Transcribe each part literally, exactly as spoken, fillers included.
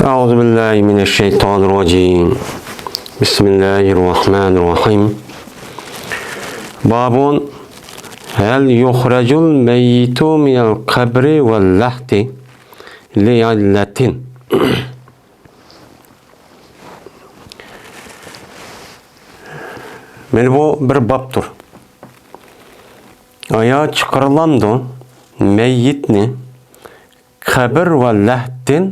أعوذ بالله من الشيطان الرجيم. بسم الله الرحمن الرحيم. باب هل يخرج الميت من القبر واللحد لعلة. مانا بۇ بىر بابتۇر. ئايا چىقىرىلامدۇ مەييىتنى قەبرە ۋە لەھدتىن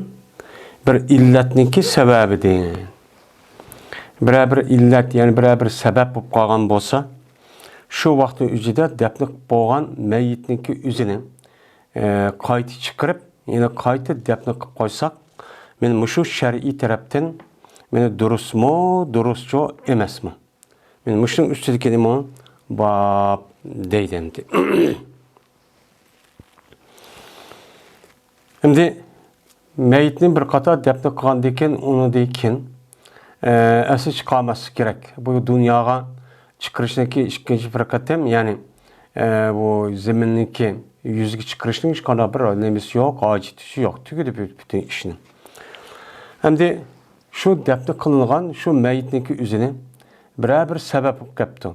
بىر ئىللەتنىڭكى سەۋەبىدىن. بىرەر بىر ئىللەت، يەنى بىرەر بىر سەۋەب بولۇپ قالغان بولسا، شۇ ۋاقىتنىڭ ئۆزىدە دەپنە قىلىپ بولغان مەييىتنىڭكى ئۆزىنى، ئە، قايتا چىقىرىپ، يەنە قايتا دەپنە قىلىپ قويساق، مانا مۇشۇ شەرئىي تەرەپتىن مانا دۇرۇسمۇ، دۇرۇسچۇ ئەمەسمۇ؟ مانا مۇشۇنىڭ ئۈستىدىكىنىمۇ باب دەيدۇ ئەمدى. ئەمدى مەييىتنى بىر قاتار دەپنە قىلغاندىن كېيىن، ئۇنىڭدىن كېيىن، ئە، ئەسلى چىقارماسلىق كېرەك. بۇ دۇنياغا چىقىرىشنىڭكى ئىككىنچى بىر قېتىم، يەنى، ئە، بۇ زېمىننىڭكى يۈزىگە چىقىرىشنىڭ ھېچقانداق بىر نېمىسى يوق، ھاجىتى يوق، تۈگىدى بۈ-، پۈتۈن ئىشنى. ئەمدى شۇ دەپنە قىلىنغان شۇ مەييىتنىڭكى ئۆزىنى بىرەر بىر سەۋەب بولۇپ كەپتۇ.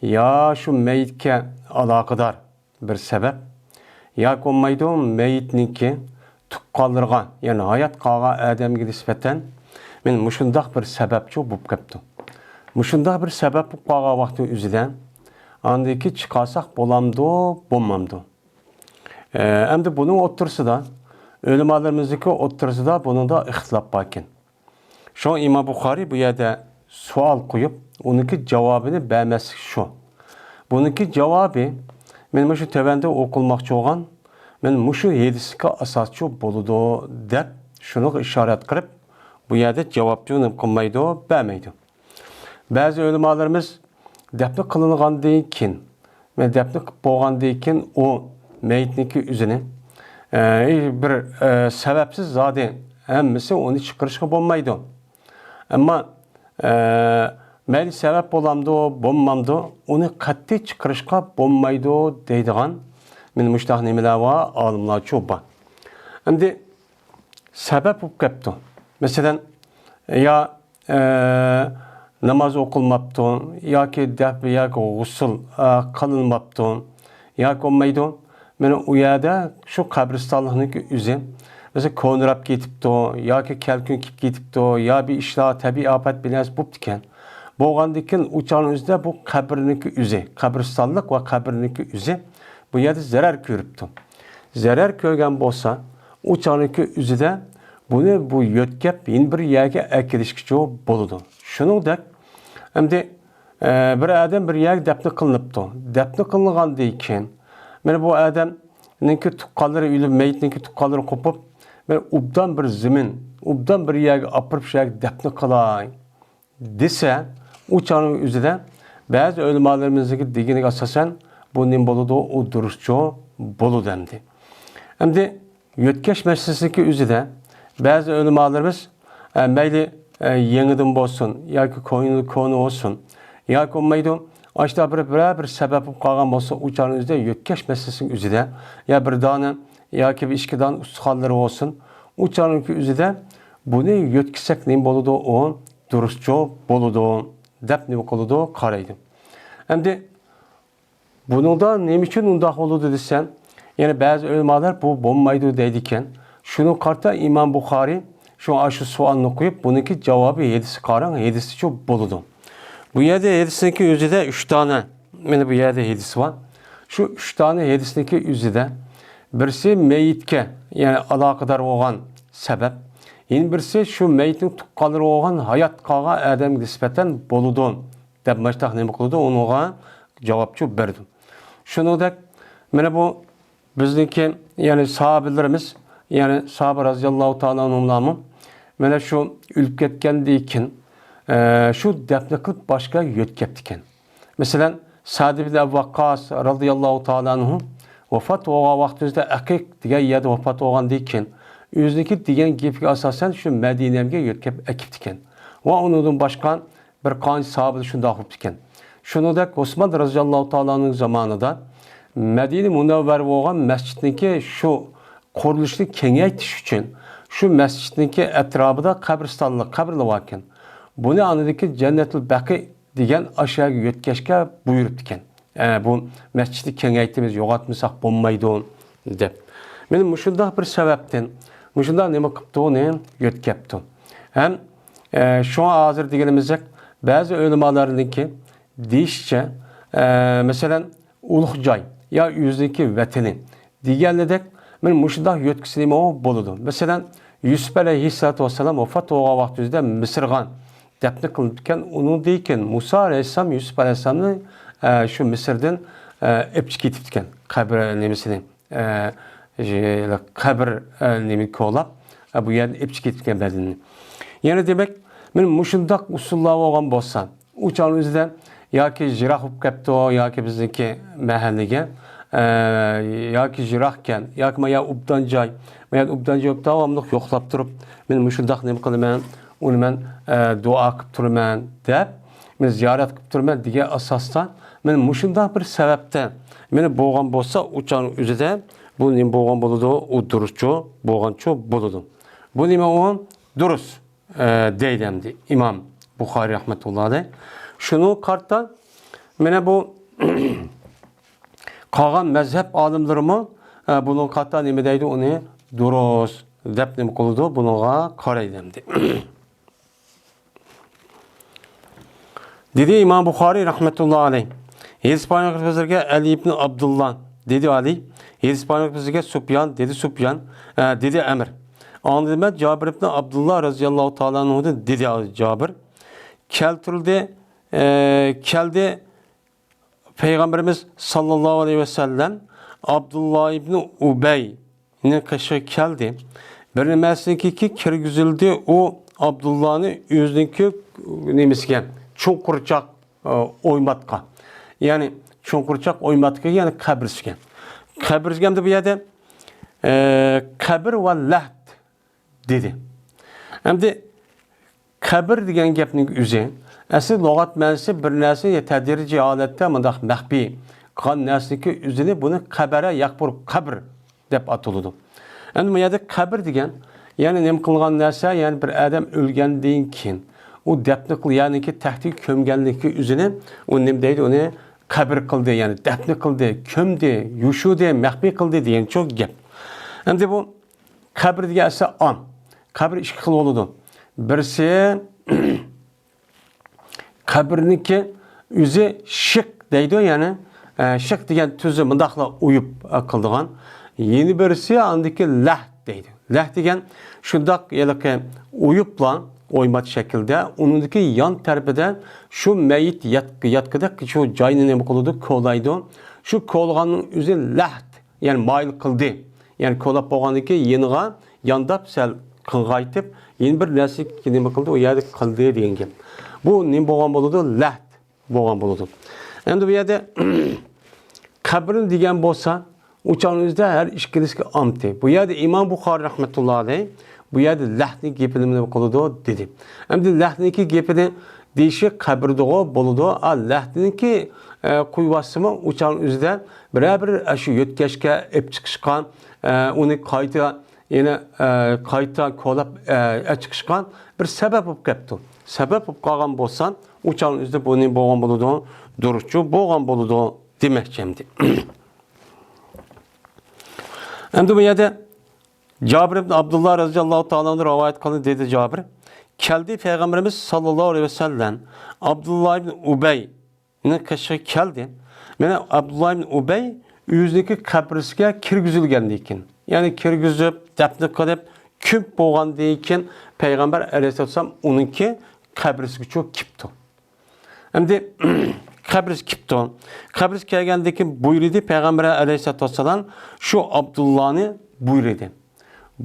يا شۇ مەييىتكە ئالاقىدار بىر سەۋەب، ياكى بولمايدۇ مەييىتنىڭكى تۇغقانلىرىغا، يەنى ھايات قالغان ئادەمگە نىسبەتەن مانا مۇشۇنداق بىر سەۋەبچۇ بولۇپ كەپتۇ. مۇشۇنداق بىر سەۋەب بولۇپ قالغان ۋاقتى ئۆزىدە ئاندىكى چىقارساق بولامدۇ، بولمامدۇ؟ ئە، ئەمدى بۇنىڭ ئوتتۇرىسىدا، ئۆلىمالىرىمىزنىڭكى ئوتتۇرىسىدا بۇنىڭدا ئىختىلاپ باركەن. شۇڭا ئىمام بۇخارىي بۇ يەردە سوئال قويۇپ، ئۇنىڭكى جاۋابىنى بەرمەسلىك شۇ. بۇنىڭكى جاۋابى، مەن مۇشۇ تۆۋەندە ئوقۇلماقچى بولغان، مەن مۇشۇ ھەدىسكە ئاساسچۇ بولىدۇ، دەپ شۇنىڭغا ئىشارەت قىلىپ، بۇ يەردە جاۋابچۇ نېمە قىلمايدۇ، بەرمەيدۇ. بەزى ئۆلىمالىرىمىز دەپنە قىلىنغاندىن كېيىن، مەن دەپنە قىلىپ بولغاندىن كېيىن ئۇ مەييىتنىڭكى ئۆزىنى، ئە، بىر، ئە، سەۋەبسىز زادى ھەممىسى ئۇنى چىقىرىشقا بولمايدۇ. ئەمما، ئە، مەيلى سەۋەب بولامدۇ، بولمامدۇ، ئۇنى قەتئىي چىقىرىشقا بولمايدۇ دەيدىغان مانا مۇشۇنداق نېمىلەر بار، ئالىملارچۇ بار. ئەمدى سەۋەب بولۇپ كەپتۇ. مەسىلەن، يا، ئە، ناماز ئوقۇلماپتۇ، ياكى دەپ، ياكى غۇسۇل، ئە، قىلىنماپتۇ، ياكى بولمايدۇ. مانا ئۇ يەردە شۇ قەبرىستانلىقنىڭكى ئۆزى، مەسىلەن، كونىراپ كېتىپتۇ، ياكى كەلكۈن كېلىپ كېتىپتۇ، يا بىر ئىشلار، تەبىئىي ئاپەت بىلەن بوپتىكەن. بولغاندىن كېيىن ئۇ چاغنىڭ ئۆزىدە بۇ قەبرىنىڭكى ئۆزى، قەبرىستانلىق ۋە قەبرىنىڭكى ئۆزى بۇ يەردە زەرەر كۆرۈپتۇ. زەرەر كۆرگەن بولسا، ئۇ چاغنىڭكى ئۆزىدە بۇنى بۇ يۆتكەپ يەنە بىر يەرگە ئەكېلىشكىچۇ بولىدۇ. شۇنىڭدەك، ئەمدى، ئە، بىر ئادەم بىر يەرگە دەپنە قىلىنىپتۇ. دەپنە قىلىنغاندىن كېيىن، مانا بۇ ئادەمنىڭكى تۇغقانلىرى ئۆلۈپ، مەييىتنىڭكى تۇغقانلىرى قوپۇپ، مانا ئوبدان بىر زېمىن، ئوبدان بىر يەرگە ئاپىرىپ، شۇ يەرگە دەپنە قىلاي دېسە، ئۇ چاغنىڭ ئۆزىدە بەزى ئۆلىمالىرىمىزنىڭكى دېگىنىگە ئاساسەن، بۇ نېمە بولىدۇ؟ ئۇ دۇرۇسچۇ بولىدۇ ئەمدى. ئەمدى يۆتكەش مەسىلىسىنىڭكى ئۆزىدە بەزى ئۆلىمالىرىمىز، ئە، مەيلى، ئە، يېڭىدىن بولسۇن ياكى كونا، كونا بولسۇن، ياكى بولمايدۇ، ئاشۇنداق بىر، بىرەر بىر سەۋەب بولۇپ قالغان بولسا، ئۇ چاغنىڭ ئۆزىدە يۆتكەش مەسىلىسىنىڭ ئۆزىدە، يا بىر دانە ياكى بىر ئىككى دانە ئۇستىخانلىرى بولسۇن، ئۇ چاغنىڭكى ئۆزىدە بۇنى يۆتكىسەك نېمە بولىدۇ؟ ئۇ دۇرۇسچۇ بولىدۇ دەپ نېمە قىلىدۇ؟ قارايدۇ. ئەمدى بۇنىڭدا نېمە ئۈچۈن ئۇنداق بولىدۇ دېسەم، يەنە بەزى ئۆلىمالار بۇ بولمايدۇ دەيدىكەن. شۇنىڭغا قارىتا ئىمام بۇخارىي شۇ، ئاشۇ سوئالنى قويۇپ، بۇنىڭكى جاۋابى ھەدىسكە قاراڭ، ھەدىستىچۇ بولىدۇ. بۇ يەردە ھەدىسنىڭكى ئۆزىدە ئۈچ دانە، مانا بۇ يەردە ھەدىس بار. شۇ ئۈچ دانە ھەدىسنىڭكى ئۆزىدە بىرسى مەييىتكە، يەنى ئالاقىدار بولغان سەۋەب، يەنە بىرسى شۇ مەييىتنىڭ تۇغقانلىرى بولغان ھايات قالغان ئادەمگە نىسبەتەن بولىدۇ دەپ ماشتاق نېمە قىلىدۇ، ئۇنىڭغا جاۋابچۇ بېرىدۇ. شۇنىڭدەك، مانا بۇ بىزنىڭكى، يەنى ساھابىلىرىمىز، يەنى ساھابە رازىياللاھۇ تائالا ئەنھۇملارمۇ مانا شۇ ئۆلۈپ كەتكەندىن كېيىن، ئە، شۇ دەپنە قىلىپ باشقا يۆتكەپتىكەن. مەسىلەن، سەئد ئىبن ئەبۇ ۋەققاس رازىياللاھۇ تائالا ئەنھۇ ۋاپات بولغان ۋاقتىمىزدا ئەقىق دېگەن يەردە ۋاپات بولغاندىن كېيىن، ئۆزىنىڭكى دېگەن گېپىگە ئاساسەن شۇ مەدىنەگە يۆتكەپ ئەكىپتىكەن. ۋە ئۇنىڭدىن باشقا بىر قانچە ساھابىلەر شۇنداق بوپتىكەن. شۇنىڭدەك ئوسمان رازىياللاھۇ تائالانىڭ زامانىدا مەدىنە مۇنەۋۋەرە بولغان مەسچىتنىڭكى شۇ قۇرۇلۇشىنى كېڭەيتىش ئۈچۈن، شۇ مەسچىتنىڭكى ئەتراپىدا قەبرىستانلىق، قەبرىلەر باركەن. بۇنى ئاندىكى جەننەتۇل بەقىي دېگەن ئاشۇ يەرگە يۆتكەشكە بۇيرۇپتىكەن. ئە، بۇ مەسچىتنى كېڭەيتىمىز، يوغانتمىساق بولمايدۇ، دەپ. مانا مۇشۇنداق بىر سەۋەبتىن، مۇشۇنداق نېمە قىپتۇ، ئۇنى يۆتكەپتۇ. ھەم، ئە، شۇڭا ھازىر دېگىنىمىزدەك، بەزى ئۆلىمالارنىڭكى دېيىشىچە، ئە، مەسىلەن، ئۇلۇغ جاي يا ئۆزىنىڭكى ۋەتىنى دېگەنلىدەك، مانا مۇشۇنداق يۆتكىسە نېمە بولىدۇ. مەسىلەن، يۈسۈپ ئەلەيھىسسالاتۇ ۋەسسالام ۋاپات بولغان ۋاقتى ئۆزىدە مىسىرغا دەپنە قىلىنىپتىكەن. ئۇنىڭدىن كېيىن مۇسا ئەلەيھىسسالام يۈسۈپ ئەلەيھىسسالامنى، ئە، شۇ مىسىردىن، ئە، ئېپچىقىپ كېتىپتىكەن. قەبرە نېمىسىنى، ئە، قەبرە، ئە، نېمە كولاپ، ئە، بۇ يەردىن ئېپچىقىپ كېتىپتىكەن بەدىنىنى. يەنە دېمەك، مانا مۇشۇنداق ئۇسۇللار بولغان بولسا، ئۇ چاغنىڭ ئۆزىدە ياكى يىراق بولۇپ كەپتۇ، ياكى بىزنىڭكى مەھەللىگە، ئە، ياكى يىراقكەن، ياكى مايا ئوبدان جاي، مايا ئوبدان جاي بولۇپ داۋاملىق يوقلاپ تۇرۇپ، مەن مۇشۇنداق نېمە قىلىمەن، ئۇنى مەن، ئە، دۇئا قىلىپ تۇرىمەن دەپ، مەن زىيارەت قىلىپ تۇرىمەن دېگەن ئاساستا، مەن مۇشۇنداق بىر سەۋەبتە مانا بولغان بولسا، ئۇ چاغنىڭ ئۆزىدە بۇ نېمە بولغان بولىدۇ؟ ئۇ دۇرۇسچۇ بولغانچۇ بولىدۇ. بۇ نېمە ئۇ؟ دۇرۇس. ئە، دەيدۇ ئەمدى ئىمام بۇخارىي رەھمەتۇللا ئەلەيھ. شۇنىڭغا قارىتا، مانا بۇ قالغان مەزھەپ ئالىملىرىمۇ، ئە، بۇنىڭغا قارىتا نېمە دەيدۇ؟ ئۇنى دۇرۇس دەپ نېمە قىلىدۇ؟ بۇنىڭغا قارايدۇ ئەمدى. دېدى ئىمام بۇخارىي رەھمەتۇللا ئەلەيھ. ھەدىس بايان قىلىپ بىزگە ئەلى ئىبن ئابدۇللا، دېدى ئەلى. ھەدىس بايان قىلىپ بىزگە سۇپيان، دېدى سۇپيان، ئە، دېدى ئەمر. ئاڭلىدىم مەن جابىر ئىبن ئابدۇللا رازىياللاھۇ تائالا ئەنھۇدىن، دېدى جابىر. كەلتۈرۈلدى، ئە، كەلدى پەيغەمبىرىمىز ساللاللاھۇ ئەلەيھى ۋەسەللەم ئابدۇللا ئىبن ئۇبەينىڭ قېشىغا كەلدى. بىر نېمىسىنىڭكى كىرگۈزۈلدى ئۇ ئابدۇللانى ئۆزىنىڭكى نېمىسىگە، چوڭقۇرچاق، ئە، ئويماتقا. يەنى چوڭقۇرچاق ئويماتقا، يەنى قەبرىسىگە. قەبرىسىگە ئەمدى بۇ يەردە، ئە، قەبر ۋە لەھد دېدى. ئەمدى قەبر دېگەن گەپنىڭ ئۆزى، ئەسلى لۇغەت مەنىسى بىر نەرسە تەدرىجىي ھالەتتە مۇنداق مەخپىي قالغان نەرسىنىڭكى ئۆزىنى، بۇنى قەبەرە يەقبۇر قەبر دەپ ئاتىلىدۇ. ئەمدى بۇ يەردە قەبر دېگەن، يەنى نېمە قىلغان نەرسە، يەنى بىر ئادەم ئۆلگەندىن كېيىن ئۇ دەپنە قىل-، يەنىكى تەختىگە كۆمگەنلىكى ئۆزىنى، ئۇ نېمە دەيدۇ، ئۇنى قەبر قىلدى، يەنى دەپنە قىلدى، كۆمدى، يوشۇردى، مەخپىي قىلدى دېگەنچۇ گەپ. ئەمدى بۇ قەبر دېگەن ئەسلى ئام. قەبر ئىككى خىل بولىدۇ. بىرسى قەبرىنىڭكى ئۆزى شىق دەيدۇ، يەنى، ئە، شىق دېگەن تۈزى مۇنداقلا ئويۇپ، ئە، قىلىدىغان. يەنە بىرسى ئاندىكى لەھد دەيدۇ. لەھد دېگەن شۇنداق ھېلىقى ئويۇپلا، ئويمات شەكىلدە، ئۇنىڭدىكى يان تەرىپىدە شۇ مەيىت يات-، ياتقۇدەك شۇ جاينى نېمە قىلىدۇ؟ كولايدۇ. شۇ كولىغاننىڭ ئۆزى لەھد. يەنى مايىل قىلدى. يەنى كولاپ بولغاندىن كېيىن يېنىغا يانداپ سەل قىلغايتىپ، يەنە بىر نەرسە نېمە قىلدى، ئۇ يەردە قىلدى دېگەن گەپ. بۇ نېمە بولغان بولىدۇ؟ لەھد بولغان بولىدۇ. ئەمدى بۇ يەردە قەبرىنى دېگەن بولسا، ئۇ چاغنىڭ ئۆزىدە ھەر ئىككىلىسىگە ئامتى. بۇ يەردە ئىمام بۇخارى رەھمەتۇللا ئەلەيھ، بۇ يەردە لەھدنىڭ گېپىنى نېمە قىلىدۇ دېدى. ئەمدى لەھدنىڭكى گېپىنى دېيىشى قەبرىدىغۇ بولىدۇ. ئا، لەھدنىڭكى، ئە، قويۇۋاتسىمۇ، ئۇ چاغنىڭ ئۆزىدە بىرەر بىر ئاشۇ يۆتكەشكە ئېلىپ چىقىشقا، ئە، ئۇنى قايتا، يەنە، ئە، قايتا كولاپ، ئە، ئەچىقىشقا بىر سەۋەب بولۇپ كەپتۇ. سەۋەب بولۇپ قالغان بولسا، ئۇ چاغنىڭ ئۆزىدە بۇنى بولغان بولىدۇ، دۇرۇسچۇ بولغان بولىدۇ دېمەكچى ئەمدى. ئەمدى بۇ يەردە جابىر ئىبن ئابدۇللا رەزىياللاھۇ تائالا ئەنھۇ رىۋايەت قىلدى، دېدى جابىر. كەلدى پەيغەمبىرىمىز ساللاللاھۇ ئەلەيھى ۋەسەللەم ئابدۇللا ئىبن ئۇبەينىڭ قېشىغا كەلدى. مانا ئابدۇللا ئىبن ئۇبەي ئۆزىنىڭكى قەبرىسىگە كىرگۈزۈلگەندىن كېيىن، يەنى كىرگۈزۈپ، دەپنە قىلىپ، كۆمۈپ بولغاندىن كېيىن پەيغەمبەر ئەلەيھىسسالام ئۇنىڭكى قەبرىسىگىچۇ كېپتۇ. ئەمدى قەبرىسى كېپتۇ. قەبرىسى كەلگەندىن كېيىن بۇيرۇدى پەيغەمبەر ئەلەيھىسسالاتۇ ۋەسسالام شۇ ئابدۇللانى بۇيرۇدى.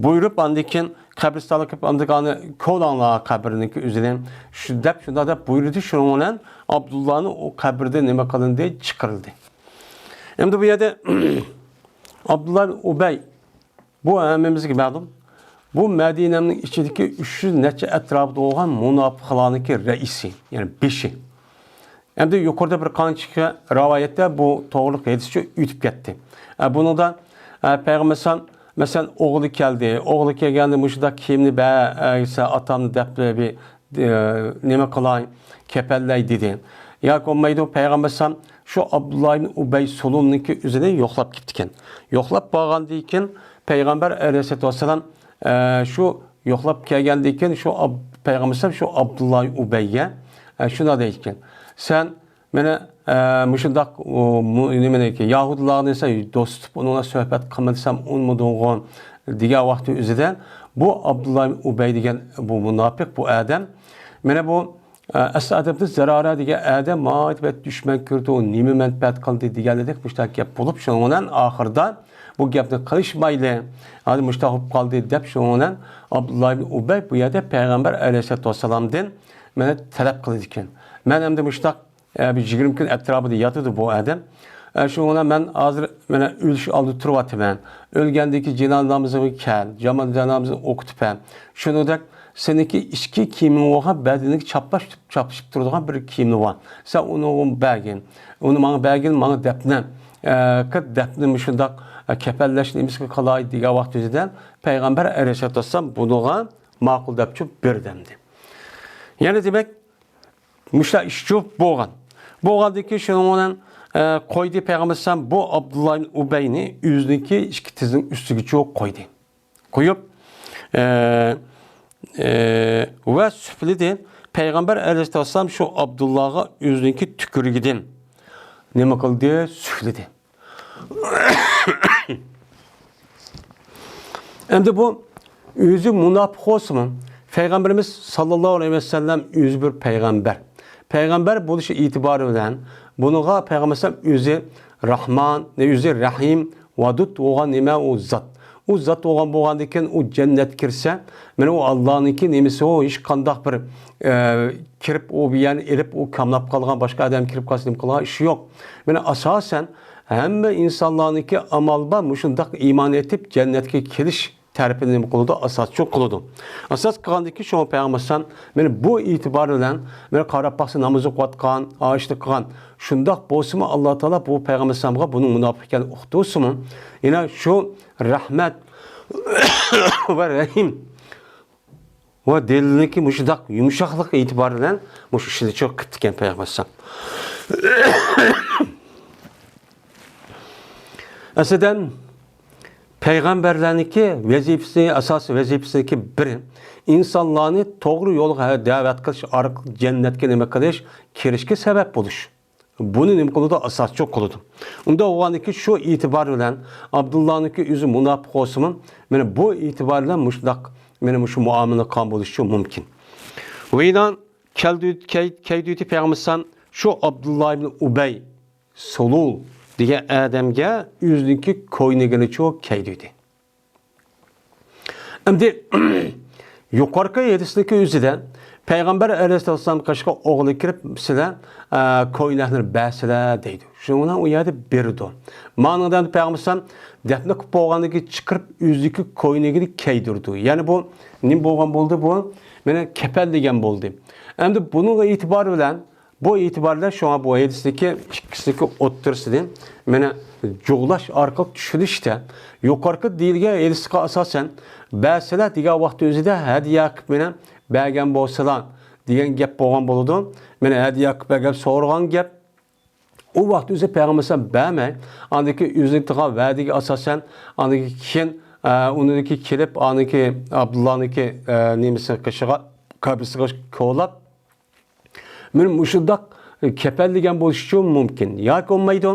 بۇيرۇپ ئاندىن كېيىن قەبرىستانغا كېلىپ ئاندىن كېيىن كولاڭلار قەبرىنىڭكى ئۆزىنى شۇ دەپ شۇنداق دەپ بۇيرۇدى. شۇنىڭ بىلەن ئابدۇللانى ئۇ قەبرىدىن نېمە قىلىندى؟ چىقىرىلدى. ئەمدى بۇ يەردە ئابدۇللا ئۇبەي بۇ ھەممىمىزگە مەلۇم. بۇ مەدىنەنىڭ ئىچىدىكى ئۈچ يۈز نەچچە ئەتراپىدا بولغان مۇناپىقلارنىڭكى رەئىسى، يەنى بېشى. ئەمدى يۇقىرىدا بىر قانچە رىۋايەتتە بۇ توغرىلىق ھەدىسچە ئۆتۈپ كەتتى. ئە، بۇنىڭدا، ئە، پەيغەمبەر ئەلەيھىسسالام، مەسىلەن، ئوغلى كەلدى. ئوغلى كەلگەندە مۇشۇنداق كىيىمنى بەرسە ئاتامنى دەپ بىر، ئە، نېمە قىلاي، كەپەنلەي دېدى. ياكى بولمايدۇ، پەيغەمبەر ئەلەيھىسسالام شۇ ئابدۇللا ئىبن ئۇبەي سۇلۇلنىڭكى ئۆزىنى يوقلاپ كېتىدىكەن. يوقلاپ بارغاندىن كېيىن پەيغەمبەر ئەلەيھىسسالاتۇ ۋەسسالام، ئە، شۇ يوقلاپ كەلگەندىن كېيىن شۇ ئاب-، پەيغەمبەر ئەلەيھىسسالام شۇ ئابدۇللا ئۇبەيگە، ئە، شۇنداق دەيدىكەن، سەن مانا، ئە، مۇشۇنداق، ئۇ، مۇ-، نېمىنىكى، يەھۇدىيلارنى سەن دوست تۇتۇپ، ئۇنىڭ بىلەن سۆھبەت قىلما دېسەم، ئۇنىمىدىڭغۇ دېگەن ۋاقتى ئۆزىدە، بۇ ئابدۇللا ئۇبەي دېگەن بۇ مۇناپىق، بۇ ئادەم، مانا بۇ، ئە، ئەسئەد ئىبن زۇرارە دېگەن ئادەم ماڭا بەك دۈشمەن كۆردى، ئۇ نېمە مەنپەئەت قىلدى دېگەنلىرىدەك مۇشۇنداق گەپ بولۇپ، شۇنىڭ بىلەن ئاخىرىدا بۇ گەپنى قىلىشمايلى، ھازىر مۇشۇنداق بولۇپ قالدى دەپ، شۇنىڭ بىلەن ئابدۇللا ئىبن ئۇبەي بۇ يەردە پەيغەمبەر ئەلەيھىسسالاتۇ ۋەسسالامدىن مانا تەلەپ قىلىدىكەن. مەن ئەمدى مۇشۇنداق، ئە، بىر يىگىرمە كۈن ئەتراپىدا ياتىدۇ بۇ ئادەم. ئە، شۇنىڭ بىلەن مەن ھازىر مانا ئۆلۈش ئالدىدا تۇرۇۋاتىمەن. ئۆلگەندىن كېيىن جانازىمغا كەل، جانازىمنى ئوقۇتۇپ بەر. شۇنىڭدەك سېنىڭكى ئىچكى كىيىمىڭ بولغان بەدىنىڭگە چاپلاش-، چاپلىشىپ تۇرىدىغان بىر كىيىمىڭ بار. سەن ئۇنى بەرگىن. ئۇنى ماڭا بەرگىن، ماڭا دەپنە، ئە، قىل، دەپنە مۇشۇنداق، ئە، كەپەنلەش نېمىسىگە قىلاي دېگەن ۋاقتى ئۆزىدە پەيغەمبەر ئەلەيھىسسالاتۇ ۋەسسالام بۇنىڭغا ماقۇل دەپ چۈپ بېرىدۇ ئەمدى. يەنى دېمەك، مۇشۇنداق ئىش چۈپ بولغان. بولغاندىن كېيىن شۇنىڭ بىلەن، ئە، قويدى پەيغەمبەر ئەلەيھىسسالام بۇ ئابدۇللا ئىبن ئۇبەينى ئۆزىنىڭكى ئىككى تىزىنىڭ ئۈستىگە چۈپ قويدى. قويۇپ، ئە، ئە، ۋە سۈپلىدى. پەيغەمبەر ئەلەيھىسسالام شۇ ئابدۇللاغا ئۆزىنىڭكى تۈكۈرۈكىدىن نېمە قىلدى؟ سۈپلىدى. ئەمدى بۇ ئۆزى مۇناپىق بولسىمۇ، پەيغەمبىرىمىز ساللاللاھۇ ئەلەيھى ۋەسەللەم ئۆزى بىر پەيغەمبەر. پەيغەمبەر بولۇشى ئېتىبارى بىلەن بۇنىڭغا پەيغەمبەر ئەلەيھىسسالام ئۆزى راھمان، ئۆزى رەھىم، ۋەدۇد بولغان نېمە ئۇ زات. ئۇ زات بولغان، بولغاندىن كېيىن ئۇ جەننەتكە كىرسە، مانا ئۇ ئاللانىڭكى نېمىسى ئۇ، ھېچقانداق بىر، ئە، كىرىپ ئۇ بىر يەرنى ئېلىپ ئۇ كاملاپ قالغان، باشقا ئادەم كىرىپ قالسا نېمە قىلغان ئىشى يوق. مانا ئاساسەن ھەممە ئىنسانلارنىڭكى ئامال بار مۇشۇنداق ئىمان ئېيتىپ جەننەتكە كېلىش تەرىپىنى نېمە قىلىدۇ؟ ئاساسچۇ قىلىدۇ. ئاساس قىلغاندىن كېيىن شۇڭا پەيغەمبەر ئەلەيھىسسالام مانا بۇ ئېتىبار بىلەن مانا قاراپ باقسا ناماز ئوقۇۋاتقان، ئاشلىق قىلغان. شۇنداق بولسىمۇ ئاللا تائالا بۇ پەيغەمبەر ئەلەيھىسسالامغا بۇنىڭ مۇناپىق ئىكەنلىكىنى ئۇقتۇرسىمۇ، يەنە شۇ رەھمەت ۋە رەھىم ۋە دىلىنىڭكى مۇشۇنداق يۇمشاقلىقى ئېتىبارى بىلەن مۇشۇ ئىشنى چوق قىپتىكەن پەيغەمبەر ئەلەيھىسسالام. ئەسلىدە پەيغەمبەرلەرنىڭكى ۋەزىپىسى، ئاساسىي ۋەزىپىسىدىكى بىرى، ئىنسانلارنى توغرا يولغا دەۋەت قىلىش ئارقىلىق جەننەتكە نېمە قىلىش، كىرىشكە سەۋەب بولۇش. بۇنى نېمە قىلىدۇ؟ ئاساسچۇ قىلىدۇ. ئۇنداق بولغاندىكى شۇ ئېتىبار بىلەن ئابدۇللانىڭكى ئۆزى مۇناپىق بولسىمۇ، مانا بۇ ئېتىبار بىلەن مۇشۇنداق، مانا مۇشۇ مۇئامىلە قىلغان بولۇشى مۇمكىن. ۋە يەنە كەيدۇ-، كەي-، كەيدۇيدى پەيغەمبەر ئەلەيھىسسالام شۇ ئابدۇللا ئىبن ئۇبەي سۇلۇل دېگەن ئادەمگە ئۆزىنىڭكى كوينىگىنى چۇ كەيدۇيدى. ئەمدى يۇقىرىقى ھەدىسنىڭكى ئۆزىدە پەيغەمبەر ئەلەيھىسسالام قېشىغا ئوغلى كىرىپ، سىلەر، ئە، كوينەكلىرى بەرسىلە دەيدۇ. شۇنىڭ بىلەن ئۇ يەردە بېرىدۇ. مانىڭدا پەيغەمبەر ئەلەيھىسسالام دەپنە قىلىپ بولغاندىن كېيىن چىقىرىپ ئۆزىدىكى كوينىكىنى كىيدۈرىدۇ. يەنى بۇ نېمە بولغان بولدى بۇ؟ مانا كەپەنلىگەن بولدى. ئەمدى بۇنىڭ ئېتىبارى بىلەن بۇ ئېتىباردا شۇڭا بۇ ھەدىستىكى ئىككىسىنىڭكى ئوتتۇرىسىنى مانا جۇغلاش ئارقىلىق چۈشىنىشتە يۇقىرىقى دېيىلگەن ھەدىسقا ئاساسەن بەرسىلە دېگەن ۋاقىت ئۆزىدە ھەدىيە قىلىپ مانا بەرگەن بولسىلا دېگەن گەپ بولغان بولىدۇ. مانا ھەدىيە قىلىپ بەرگەن سورىغان گەپ. ئۇ ۋاقىت ئۆزى پەيغەمبەر ئەلەيھىسسالام بەرمەي، ئاندىن كېيىن ئۆزىنىڭ قىلغان ۋەدىگە ئاساسەن، ئاندىن كېيىن، ئە، ئۇنىڭكى كېلىپ، ئاندىن كېيىن ئابدۇللانىڭكى، ئە، نېمىسىنىڭ قېشىغا، قەبرىسىگە كولاپ، مانا مۇشۇنداق كەپەنلىگەن بولۇشىچۇ مۇمكىن. ياكى بولمايدۇ،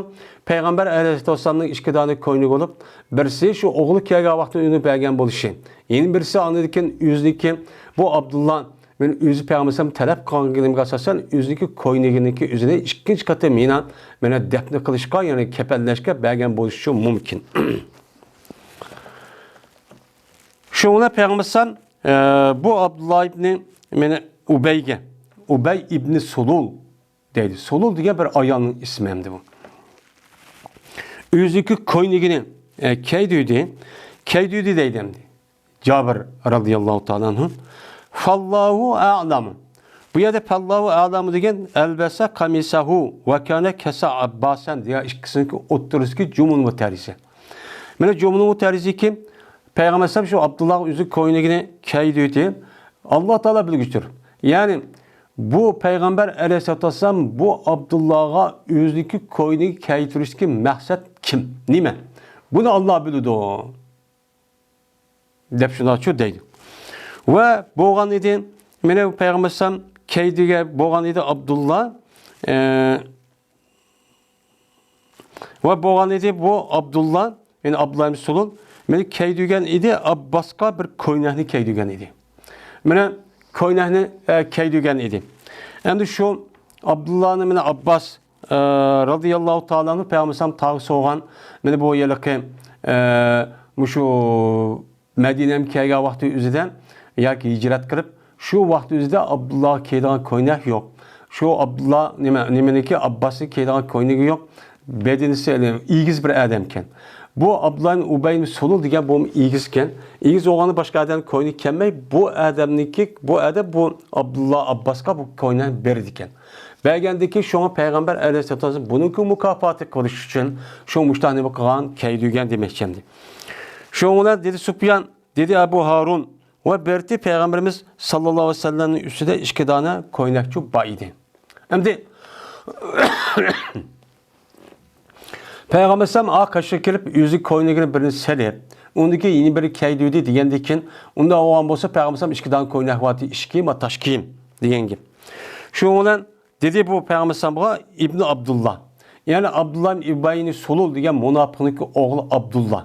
پەيغەمبەر ئەلەيھىسسالامنىڭ ئىككى دانە كوينىكى بولۇپ، بىرسى شۇ ئوغلى كەلگەن ۋاقتىدا ئۇنى بەرگەن بولۇشى، يەنە بىرسى ئاندىن كېيىن ئۆزىنىڭكى، بۇ ئابدۇللا مانا ئۆزى پەيغەمبەر ئەلەيھىسسالام تەلەپ قىلغانلىقىغا ئاساسەن، ئۆزىنىڭكى كوينىكىنى ئۆزىنى ئىككىنچى قېتىم يەنە مانا دەپنە قىلىشقا، يەنى كەپەنلەشكە بەرگەن بولۇشىچۇ مۇمكىن. شۇڭا پەيغەمبەر ئەلەيھىسسالام، ئە، بۇ ئابدۇللا ئىبنى مانا ئۇبەيگە، ئۇبەي ئىبنى سۇلۇل دەيدۇ. سۇلۇل دېگەن بىر ئايالنىڭ ئىسمى ئەمدى بۇ. ئۆزىنىڭكى كوينىكىنى، ئە، كىيدۈردى. كىيدۈردى دەيدۇ ئەمدى. جابىر رەزىياللاھۇ تائالا ئەنھۇ. فاللاھۇ ئەئلەمۇ. بۇ يەردە فاللاھۇ ئەئلەمۇ دېگەن ئەلبەسە قەمىسەھۇ ۋە كانە كەسا ئەبباسەن دېگەن ئىككىسىنىڭكى ئوتتۇرىسىدىكى جۈملە مۇتەررىسى. مانا جۈملە مۇتەررىسىكى پەيغەمبەر ئەلەيھىسسالام شۇ ئابدۇللاغا ئۆزى كوينىكىنى كىيدۈردى. ئاللا تائالا بىلگۈچىدۇر. يەنى بۇ پەيغەمبەر ئەلەيھىسسالاتۇ ۋەسسالام بۇ ئابدۇللاغا ئۆزىنىڭكى كوينىكى كىيدۈرۈشتىكى مەقسەت كىم؟ نېمە؟ بۇنى ئاللا بىلىدۇ. دەپ شۇنداقچۇ دەيدۇ. ۋە بولغان ئىدى، مانا پەيغەمبەر ئەلەيھىسسالام كىيدۈرگەن بولغان ئىدى ئابدۇللا. ئە، ۋە بولغان ئىدى بۇ ئابدۇللا، يەنى ئابدۇللا ئىبن سۇلۇل، مانا كىيدۈرگەن ئىدى، ئابباسقا بىر كوينەكنى كىيدۈرگەن ئىدى. مانا كوينەكنى، ئە، كىيدۈرگەن ئىدى. ئەمدى شۇ ئابدۇللانى مانا ئابباس ئە، رازىياللاھۇ تائالا ئەنھۇ پەيغەمبەر ئەلەيھىسسالام تاغا سوغان، مانا بۇ ھېلىقى، ئە، مۇشۇ مەدىنەگە كەلگەن ۋاقتى ئۆزىدە ياكى ھىجرەت قىلىپ، شۇ ۋاقتى ئۆزىدە ئابدۇللاغا كىيىدىغان كوينەك يوق. شۇ ئابدۇللا نېمە، نېمىنىڭكى، ئابباسنىڭ كىيىدىغان كوينىكى يوق. بەدىنىسى ئېگىز بىر ئادەمكەن. بۇ ئابدۇللا ئىبن ئۇبەي ئىبن سۇلۇل دېگەن بۇ ئېگىزكەن. ئېگىز بولغاندا باشقا ئادەم كوينىكى كىيەلمەي، بۇ ئادەمنىڭكى، بۇ ئادەم بۇ ئابدۇللا ئابباسقا بۇ كوينەكنى بېرىدىكەن. بەرگەندىن كېيىن شۇڭا پەيغەمبەر ئەلەيھىسسالاتۇ ۋەسسالام بۇنىڭكى مۇكاپاتى قىلىش ئۈچۈن شۇ مۇشۇنداق نېمە قىلغان، كىيدۈرگەن دېمەكچى ئەمدى. شۇنىڭ بىلەن دېدى سۇپيان، دېدى ئەبۇ ھارۇن، ۋە بېرىپ پەيغەمبىرىمىز ساللاللاھۇ ئەلەيھى ۋەسەللەمنىڭ ئۈستىدە ئىككى دانە كوينەكچۇ بار ئىدى. ئەمدى پەيغەمبەر ئەلەيھىسسالام ئا قېشىغا كېلىپ، ئۆزى كوينىكىنى بىرىنى سېلىپ، ئۇندىن كېيىن يەنە بىرى كىيدۈردى دېگەندىن كېيىن، ئۇنداق بولغان بولسا، پەيغەمبەر ئەلەيھىسسالام ئىككى دانە كوينەك بار ئىدى، ئىچكى ۋە تاشكى دېگەن گەپ. شۇنىڭ بىلەن دېدى بۇ پەيغەمبەر ئەلەيھىسسالامغا ئىبنى ئابدۇللا، يەنى ئابدۇللا ئىبنى ئۇبەينى سۇلۇل دېگەن مۇناپىقنىڭكى ئوغلى ئابدۇللا.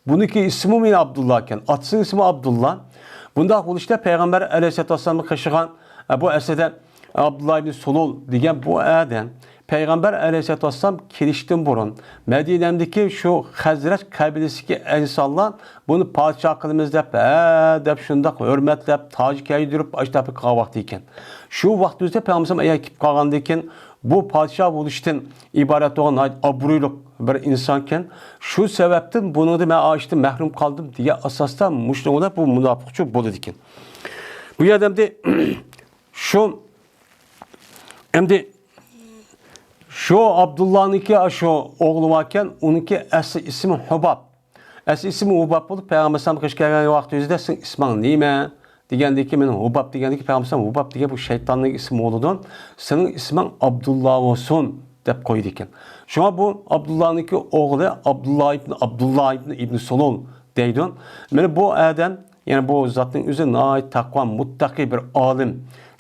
بۇنىڭكى ئىسمىمۇ يەنە ئابدۇللا ئىكەن. ئاتىسىنىڭ ئىسمى ئابدۇللا. بۇنداق بولۇشتا پەيغەمبەر ئەلەيھىسسالاتۇ ۋەسسالامنى قېشىغان، ئە، بۇ ئەسلىدە ئابدۇللا ئىبنى سۇلۇل دېگەن بۇ ئادەم پەيغەمبەر ئەلەيھىسسالاتۇ ۋەسسالام كېلىشتىن بۇرۇن مەدىنەمدىكى شۇ خەزرەج قەبىلىسىدىكى ئىنسانلار بۇنى پادىشاھ قىلىمىز دەپ، ھە دەپ شۇنداق ھۆرمەتلەپ، تاج كىيدۈرۈپ، ئاشتاپى قىلغان ۋاقتى ئىكەن. شۇ ۋاقىت ئۆزىدە پەيغەمبەر ئەلەيھىسسالام ئەگەر كېلىپ قالغاندىن كېيىن، بۇ پادىشاھ بولۇشتىن ئىبارەت بولغان ناھايىتى ئابرۇيلۇق بىر ئىنسانكەن. شۇ سەۋەبتىن بۇنىڭدا مەن ئاشتىن مەھرۇم قالدىم دېگەن ئاساستا مۇشۇنىڭ بىلەن بۇ مۇناپىقچۇ بولىدىكەن. بۇ يەردە ئەمدى شۇ، ئەمدى شۇ ئابدۇللانىڭكى شۇ ئوغلى باركەن، ئۇنىڭكى ئەسلى ئىسمى ھۇباب. ئەسلى ئىسمى ھۇباب بولۇپ، پەيغەمبەر ئەلەيھىسسالام قېشىغا كەلگەن ۋاقتى ئۆزىدە سېنىڭ ئىسمىڭ نېمە؟ دېگەندىكى، مېنىڭ ھۇباب دېگەندىكى، پەيغەمبەر ئەلەيھىسسالام ھۇباب دېگەن بۇ شەيتاننىڭ ئىسمى بولىدۇ. سېنىڭ ئىسمىڭ ئابدۇللا بولسۇن دەپ قويىدىكەن. شۇڭا بۇ ئابدۇللانىڭكى ئوغلى ئابدۇللا ئىبن، ئابدۇللا ئىبن، ئىبن سۇلۇل دەيدۇ. مانا بۇ ئادەم، يەنى بۇ زاتنىڭ ئۆزى ناھايىتى تەقۋا، مۇتتەقىي بىر ئالىم،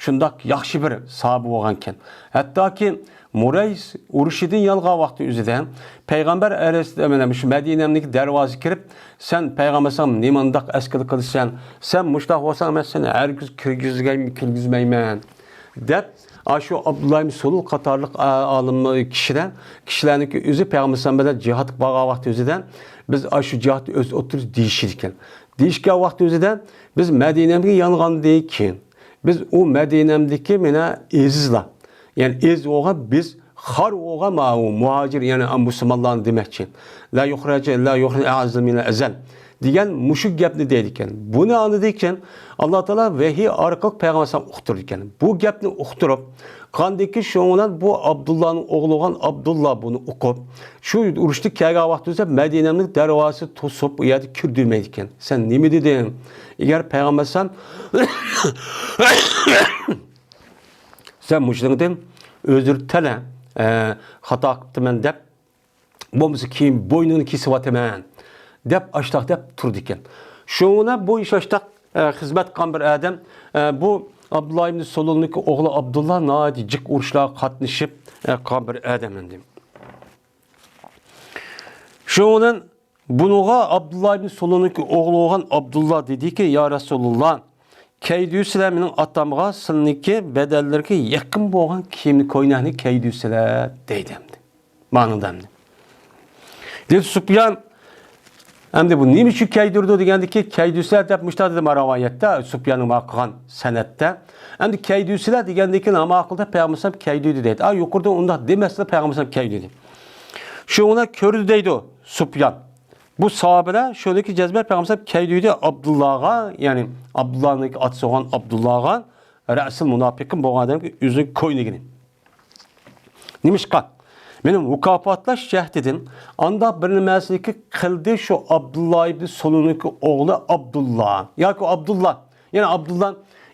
شۇنداق ياخشى بىر ساھابە بولغانكەن. ھەتتاكى مۇرەيس ئۇرۇشىدىن يانغان ۋاقتى ئۆزىدە پەيغەمبەر ئەلەيھىسسالام مانا شۇ مەدىنەمدىكى دەرۋازىغا كىرىپ، سەن پەيغەمبەر ئەلەيھىسسالام نېمانداق ئەسكىلىك قىلىسەن، سەن مۇشۇنداق بولساڭ، مەن سېنى ھەرگىز كىرگۈزگەن-، كىرگۈزمەيمەن، دەپ، ئاشۇ ئابدۇللا ئىبن سۇلۇل قاتارلىق ئا-، ئالىم كىشىلەر، كىشىلەرنىڭكى ئۆزى پەيغەمبەر ئەلەيھىسسالام بىلەن جىھادقا بارغان ۋاقتى ئۆزىدە، بىز ئاشۇ جىھادتا ئۆز ئوتتۇرىسىدا دېيىشىدىكەن. دېيىشكەن ۋاقتى ئۆزىدە، بىز مەدىنەمگە يانغاندىن كېيىن، بىز ئۇ مەدىنەمدىكى مانا ئېزىزلار، يەنى ئېزىز بولغان، بىز خار بولغان ماۋۇ مۇھاجىر، يەنى مۇسۇلمانلارنى دېمەكچى. لا يخرج، لا يخرج أعز من الأذل دېگەن مۇشۇ گەپنى دەيدىكەن. بۇنى ئاڭلىدىكەن، ئاللا تائالا ۋەھىي ئارقىلىق پەيغەمبەر ئەلەيھىسسالام ئۇقتۇرىدىكەن. بۇ گەپنى ئۇقتۇرۇپ، قاندىكى شۇنىڭ بىلەن بۇ ئابدۇللانىڭ ئوغلى بولغان ئابدۇللا بۇنى ئۇقۇپ، شۇ ئۇرۇشتا كەلگەن ۋاقتىدا مەدىنەنىڭ دەرۋازىسى توسۇپ، ئۇ يەردە كىردۈرمەيدىكەن. سەن نېمە دېدىڭ؟ ئەگەر پەيغەمبەر ئەلەيھىسسالام سەن مۇشۇنىڭدىن ئۆزۈر تەلە، ئە، خاتا قىپتىمەن دەپ، بولمىسا كېيىن بوينۇڭنى كېسىۋاتىمەن دەپ، ئاشتاق دەپ تۇرىدىكەن. شۇڭا بۇ ئىش ئاشتاق، ئە، خىزمەت قىلغان بىر ئادەم، ئە، بۇ ئابدۇللا ئىبن سۇلۇلنىڭكى ئوغلى ئابدۇللا ناھايىتى جىق ئۇرۇشلارغا قاتنىشىپ، ئە، قىلغان بىر ئادەم ئەمدى. شۇنىڭ بىلەن بۇنىڭغا ئابدۇللا ئىبن سۇلۇلنىڭكى ئوغلى بولغان ئابدۇللا دېدىكى، يا رەسۇلۇللا، كەيدۈسىلەر مېنىڭ ئاتامغا سىلىنىڭكى بەدەنلىرىگە يېقىن بولغان كىيىمنى، كوينەكنى كىيدۈرسىلە دەيدۇ ئەمدى. ماڭىڭدا ئەمدى. دېدى سۇپيان، ئەمدى بۇ نېمە ئۈچۈن كىيدۈردى دېگەندىكى، كىيدۈرسىلە دەپ مۇشۇنداق دېدى ما رىۋايەتتە، سۇپياننىڭ ما قىلغان سەنەدتە. ئەمدى كىيدۈرسىلە دېگەندىكى ناماقىلدا پەيغەمبەر ئەلەيھىسسالام كىيدۈردى دەيدۇ. ئا، يۇقىرىدا ئۇنداق دېمەسلا پەيغەمبەر ئەلەيھىسسالام كىيدۈردى. شۇنى كۆردى دەيدۇ سۇپيان. بۇ ساھابىلەر شۇنىڭكى جەزمەن پەيغەمبەر ئەلەيھىسسالام كىيدۈردى ئابدۇللاغا، يەنى ئابدۇللانىڭ ئاتىسى بولغان ئابدۇللاغا، رەئسىل مۇناپىقىن بولغان ئادەمگە ئۆزىنىڭ كوينىكىنى. نېمىشقا؟ مېنى مۇكاپاتلاش جەھىتىدىن ئانداق بىر نېمىسىنىكى قىلدى شۇ ئابدۇللا ئىبنى سۇلۇلنىڭكى ئوغلى ئابدۇللا. ياكى ئابدۇللا، يەنى ئابدۇللا،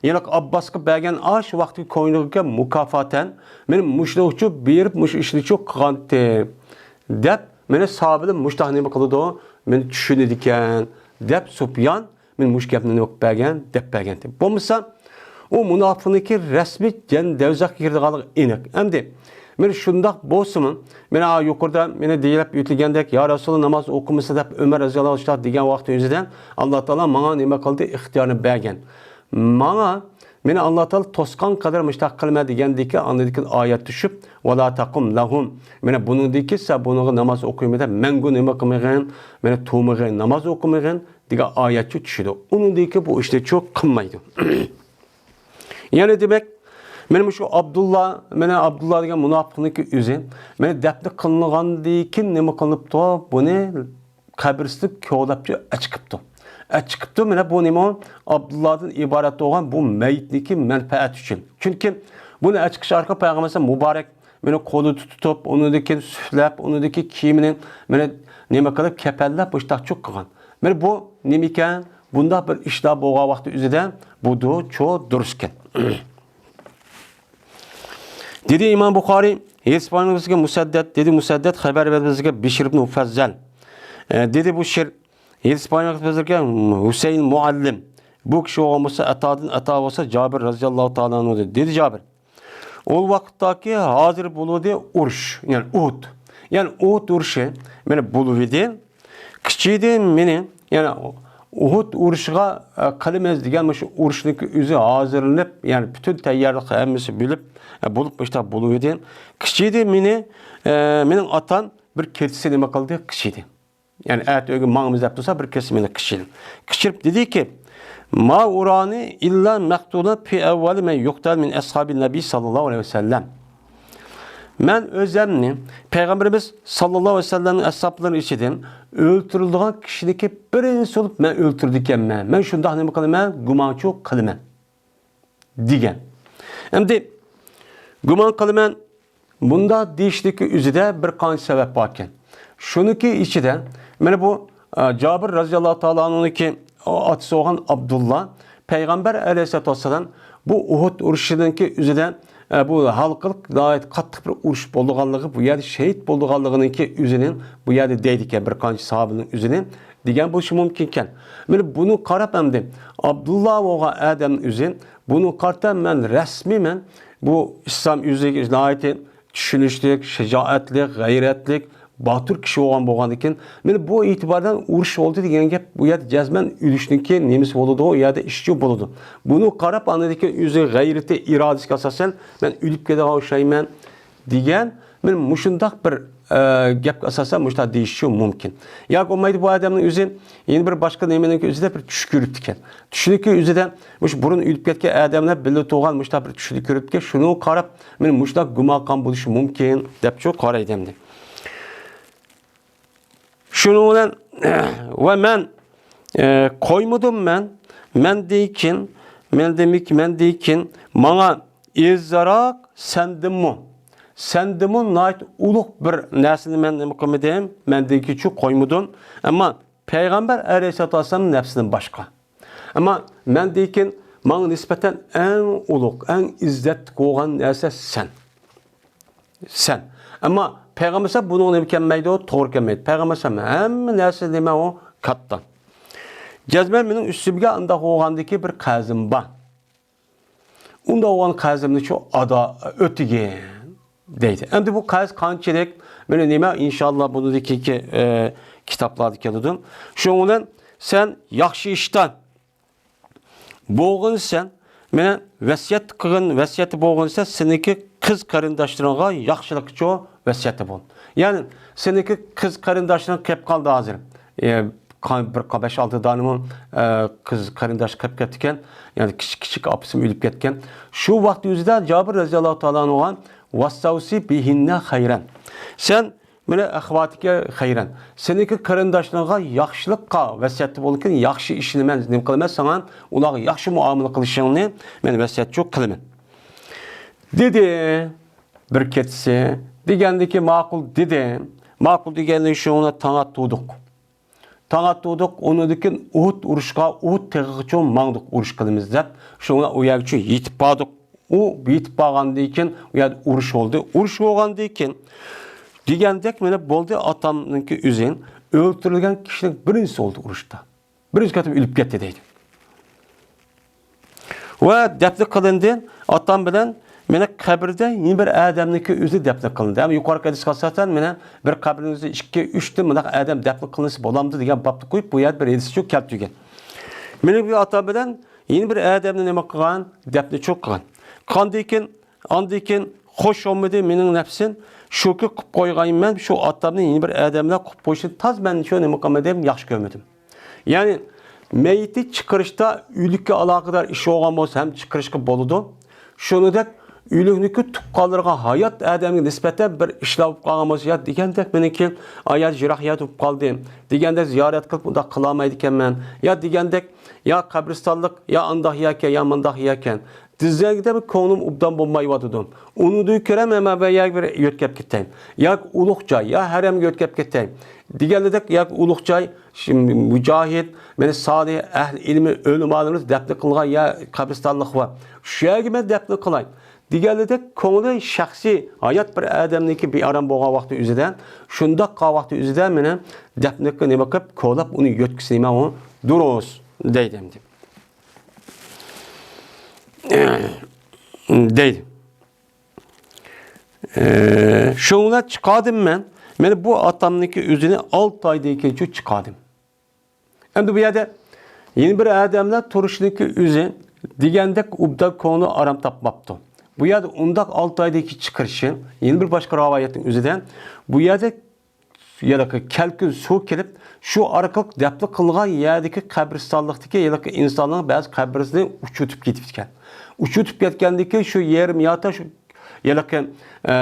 يەنى ئابباسقا بەرگەن ئاشۇ ۋاقىتتىكى كوينىغا مۇكاپاتەن، مېنى مۇشۇنىڭ ئۈچۈن بېرىپ مۇشۇ ئىشنى شۇ قىلغانتى، دەپ، مېنى سابىلىم مۇشتاق نېمە قىلىدۇ، مېنى چۈشىنىدىكەن، دەپ سۇپيان مېنى مۇشۇ گەپنى نېمە قىلىپ بەرگەن، دەپ بەرگەنتى. بولمىسا، ئۇ مۇناپىقنىڭكى رەسمىي جەن دەۋزەخكە كىرىدىغانلىقى ئېنىق. ئەمدى، مېنى شۇنداق بولسىمۇ، مېنى ھا يۇقىرىدا مېنى دېيىلىپ ئۆتۈلگەندەك، يا رەسۇلاللا، ناماز ئوقۇمىسا دەپ ئۆمەر رەزىياللاھۇ ئەنھۇ دېگەن ۋاقىت ئۆزىدە، ئاللا تائالا ماڭا نېمە قىلدى، ئىختىيارنى بەرگەن. ماڭا، مېنى ئاللا تائالا توسقان قەدەر مۇشتاق قىلما دېگەندىكى، ئاندىن كېيىن ئايەت چۈشۈپ، ۋەلا تەقۇم لەھۇم. مېنى بۇنىڭدىكى سەن بۇنىڭغا ناماز ئوقۇيمەن دەپ، مەڭگۈ نېمە قىلمىغىن، مېنى تۇمىغىن، ناماز ئوقۇمىغىن دېگەن ئايەتچۇ چۈشىدۇ. ئۇنىڭدىكى بۇ ئىشنى چۇ قىلمايدۇ. يەنى دېمەك، مېنى مۇشۇ ئابدۇللا، مېنى ئابدۇللا دېگەن مۇناپىقنىڭكى ئۆزى، مېنى دەپنە قىلىنغاندىن كېيىن نېمە قىلىنىپتۇ؟ بۇنى قەبرىسىدىن كولاپ ئەچىقىپتۇ. ئەچىقىپتۇ، مانا بۇ نېمە؟ ئابدۇللادىن ئىبارەت بولغان بۇ مەيىتنىڭكى مەنپەئەت ئۈچۈن. چۈنكى بۇنى ئەچىقىش ئارقىلىق پەيغەمبەر مۇبارەك مانا قولىدا تۇتۇپ، ئۇنىڭدىن كېيىن سۈپلەپ، ئۇنىڭدىن كېيىن كىيىمىنى مانا نېمە قىلىپ، كەپەنلەپ، مۇشتاق چۇق قىلغان. مانا بۇ نېمە ئىكەن؟ بۇنداق بىر ئىشلار بولغان ۋاقتى ئۆزىدە بۇ دۇچۇ دۇرۇس ئىكەن. دېدى ئىمام بۇخارىي، ھېدىس بايانلىغۇچىسى مۇسەددەت، دېدى مۇسەددەت خەۋەر بەردى بىزگە بىشر ئىبن مۇفەززەل. ئە، دېدى بۇ شىر، ھېدىس بايانلىغۇچىسى بىزگە ھۈسەيىن مۇئەللىم. بۇ كىشى بولغان بولسا ئاتادىن، ئاتا بولسا جابىر رەزىياللاھۇ تائالا ئەنھۇ دېدى. دېدى جابىر. ئۇ ۋاقىتتاكى ھازىر بولۇۋىدى ئۇرۇش، يەنى ئۇھۇد. يەنى ئۇھۇد ئۇرۇشى، مانا بولۇۋىدى. كىچىكىدە مېنى، يەنى ئۇھۇد ئۇرۇشىغا، ئە، قىلىمىز دېگەن مۇشۇ ئۇرۇشنىڭكى ئۆزى ھازىرلىنىپ، يەنى پۈتۈن تەييارلىق ھەممىسى بىلىپ، ئە، بولۇپ مۇشتاق بولۇۋىدى. كىچىكىدە مېنى، ئە، مېنىڭ ئاتام بىر كېچىسى نېمە قىلدى؟ قىچىدى. يەنى ئەتە ئۆيگە ماڭىمىز دەپ تۇرسا، بىر كېچىسى مېنى قىچىدى. قىچىرىپ دېدىكى، ما ئۇرانى ئىللا مەقتۇلان پى ئەۋۋەلى مەن يۇقتەل مىن ئەسھابى نەبى ساللاللاھۇ ئەلەيھى ۋەسەللەم. مەن ئۆزەمنى پەيغەمبىرىمىز ساللاللاھۇ ئەلەيھى ۋەسەللەمنىڭ ئەسھابلىرى ئىچىدىن ئۆلتۈرۈلىدىغان كىشىنىڭكى بىرىنچىسى بولۇپ مەن ئۆلتۈرىدىكەنمەن. مەن شۇنداق نېمە قىلىمەن؟ گۇمانچۇ قىلىمەن. دېگەن. ئەمدى گۇمان قىلىمەن، بۇنداق دېيىشلىكى ئۆزىدە بىر قانچە سەۋەب باركەن. شۇنىڭكى ئىچىدە، مانا بۇ، ئە، جابىر رەزىياللاھۇ تائالا ئەنھۇنىڭكى ئاتىسى بولغان ئابدۇللا، پەيغەمبەر ئەلەيھىسسالاتۇ ۋەسسالام بۇ ئۇھۇد ئۇرۇشىنىڭكى ئۆزىدە، ئە، بۇ ھالقىلىق ناھايىتى قاتتىق بىر ئۇرۇش بولىدىغانلىقى، بۇ يەردە شېھىت بولىدىغانلىقىنىڭكى ئۆزىنى بۇ يەردە دەيدىكەن، بىر قانچە ساھابىنىڭ ئۆزىنى دېگەن بولۇشى مۇمكىنكەن. مانا بۇنى قاراپ ئەمدى ئابدۇللا بولغان ئادەمنىڭ ئۆزى بۇنىڭغا قارىتا مەن رەسمىي مەن بۇ ئىسلام ئۆزىگە ناھايىتى چۈشىنىشلىك، شىجائەتلىك، غەيرەتلىك، باتۇر كىشى بولغان بولغاندىكىن، مانا بۇ ئېتىباردىن ئۇرۇش بولدى دېگەن گەپ، بۇ يەردە جەزمەن ئۆلۈشنىڭكى نېمىسى بولىدۇ، ئۇ يەردە ئىشچى بولىدۇ. بۇنى قاراپ ئاندىكىن ئۆزى غەيرىتى، ئىرادىسىگە ئاساسەن مەن ئۆلۈپ كېتىدىغان ئوخشايمەن دېگەن، مانا مۇشۇنداق بىر، ئە، گەپكە ئاساسەن مۇشۇنداق دېيىشى مۇمكىن. ياكى بولمايدۇ بۇ ئادەمنىڭ ئۆزى يەنە بىر باشقا نېمىنىڭكى ئۆزىدە بىر چۈش كۆرۈپتىكەن. چۈشنىڭكى ئۆزىدە مۇشۇ بۇرۇن ئۆلۈپ كەتكەن ئادەملەر بىللە تۇرغان مۇشۇنداق بىر چۈشنى كۆرۈپتىكەن. شۇنىڭغا قاراپ مانا مۇشۇنداق گۇمان قىلغان بولۇشى مۇمكىن دەپچۇ قارايدۇ ئەمدى. شۇنىڭ بىلەن ۋە مەن، ئە، قويمىدىم مەن، مەندىن كېيىن، مەن دېمەك، مەندىن كېيىن ماڭا ئېزىزراق سەندىنمۇ، سەندىنمۇ ناھايىتى ئۇلۇغ بىر نەرسىنى مەن نېمە قىلمىدىم، مەندىن كېيىنچۇ قويمىدىم. ئەمما پەيغەمبەر ئەلەيھىسسالاتۇ ۋەسسالامنىڭ نەپسىدىن باشقا. ئەمما مەندىن كېيىن ماڭا نىسبەتەن ئەڭ ئۇلۇغ، ئەڭ ئىززەتلىك بولغان نەرسە سەن. سەن. ئەمما پەيغەمبەر ئەلەيھىسسالام بۇنىڭغا نېمە كەلمەيدۇ؟ توغرا كەلمەيدۇ. پەيغەمبەر ئەلەيھىسسالام ھەممە نەرسە نېمە ئۇ؟ كاتتا. جەزمەن مېنىڭ ئۈستۈمگە ئانداق بولغاندىكى بىر قەرزىم بار. ئۇنداق بولغان قەرزىمنى شۇ ئادا، ئۆتىگىن دەيدۇ. ئەمدى بۇ قەرز قانچىلىك؟ مانا نېمە، ئىنشاللا بۇنىڭدىن كېيىنكى، ئە، كىتابلاردا كېلىدۇ. شۇنىڭ بىلەن سەن ياخشى ئىشتا بولغىنىسەن، مانا ۋەسىيەت قىلغىن، ۋەسىيەتتە بولغىنىسەن، سېنىڭكى قىز قېرىنداشلىرىڭغا ياخشىلىقچۇ ۋەسىيەتتە بول. يەنى سېنىڭكى قىز قېرىنداشلىرىڭ قېلىپ قالدى ھازىر. ئە، قا-، بىر قا-، بەش-ئالتە دانىمۇ، ئە، قىز قېرىنداش قېلىپ كەتكەن. يەنى كىچىك، كىچىك ئاپىسىمۇ ئۆلۈپ كەتكەن. شۇ ۋاقىت ئۆزىدە جابىر رەزىياللاھۇ تائالا ئەنھۇغا ۋەستەۋسى بىھىننە خەيرەن. سەن مانا ئەخۋاتىكە خەيرەن. سېنىڭكى قېرىنداشلىرىڭغا ياخشىلىققا ۋەسىيەتتە بولغىن، ياخشى ئىشنى مەن نېمە قىلىمەن ساڭا، ئۇلارغا ياخشى مۇئامىلە قىلىشىڭنى مەن ۋەسىيەتچۇ قىلىمەن. دېدى. بىر كېچىسى دېگەندىكىن ماقۇل دېدىم. ماقۇل دېگەندىن شۇڭا تاڭ ئاتتۇردۇق. تاڭ ئاتتۇردۇق، ئۇنىڭدىن كېيىن ئۇھۇد ئۇرۇشقا، ئۇھۇد تېغىغىچە ماڭدۇق، ئۇرۇش قىلىمىز دەپ. شۇڭا ئۇ يەرگىچە يېتىپ باردۇق. ئۇ يېتىپ بارغاندىن كېيىن ئۇ يەردە ئۇرۇش بولدى. ئۇرۇش بولغاندىن كېيىن دېگەندەك مانا بولدى، ئاتامنىڭكى ئۆزى ئۆلتۈرۈلگەن كىشىنىڭ بىرىنچىسى بولدى ئۇرۇشتا. بىرىنچى قېتىم ئۆلۈپ كەتتى دەيدۇ. ۋە دەپنە قىلىندى. ئاتام بىلەن مېنىڭ قەبرىدە يەنە بىر ئادەمنىڭكى ئۆزى دەپنە قىلىندى. ئەمما يۇقىرىقى ھەدىسكە ئاساسەن، مېنىڭ بىر قەبرىنىڭ ئۆزى ئىككى، ئۈچتىن مۇنداق ئادەم دەپنە قىلىنسا بولامدۇ دېگەن بابتا قويۇپ، بۇ يەردە بىر ھەدىسچۇ كەلتۈرگەن. مېنىڭ بىر ئاتام بىلەن يەنە بىر ئادەمنى نېمە قىلغان؟ دەپنىچۇ قىلغان. قاندىن كېيىن ئاندىن كېيىن خوش بولمىدى مېنىڭ نەپسىم، شۇكى قىلىپ قويغايمەن، شۇ ئاتامنى يەنە بىر ئادەم بىلەن قىلىپ قويۇشنى تاز مەن شۇ نېمە قىلمىدىم، ياخشى كۆرمىدىم. يەنى مەيىتنى چىقىرىشتا ئۆلۈككە ئالاقىدار ئىش بولغان بولسا ھەم چىقىرىشقا بولىدۇ. شۇنىڭدەك ئۆلۈكنىڭكى تۇغقانلىرىغا ھايات ئادەمگە نىسبەتەن بىر ئىشلار بولۇپ قالغان بولسا، يا دېگەندەك مېنىڭكى ئايال يىراق يەردە بولۇپ قالدى، دېگەندەك زىيارەت قىلىپ ئۇنداق قىلالمايدىكەنمەن، يا دېگەندەك يا قەبرىستانلىق، يا ئانداق يەركەن، يا مانداق يەركەن. دېگەندەك بىر كۆڭلۈم ئوبدان بولمايۋاتىدۇ. ئۇنىڭدىن كۆرە مەن بىر يەرگە بىر يۆتكەپ كېتەي. ياكى ئۇلۇغ جاي، يا ھەرەمگە يۆتكەپ كېتەي. دېگەندەك ياكى ئۇلۇغ جاي، شۇ مۇجاھىد، مانا سالىھ، ئەھلى ئىلمى، ئۆلىمالىرىمىز دەپنە قىلغان يا قەبرىستانلىق بار. شۇ يەرگە مەن دەپنە قىلاي. دېگەنلىدەك كۆڭلى شەخسىي ھايات بىر ئادەمنىڭكى بىئارام بولغان ۋاقتى ئۆزىدە، شۇنداق قالغان ۋاقتى ئۆزىدە مېنى دەپنىكى نېمە قىلىپ، كولاپ ئۇنى يۆتكىسە نېمە ئۇ دۇرۇس دەيدۇ ئەمدى. دەيدۇ. ئە، شۇڭلا چىقاردىم مەن. مانا بۇ ئاتامنىڭكى ئۆزىنى ئالتە ئايدىن كېيىنچۇ چىقاردىم. ئەمدى بۇ يەردە يەنە بىر ئادەملەر تۇرۇشنىڭكى ئۆزى دېگەندەك ئوبدان كۆڭلى ئارام تاپماپتۇ. بۇ يەردە ئۇنداق ئالتە ئايدىن كېيىن چىقىرىشى يەنە بىر باشقا رىۋايەتنىڭ ئۆزىدە بۇ يەردە ھېلىقى كەلكۈن سۇ كېلىپ، شۇ ئارقىلىق دەپنە قىلغان يەردىكى قەبرىستانلىقتىكى ھېلىقى ئىنساننىڭ بەزى قەبرىسىنى ئۇچۇرتۇپ كېتىپتىكەن. ئۇچۇرتۇپ كەتكەندىن كېيىن شۇ يېرىم يارتا شۇ ھېلىقى، ئە،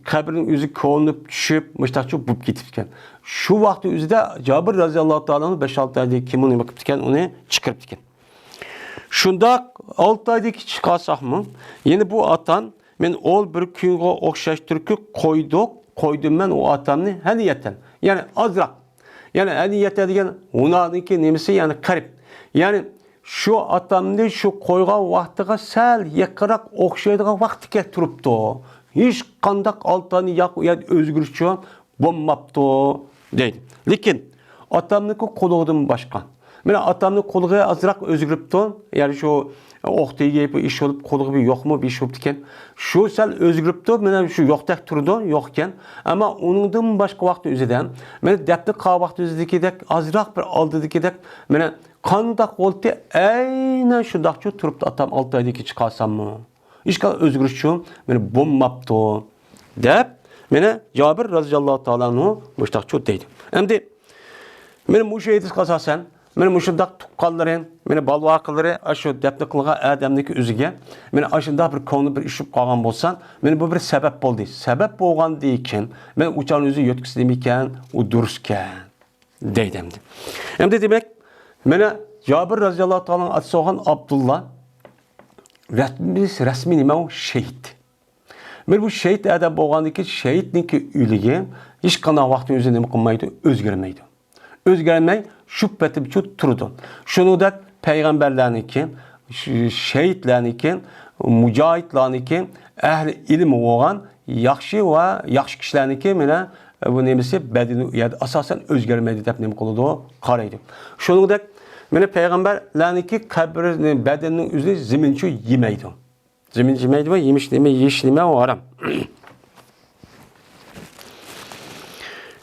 قەبرىنىڭ ئۆزى كۆلىنىپ چۈشۈپ، مۇشتاقچە بوپ كېتىپتىكەن. شۇ ۋاقىت ئۆزىدە جابىر رەزىياللاھۇ تائالا ئەنھۇ بەش-ئالتە ئايدىن كېيىن نېمە قىپتىكەن، ئۇنى چىقىرىپتىكەن. شۇنداق ئالتە ئايدىن كېيىن چىقارساقمۇ، يەنە بۇ ئاتام، مەن ئول بىر كۈنگە ئوخشاش تۇرۇپ قويدۇق، قويدۇم مەن ئۇ ئاتامنى ھەنىيەتەن. يەنى ئازراق. يەنى ھەنىيەتەن دېگەن ھۇنانىڭكى نېمىسى، يەنى قەرىب. يەنى شۇ ئاتامنى شۇ قويغان ۋاقتىغا سەل يېقىنراق ئوخشايدىغان ۋاقتى كەپ تۇرۇپتۇ. ھېچقانداق ئالتە ئاينى ياق ئۇ يەردە ئۆزگىرىش بولماپتۇ، دەيدۇ. لېكىن ئاتامنىڭكى قۇلىقىدىن باشقا. مانا ئاتامنىڭ قۇلىقى ئازراق ئۆزگىرىپتۇ. يەنى شۇ ئوق تېگىپ، ئىش بولۇپ، قۇلىقى بىر يوقمۇ، بىر ئىش بولۇپتىكەن. شۇ سەل ئۆزگىرىپتۇ. مانا شۇ يوقتەك تۇرىدۇ، يوق ئىكەن. ئەمما ئۇنىڭدىن باشقا ۋاقىت ئۆزىدە، مانا دەپنە قىلغان ۋاقىت ئۆزىدىكىدەك، ئازراق بىر ئالدىدىكىدەك، مانا قانداق بولدى؟ ئەينەن شۇنداقچۇ تۇرۇپتۇ ئاتام ئالتە ئايدىن كېيىن چىقارساممۇ. ھېچقانداق ئۆزگىرىشچۇ مانا بولماپتۇ، دەپ، مانا جابىر رەزىياللاھۇ تائالا ئەنھۇ مۇشتاقچۇ دەيدۇ. ئەمدى مانا مۇشۇ ھەدىسكە ئاساسەن، مانا مۇشۇنداق تۇغقانلىرى، مانا بالىۋاقىلىرى ئاشۇ دەپنە قىلغان ئادەمنىڭكى ئۆزىگە، مانا ئاشۇنداق بىر كۆڭلى بىر ئىش بولۇپ قالغان بولسا، مانا بۇ بىر سەۋەب بولدى. سەۋەب بولغاندىن كېيىن، مانا ئۇچارنى ئۆزى يۆتكىسە نېمىكەن، ئۇ دۇرۇسكەن. دەيدۇ ئەمدى. ئەمدى دېمەك، مانا جابىر رەزىياللاھۇ تائالا ئەنھۇ ئاتىسى بولغان ئابدۇللا رەسمىي، رەسمىي نېمە ئۇ؟ شېھىت. مانا بۇ شېھىت ئادەم بولغاندىن كېيىن شېھىتنىڭكى ئۆلۈكى ھېچقانداق ۋاقىتتا ئۆزى نېمە قىلمايدۇ؟ ئۆزگەرمەيدۇ. ئۆزگەرمەي شۇ پېتىمچۇ تۇرىدۇ. شۇنىڭدەك پەيغەمبەرلەرنىڭكى، ش-، شېھىتلەرنىڭكى، مۇجاھىدلارنىڭكى ئەھلى ئىلمى بولغان ياخشى ۋە ياخشى كىشىلەرنىڭكى مانا بۇ نېمىسى بەدىنى ئاساسەن ئۆزگەرمەيدۇ دەپ نېمە قىلىدۇ؟ قارايدۇ. شۇنىڭدەك مانا پەيغەمبەرلەرنىڭكى قەبرىنى، بەدىنىنىڭ ئۆزى زېمىنچۇ يېمەيدۇ. زېمىن يېمەيدۇ ۋە يېمىش نېمە، يېيىش نېمە ئۇ ھارام.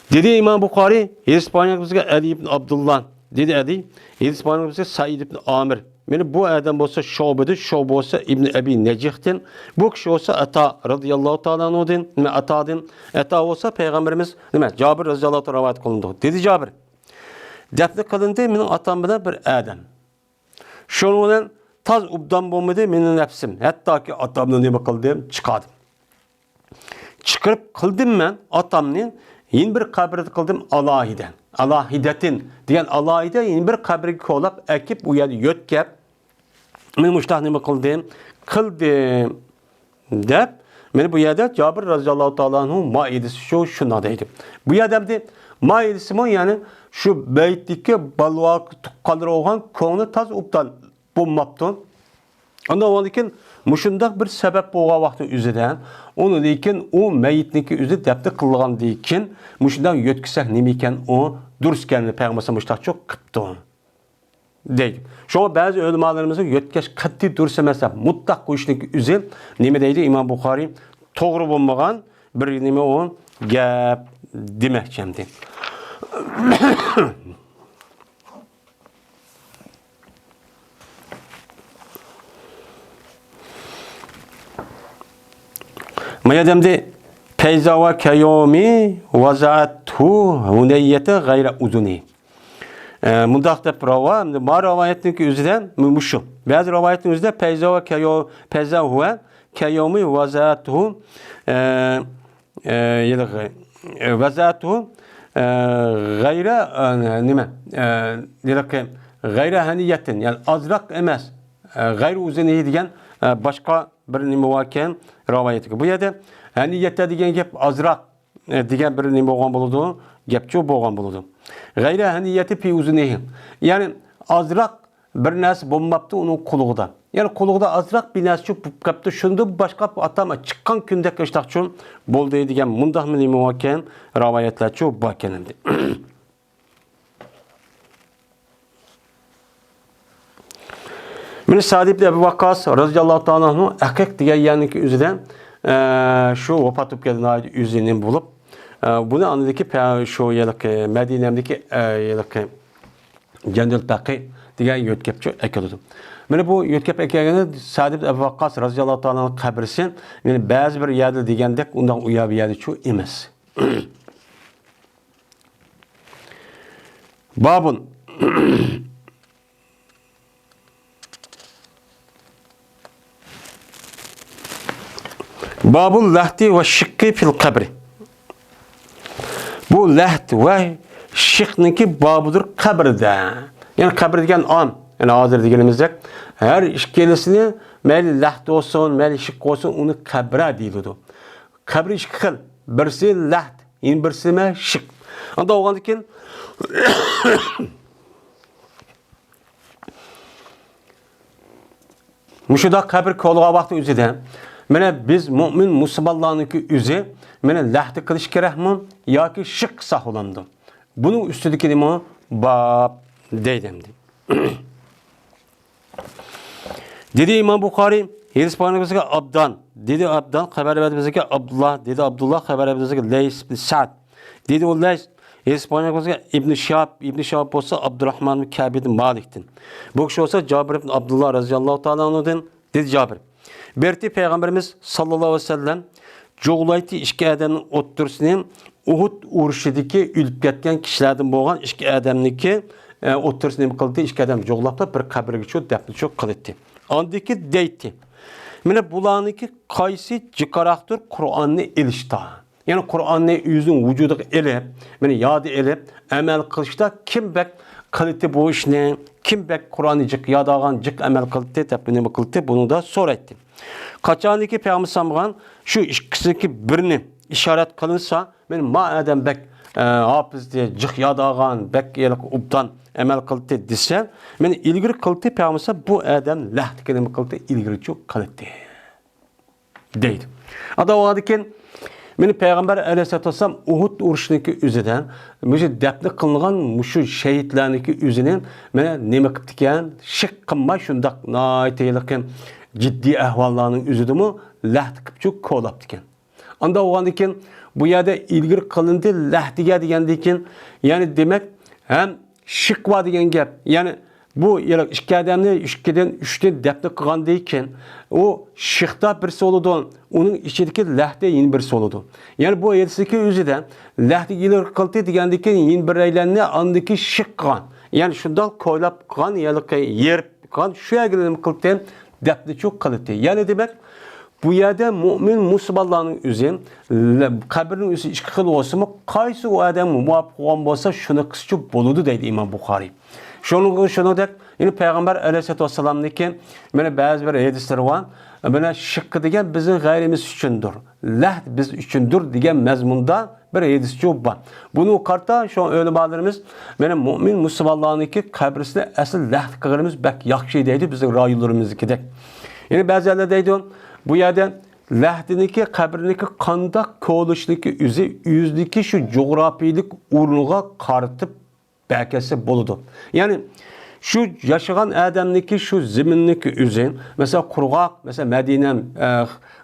دېدى ئىمام بۇخارىي، ھېدىس بايان بىزگە ئەلى ئىبن ئابدۇللا. دېدى ئەلى، ھېدىس بايان بىزگە سەئىد ئىبن ئامىر. مانا بۇ ئادەم بولسا شۇبىدىن، شۇبە بولسا ئىبن ئەبى نەجىھتىن، بۇ كىشى بولسا ئاتا رەزىياللاھۇ تائالا ئەنھۇدىن، مانا ئاتادىن، ئاتا بولسا پەيغەمبىرىمىز، نېمە، جابىر رەزىياللاھۇ تائالا رىۋايەت قىلىنىدۇ. دېدى جابىر، دەپنە قىلىندى مېنىڭ ئاتام بىلەن بىر ئادەم. شۇنىڭ بىلەن تاز ئوبدان بولمىدى مېنىڭ نەپسىم. ھەتتاكى ئاتامنى نېمە قىلدىم؟ چىقاردىم. چىقىرىپ قىلدىم مەن ئاتامنى، يەنە بىر قەبرىدە قىلدىم ئالاھىدە. ئالاھىدەتىن دېگەن ئالاھىدە يەنە بىر قەبرىگە كولاپ ئەكىپ، ئۇ يەردە يۆتكەپ، مەن مۇشتاق نېمە قىلدىم؟ قىلدىم، دەپ، مانا بۇ يەردە جابىر رازىياللاھۇ تائالا ئەنھۇ مائىدىسى شۇ، شۇنداق دەيدۇ. بۇ يەردە ئەمدى مائىدىسىمۇ، يەنى شۇ مەيتتىكى بالىۋاكى تۇغقانلىرى بولغان كۆڭلى تاز ئوبدان بولماپتۇ. ئاندىن كېيىن مۇشۇنداق بىر سەۋەب بولغان ۋاقتى ئۆزىدە، ئۇنى لېكىن ئۇ مەيتنىڭكى ئۆزى دەپنە قىلغاندىن كېيىن مۇشۇنداق يۆتكىسەك نېمە ئىكەن، ئۇ دۇرۇس ئىكەننى پەيغەمبەر مۇشۇنداق قىپتۇ دەيدۇ. شۇڭا بەزى ئۆلىمالىرىمىز يۆتكەش قەتئىي دۇرۇس ئەمەس دەپ مۇتلەق قويۇشنىڭ ئۆزى نېمە دەيدۇ؟ ئىمام بۇخارىي توغرا بولمىغان بىر نېمە ئۇ گەپ دېمەكچى ئەمدى. ما يەردە ئەمدى فەيزا ۋە كەييۇمى ۋەزەئەتھۇ ھۇنەييەتە غەيرە ئۇزۇنى. ئە، مۇنداق دەپ راۋا، ئەمدى ما رىۋايەتنىڭكى ئۆزىدە مۇ-، مۇشۇ. بەزى رىۋايەتنىڭ ئۆزىدە فەيزا ۋە كەييۇ-، فەيزا ھۇۋە كەييۇمى ۋەزەئەتھۇ، ئە، ئە، ھېلىقى، ئە، ۋەزەئەتھۇ، ئە، غەيرە، ئە، نېمە، ئە، ھېلىقى غەيرە ھەنىيەتىن، يەنى ئازراق ئەمەس، ئە، غەيرە ئۇزۇنى دېگەن، ئە، باشقا بىر نېمە باركەن رىۋايەتكە. بۇ يەردە ھەنىيەتە دېگەن گەپ ئازراق، ئە، دېگەن بىر نېمە بولغان بولىدۇ، گەپچۇ بولغان بولىدۇ. غەيرە ھەنىيەتى پى ئۇزۇنىھى، يەنى ئازراق بىر نەرسە بولماپتۇ ئۇنىڭ قۇلىقىدا. يەنى قۇلىقىدا ئازراق بىر نەرسە چۈشۈپ قاپتۇ. شۇندىن باشقا ئاتام چىققان كۈندەك ئىشتاقچۇ بولدى دېگەن مۇنداق نېمە باركەن، رىۋايەتلەرچۇ باركەن ئەمدى. مانا سەئد ئىبن ئەبۇ ۋەققاس رازىياللاھۇ تائالا ئەنھۇ ئەقىق دېگەن يەرنىڭكى ئۆزىدە، ئە، شۇ ۋاپات بولۇپ كەتكەن ناھايىتى ئۆزى نېمە بولۇپ، ئە، بۇنى ئاندىكى پە-، شۇ ھېلىقى مەدىنەدىكى، ئە، ھېلىقى جەننەتۇل بەقىي دېگەن يۆتكەپچۇ ئەكېلىدۇ. مانا بۇ يۆتكەپ ئەكەلگەندە سەئد ئىبن ئەبۇ ۋەققاس رازىياللاھۇ تائالا ئەنھۇ قەبرىسى، يەنى بەزى بىر يەردە دېگەندەك ئۇنداق ئۇ يەر بۇ يەردىچۇ ئەمەس. بابۇن. بابۇل لەھدى ۋە شىققى فىل قەبرى. بۇ لەھد ۋە شىقنىڭكى بابىدۇر قەبرىدە. يەنى قەبرە دېگەن ئام. يەنى ھازىر دېگىنىمىزدەك ھەر ئىككىلىسىنى مەيلى لەھد بولسۇن، مەيلى شىق بولسۇن، ئۇنى قەبرە دېيىلىدۇ. قەبرە ئىككى خىل. بىرسى لەھد، يەنە بىرسى نېمە؟ شىق. ئانداق بولغاندىن كېيىن مۇشۇنداق قەبرە كولىغان ۋاقتى ئۆزىدە، مانا بىز مۆمىن مۇسۇلمانلارنىڭكى ئۆزى، مانا لەھدە قىلىش كېرەكمۇ ياكى شىق قىلساق بولامدۇ؟ بۇنىڭ ئۈستىدىكى نېمە؟ باب دەيدۇ ئەمدى. دېدى ئىمام بۇخارىي، ھەدىس بۇخارىي بىزگە ئابدان، دېدى ئابدان، خەۋەر بەردى بىزگە ئابدۇللا، دېدى ئابدۇللا، خەۋەر بەردى بىزگە لەيس بىن سەئد. دېدى ئۇ لەيس، ھەدىس بۇخارىي بىزگە ئىبن شىھاب، ئىبن شىھاب بولسا ئابدۇراھمان بىن كەئب بىن مالىكتىن. بۇ كىشى بولسا جابىر ئىبن ئابدۇللا رازىياللاھۇ تائالا ئەنھۇدىن، دېدى جابىر. بىرتى پەيغەمبىرىمىز ساللاللاھۇ ئەلەيھى ۋەسەللەم جۇغلايتتى ئىككى ئادەمنىڭ ئوتتۇرىسىنى ئۇھۇد ئۇرۇشىدىكى ئۆلۈپ كەتكەن كىشىلەردىن بولغان ئىككى ئادەمنىڭكى، ئە، ئوتتۇرىسىنى نېمە قىلدى؟ ئىككى ئادەم جۇغلاپلا بىر قەبرىگە چۆ-، دەپنە چۆ قىلىتتى. ئاندىكى دەيتتى. مانا بۇلارنىڭكى قايسى جىقراقتۇر قۇرئاننى ئېلىشتا؟ يەنى قۇرئاننى ئۆزىنىڭ ۋۇجۇدىغا ئېلىپ، مانا يادا ئېلىپ، ئەمەل قىلىشتا كىم بەك قىلىتى بۇ ئىشنى، كىم بەك قۇرئاننى جىق ياداغان، جىق ئەمەل قىلىتى دەپ نېمە قىلىتى، بۇنىڭدا سورايتتى. قاچانكى پەيغەمبەر ساللاللاھۇ ئەلەيھى ۋەسەللەمگە شۇ ئىككىسىنىڭكى بىرىنى ئىشارەت قىلىنسا، مانا ما ئادەم بەك، ئە، ھاپىزدى، جىق ياداغان، بەك ھېلىقى ئوبدان ئەمەل قىلىتى دېسە، مانا ئىلگىرى قىلىتى پەيغەمبەر بۇ ئادەم لەھدىكى نېمە قىلىتى، ئىلگىرى چۆ قىلىتى. دەيدۇ. ئانداق بولغاندىكىن، مانا پەيغەمبەر ئەلەيھىسسالاتۇ ۋەسسالام ئۇھۇد ئۇرۇشىنىڭكى ئۆزىدە مۇشۇ دەپنە قىلىنغان مۇشۇ شېھىتلەرنىڭكى ئۆزىنى مانا نېمە قىپتىكەن، شىق قىلماي شۇنداق ناھايىتى ھېلىقى جىددىي ئەھۋاللارنىڭ ئۆزىدىمۇ لەھدە قىپچۇ كولاپتىكەن. ئانداق بولغاندىكىن، بۇ يەردە ئىلگىرى قىلىندى لەھدىگە دېگەندىكىن، يەنى دېمەك، ھەم شىق بار دېگەن گەپ. يەنى بۇ يەنە ئىككى ئادەمنى ئىككىدىن، ئۈچتىن دەپنە قىلغاندىن كېيىن، ئۇ شىختا بىرسى بولىدۇ، ئۇنىڭ ئىچىدىكى لەھدە يەنە بىرسى بولىدۇ. يەنى بۇ ھەدىستىكى ئۆزىدە لەھدە ئىلگىرى قىلدى دېگەندىن كېيىن يەنە بىرەيلەننى ئاندىكى شىق قىلغان. يەنى شۇنداق كويلاپ قىلغان، يەنى يېرىپ قىلغان، شۇ يەرگە نېمە قىلدى؟ دەپنىچۇ قىلدى. يەنى دېمەك، بۇ يەردە مۆمىن مۇسۇلمانلارنىڭ ئۆزى، لە-، قەبرىنىڭ ئۆزى ئىككى خىل بولسىمۇ، قايسى ئۇ ئادەمگە مۇۋاپىق بولغان بولسا، شۇنى قىلسىچۇ بولىدۇ دەيدۇ ئىمام بۇخارىي. شۇنىڭ، شۇنىڭدەك، يەنە پەيغەمبەر ئەلەيھىسسالاتۇ ۋەسسالامنىڭكى، مانا، بەزى بىر ھەدىسلىرى بار. مانا، شىققە دېگەن بىزنىڭ غەيرىمىز ئۈچۈندۇر، لەھد بىز ئۈچۈندۇر دېگەن مەزمۇندا بىر ھەدىسچۇ بار. بۇنى قارىتا شۇ ئۆلىمالىرىمىز، مانا، مۆمىن مۇسۇلمانلارنىڭكى قەبرىسىنى ئەسلى لەھد قىلغىنىمىز بەك ياخشى دەيدۇ، بىزنىڭ رايونلىرىمىزدىكىدەك. يەنە بەزىلەر دەيدۇ، بۇ يەردە لەھدىنىڭكى، قەبرىنىڭكى قانداق كولىشىنىڭكى ئۆزى، ئۆزىنىڭكى شۇ جۇغراپىيىلىك ئورنىغا قارىتىپ بەركەتسە بولىدۇ. يەنى شۇ ياشىغان ئادەمنىڭكى شۇ زېمىننىڭكى ئۆزى، مەسىلەن، قۇرغاق، مەسىلەن، مەدىنە، ئە،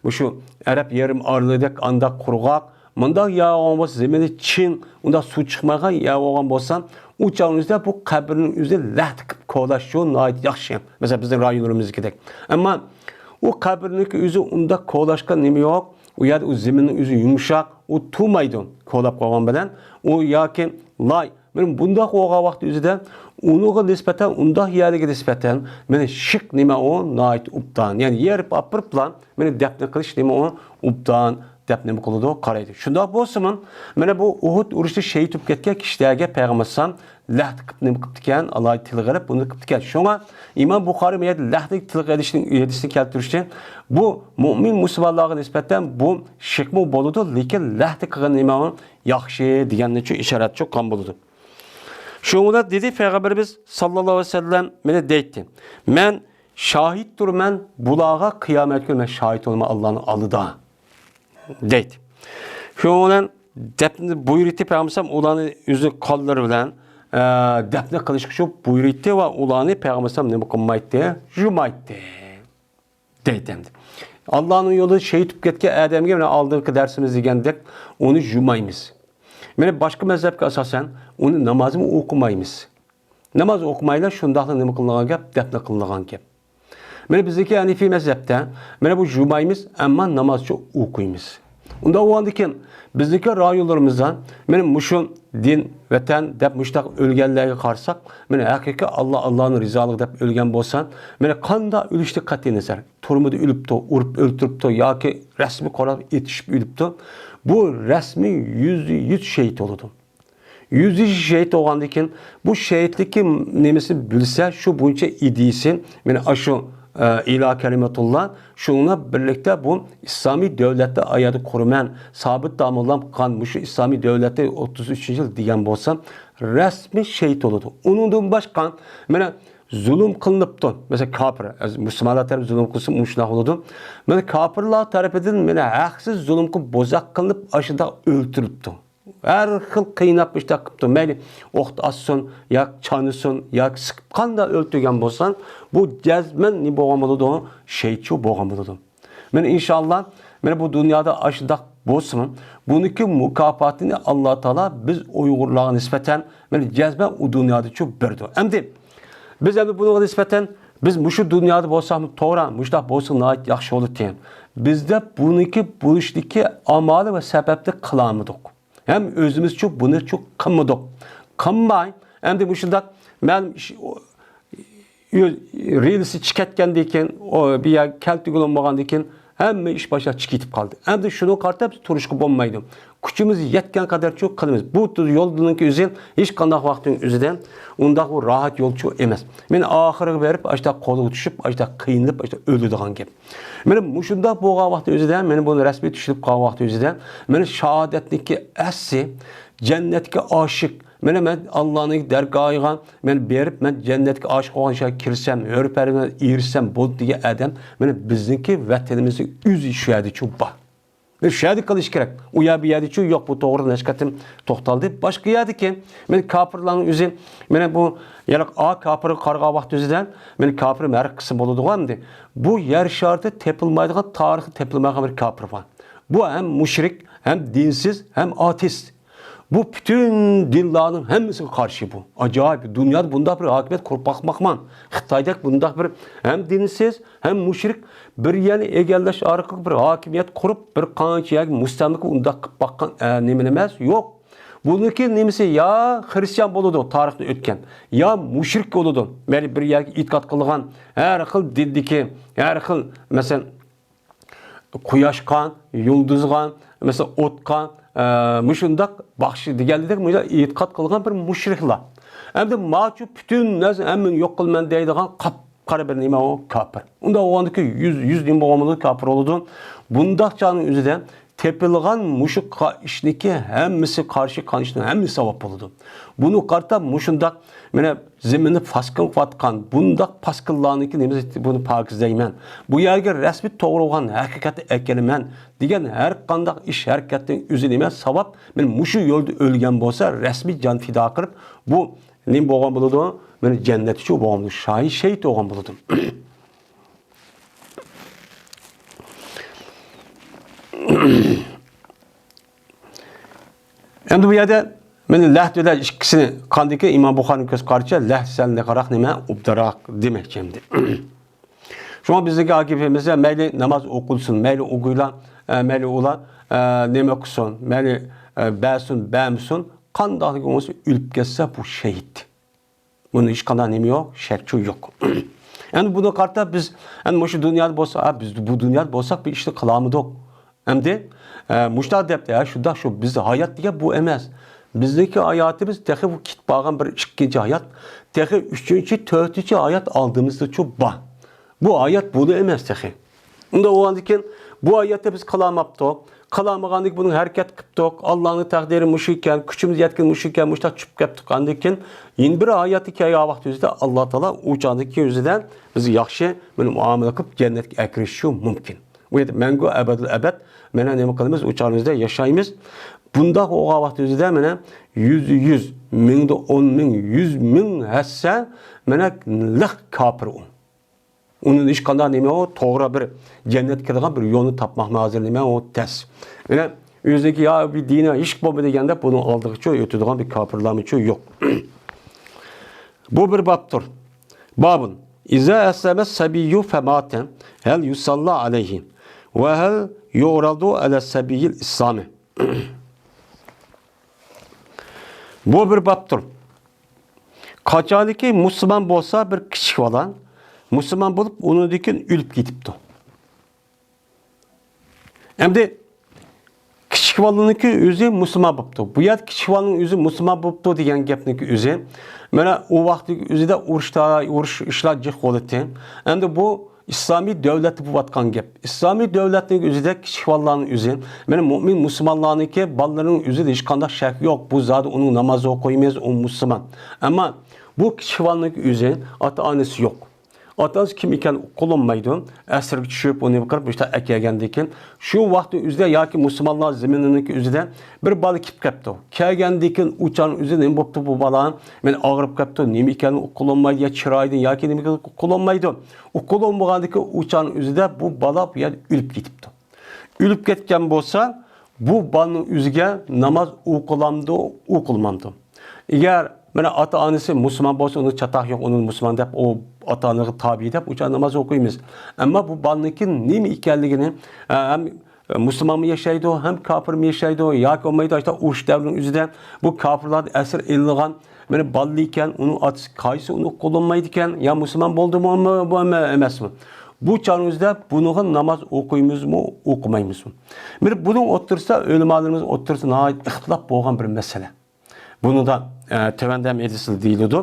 مۇشۇ ئەرەب يېرىم ئارىلىدەك ئانداق قۇرغاق، مۇنداق يەر بولغان بولسا، زېمىنى چىڭ، ئۇنداق سۇ چىقمايدىغان يەر بولغان بولسا، ئۇ چاغنىڭ ئۆزىدە بۇ قەبرىنىڭ ئۆزىنى لەھد قىلىپ كولاش شۇ ناھايىتى ياخشى. مەسىلەن، بىزنىڭ رايونلىرىمىزدىكىدەك. ئەمما ئۇ قەبرىنىڭكى ئۆزى ئۇنداق كولاشقا نېمە يوق. ئۇ يەردە ئۇ زېمىننىڭ ئۆزى يۇمشاق، ئۇ تۇمايدۇ كولاپ قالغان بىلەن. ئۇ ياكى لاي، مانا بۇنداق بولغان ۋاقىت ئۆزىدە ئۇنىڭغا نىسبەتەن، ئۇنداق يەرلىككە نىسبەتەن، مانا شىق نېمە ئۇ ناھايىتى ئوبدان. يەنى يېرىپ ئاپىرىپلا، مانا دەپنە قىلىش نېمە ئۇ ئوبدان دەپ نېمە قىلىدۇ، قارايدۇ. شۇنداق بولسىمۇ، مانا بۇ ئۇھۇد ئۇرۇشتا شېھىت بولۇپ كەتكەن كىشىلەرگە پەيغەمبەر ئەلەيھىسسالام لەھد قىلىپ نېمە قىپتىكەن، ئالاھىدە تىلغا ئېلىپ بۇنى قىپتىكەن. شۇڭا ئىمام بۇخارىي بۇ يەردە لەھدنى تىلغا ئېلىشنىڭ ھەدىسىنى كەلتۈرۈشتە، بۇ مۆمىن مۇسۇلمانلارغا نىسبەتەن بۇ شىقمۇ بولىدۇ، لېكىن لەھدە قىلغان نېمە ياخشى دېگەننى شۇ ئىشارەت قىلغان بولىدۇ. شۇڭا دېدى پەيغەمبىرىمىز ساللاللاھۇ ئەلەيھى ۋەسەللەم، مانا دەيتتى، مەن شاھىتتۇرمەن بۇلارغا، قىيامەت كۈنى مەن شاھىت بولىمەن ئاللانىڭ ئالدىدا. دەيدۇ. شۇنىڭ بىلەن دەپنە بۇيرۇيتتى پەيغەمبەر ئەلەيھىسسالام ئۇلارنى ئۆزىنىڭ قانلىرى بىلەن، ئە، دەپنە قىلىشقا شۇ بۇيرۇيتتى ۋە ئۇلارنى پەيغەمبەر ئەلەيھىسسالام نېمە قىلمايتتى؟ يۇمايتتى. دەيدۇ ئەمدى. ئاللانىڭ يولىدا شېھىت بولۇپ كەتكەن ئادەمگە مانا ئالدىنقى دەرسىمىز دېگەندەك ئۇنى يۇمايمىز. مانا باشقا مەزھەپكە ئاساسەن ئۇنى نامازمۇ ئوقۇمايمىز. ناماز ئوقۇمايلا شۇنداقلا نېمە قىلىنغان گەپ؟ دەپنە قىلىنغان گەپ. مانا بىزنىڭكى ھەنىفىي مەزھەپتە، مانا بۇ يۇمايمىز، ئەمما نامازچە ئوقۇيمىز. ئۇنداق بولغاندىكىن، بىزنىڭكى رايونلىرىمىزدا، مانا مۇشۇ دىن، ۋەتەن دەپ مۇشۇنداق ئۆلگەنلەرگە قارىساق، مانا ھەقىقىي ئاللا، ئاللانىڭ رىزالىقى دەپ ئۆلگەن بولسا، مانا قانداق ئۆلۈشتىن قەتئىي نەزەر، تۈرمىدە ئۆلۈپتۇ، ئۇرۇپ ئۆلتۈرۈپتۇ ياكى رەسمىي قوراپ ئېتىشىپ ئۆلۈپتۇ، بۇ رەسمىي يۈزدە يۈز شېھىت بولىدۇ. يۈز يۈز شېھىت بولغاندىن كېيىن، بۇ شېھىتلىككە نېمىسىنى بىلسە، شۇ بويىچە ئىدىيىسى، مانا ئاشۇ، ئە، ئىلا كەلىمەتۇللا، شۇنىڭ بىلەن بىرلىكتە بۇ ئىسلامىي دۆلەتنى ئايادا قۇرىمەن، سابىت داموللام قىلغان مۇشۇ ئىسلامىي دۆلەتنى ئوتتۇز ئۈچىنچى يىل دېگەن بولسا، رەسمىي شېھىت بولىدۇ. ئۇنىڭدىن باشقا، مانا زۇلۇم قىلىنىپتۇ. مەسىلەن، كاپىر، ئە، مۇسۇلمانلار تەرىپى زۇلۇم قىلسا، مۇشۇنداق بولىدۇ. مانا كاپىرلار تەرىپىدىن، مانا ھەقسىز زۇلۇمغا بوزەك قىلىنىپ، ئاشۇنداق ئۆلتۈرۈپتۇ. ھەر خىل قىيناپ مۇشۇنداق قىپتۇ. مەيلى ئوقتا ئاسسۇن، ياكى چانىسۇن، ياكى سىقىپ قانداق ئۆلتۈرگەن بولسا، بۇ جەزمەن نېمە بولغان بولىدۇ؟ شېھىتچۇ بولغان بولىدۇ. مانا ئىنشاللا، مانا بۇ دۇنيادا ئاشۇنداق بولسىمۇ، بۇنىڭكى مۇكاپاتىنى ئاللا تائالا بىز ئۇيغۇرلارغا نىسبەتەن، مانا جەزمەن ئۇ دۇنيادىچۇ بېرىدۇ. ئەمدى بىز ئەمدى بۇنىڭغا نىسبەتەن، بىز مۇشۇ دۇنيادا بولساقمۇ توغرا، مۇشۇنداق بولسا ناھايىتى ياخشى بولىدىكەن. بىزدە بۇنىڭكى بولۇشتىكى ئامالى ۋە سەۋەبنى قىلالمىدۇق. ھەم ئۆزىمىزچۇ بۇنىچۇ قىلمىدۇق. قىلماي، ئەمدى مۇشۇنداق مەلۇم ئىش، ئۆز رېلىسى چىقىپ كەتكەندىن كېيىن، ئۇ بۇ يەرگە كەلتۈرگىلى بولمىغاندىن كېيىن، ھەممە ئىش باشقا چىقىپ كەتتى. ئەمدى شۇنىڭغا قارىتا بىز تۇرۇشقا بولمايدۇ. كۈچىمىز يەتكەن قەدەرچۇ قىلىمىز. بۇ يولنىڭكى ئۆزى ھېچقانداق ۋاقىتنىڭ ئۆزىدە ئۇنداق بىر راھەت يولچۇ ئەمەس. مانا ئاخىرىغا بېرىپ، ئاشۇنداق قولغا چۈشۈپ، ئاشۇنداق قىينىلىپ، ئاشۇنداق ئۆلىدىغان گەپ. مانا مۇشۇنداق بولغان ۋاقىتنىڭ ئۆزىدە، مانا بۇنى رەسمىي چۈشۈرۈپ قالغان ۋاقىتنىڭ ئۆزىدە، مانا شاھادەتنىڭكى ئەسلى جەننەتكە ئاشىق، مانا مەن ئاللانىڭ دەرگاھىغا مەن بېرىپ، مەن جەننەتكە ئاشىق بولغان ئىشقا كىرسەم، ھۆر پەرىلەرنى ئېرىشسەم بولدى دېگەن ئادەم، مانا بىزنىڭكى ۋەتىنىمىزنىڭ ئۆزى شۇ يەردىچۇ بار. شۇ يەردە قىلىش كېرەك. ئۇ يەر، بۇ يەردىچۇ يوق، بۇ توغرىدا نەچچە قېتىم توختالدى. باشقا يەردىكى، مانا كاپىرلارنىڭ ئۆزى، مانا بۇ يەنە ئا كاپىرغا قارىغان ۋاقىت ئۆزىدە، مانا كاپىر ھەر قىسىم بولىدىغۇ ئەمدى. بۇ يەر شارىدا تېپىلمايدىغان، تارىختا تېپىلمىغان بىر كاپىر بار. بۇ ھەم مۇشرىك، ھەم دىنسىز، ھەم ئاتېئىست. بۇ پۈتۈن دىنلارنىڭ ھەممىسىگە قارشى بۇ. ئاجايىپ، دۇنيادا بۇنداق بىر ھاكىمىيەت قۇرۇپ باقماقمان. خىتايدەك بۇنداق بىر ھەم دىنسىز، ھەم مۇشرىك، بىر يەرنى ئىگىلەش ئارقىلىق بىر ھاكىمىيەت قۇرۇپ، بىر قانچە يەرگە مۇستەملىكە ئۇنداق قىلىپ باققان، ئە، نېمە ئەمەس، يوق. بۇنىڭكى نېمىسى يا خرىستىيان بولىدۇ، تارىختا ئۆتكەن، يا مۇشرىك بولىدۇ. مەيلى بىر يەرگە ئېتىقاد قىلىدىغان، ھەر خىل دىندىكى، ھەر خىل، مەسىلەن، قۇياشقا، يۇلدۇزغا، مەسىلەن، ئوتقا، ئە، مۇشۇنداق باخشى دېگەنلىك مۇشۇنداق ئېتىقاد قىلغان بىر مۇشرىكلار. ئەمدى ماچۇ پۈتۈن نەرسە ھەممىنى يوق قىلىمەن دەيدىغان قاپقارا بىر نېمە ئۇ؟ كاپىر. ئۇنداق بولغاندىكى يۈز، يۈز نېمە بولغان بولىدۇ؟ كاپىر بولىدۇ. بۇنداق چاغنىڭ ئۆزىدە تېپىلغان مۇشۇ قا-، ئىشنىكى ھەممىسى، قارشى قىلغان ئىشنىڭ ھەممىسى ساۋاب بولىدۇ. بۇنى قارىتا مۇشۇنداق، مانا، زېمىننى پاسكىن قىلىۋاتقان بۇنداق پاسكىنلارنىڭكى نېمىسى، بۇنى پاكىز دەيمەن. بۇ يەرگە رەسمىي توغرا بولغان ھەقىقەتنى ئەكېلىمەن دېگەن ھەر قانداق ئىش، ھەرىكەتنىڭ ئۆزى نېمە؟ ساۋاب. مانا مۇشۇ يولدا ئۆلگەن بولسا، رەسمىي جان پىدا قىلىپ، بۇ نېمە بولغان بولىدۇ؟ مانا جەننەتچى بولغان بولىدۇ، شاھىت، شېھىت بولغان بولىدۇ. ئەمدى بۇ يەردە مانا لەھد بىلەن ئىككىسىنى قاندىكى ئىمام بۇخارىنىڭ كۆز قارىشىچە لەھد سەل نېقىراق نېمە؟ ئوبدانراق دېمەكچى ئەمدى. شۇڭا بىزدىكى ئاكىپىمىزدە مەيلى ناماز ئوقۇلسۇن، مەيلى ئوقۇيلا، ئە، مەيلى ئۇلار، ئە، نېمە قىلسۇن، مەيلى، ئە، بەرسۇن، بەرمىسۇن، قانداقلىقى بولمىسۇن، ئۆلۈپ كەتسە بۇ شېھىت. بۇنىڭ ھېچقانداق نېمە يوق، شەك يوق. ئەمدى بۇنى قارىتا بىز، ئەمدى مۇشۇ دۇنيادا بولسا، ھە، بىز بۇ دۇنيادا بولساق بىر ئىشنى قىلالمىدۇق. ئەمدى، ئە، مۇشۇنداق دەپتۇ، ھە، شۇنداق شۇ، بىز ھايات دېگەن بۇ ئەمەس. بىزنىڭكى ھاياتىمىز تېخى بۇ كېتىپ بارغان بىر ئىككىنچى ھايات، تېخى ئۈچىنچى، تۆتىنچى ھايات ئالدىمىزدىچۇ بار. بۇ ھايات بۇنى ئەمەس تېخى. ئۇنداق بولغاندىن كېيىن بۇ ھاياتتا بىز قىلالماپتۇق. قىلالمىغاندىن كېيىن بۇنىڭ ھەرىكەت قىپتۇق. ئاللانىڭ تەقدىرى مۇشۇ ئىكەن، كۈچىمىز يەتكىنى مۇشۇ ئىكەن، مۇشۇنداق چۈشۈپ كەپتۇق. ئاندىن كېيىن يەنە بىر ھاياتتا كەلگەن ۋاقىت ئۆزىدە ئاللا تائالا ئۇ چاغدىكى ئۆزىدە بىزگە ياخشى بىر مۇئامىلە قىلىپ جەننەتكە ئەكىرىشى مۇمكىن. ئۇ يەردە مەڭگۈ ئەبەدۇل ئەبەد مانا نېمە قىلىمىز، ئۇ چاغنىڭ ئۆزىدە ياشايمىز. بۇنداق بولغان ۋاقىت ئۆزىدە مانا يۈزدە يۈز، مىڭدا ئون مىڭ، يۈز مىڭ ھەسسە مانا لىق كاپىر ئۇ. ئۇنىڭ ھېچقانداق نېمە ئۇ، توغرا بىر جەننەتكە كىرىدىغان بىر يولنى تاپماق ھازىر نېمە ئۇ تەس. مانا ئۆزىنىڭكى يا بىر دىنى ھېچ بولمىدى دېگەندە بۇنىڭ ئالدىغىچۇ ئۆتىدىغان بىر كاپىرلارمىچۇ يوق. بۇ بىر بابتۇر. بابۇن. ئىزا ئەسلەمە سەبىييۇ فەماتە ھەل يۇساللا ئەلەيھى ۋە ھەل يۇرادۇ ئەلە سەبىييىل ئىسلامى. بۇ بىر بابتۇر. قاچانكى مۇسۇلمان بولسا بىر كىچىك بالا، مۇسۇلمان بولۇپ، ئۇنىڭدىن كېيىن ئۆلۈپ كېتىپتۇ. ئەمدى كىچىك بالىنىڭكى ئۆزى مۇسۇلمان بوپتۇ. بۇ يەردە كىچىك بالىنىڭ ئۆزى مۇسۇلمان بوپتۇ دېگەن گەپنىڭكى ئۆزى، مانا، ئۇ ۋاقىتتىكى ئۆزىدە ئۇرۇشتا، ئۇرۇش ئىشلار جىق بولاتتى. ئەمدى بۇ ئىسلامىي دۆلەتتە بولۇۋاتقان گەپ. ئىسلامىي دۆلەتنىڭ ئۆزىدە كىچىك بالىلارنىڭ ئۆزى، مانا، مۇئمىن مۇسۇلمانلارنىڭكى بالىلىرىنىڭ ئۆزىدە ھېچقانداق شەك يوق. بۇ زادى ئۇنىڭ ناماز ئوقۇيمىز، ئۇ مۇسۇلمان. ئەمما بۇ كىچىك بالىنىڭكى ئۆزى ئاتا-ئانىسى يوق. ئاتا-ئانىسى كىم ئىكەنلىكى ئۇقۇلۇنمايدۇ. ئەسىرگە چۈشۈپ، ئۇنى قىلىپ، مۇشۇنداق ئەكەلگەندىن كېيىن، شۇ ۋاقىتنىڭ ئۆزىدە ياكى مۇسۇلمانلار زېمىنىنىڭكى ئۆزىدە بىر بالا كېلىپ قاپتۇ. كەلگەندىن كېيىن ئۇ چاغنىڭ ئۆزىدە نېمە بوپتۇ بۇ بالا؟ مانا ئاغرىپ قاپتۇ، نېمە ئىكەنلىكى ئۇقۇلۇنمايدۇ، يا چىرايىدىن ياكى نېمە ئىكەنلىكى ئۇقۇلۇنمايدۇ. ئۇقۇلۇنمىغاندىن كېيىن ئۇ چاغنىڭ ئۆزىدە بۇ بالا بۇ يەردە ئۆلۈپ كېتىپتۇ. ئۆلۈپ كەتكەن بولسا، بۇ بالىنىڭ ئۆزىگە ناماز ئوقۇلامدۇ، ئوقۇلمامدۇ؟ ئەگەر مانا ئاتا-ئانىسى مۇسۇلمان بولسا، ئۇنىڭ چاتاق يوق، ئۇنى مۇسۇلمان دەپ، ئۇ ئاتا-ئانىغا تابىي دەپ، ئۇ چاغ ناماز ئوقۇيمىز. ئەمما بۇ بالىنىڭكى نېمە ئىكەنلىكىنى، ھە، ھەم مۇسۇلمانمۇ ياشايدۇ، ھەم كاپىرمۇ ياشايدۇ ياكى بولمايدۇ، ئاشۇنداق ئۇرۇش دەۋرىنىڭ ئۆزىدە بۇ كاپىرلاردىن ئەسىر ئېلىنغان، مانا بالىلا ئىكەن، ئۇنىڭ ئاتىسى قايسى ئۇنى قوللىمايدىكەن، يا مۇسۇلمان بولدىمۇ، بۇ ئەمەسمۇ؟ بۇ چاغنىڭ ئۆزىدە بۇنىڭغا ناماز ئوقۇيمىزمۇ، ئوقۇمايمىزمۇ؟ مانا بۇنىڭ ئوتتۇرىسىدا ئۆلىمالىرىمىز ئوتتۇرىسىدا ناھايىتى ئىختىلاپ بولغان بىر مەسىلە. بۇنىڭدا، ئە، تۆۋەندە ھەم ئېيتىلسا دېيىلىدۇ.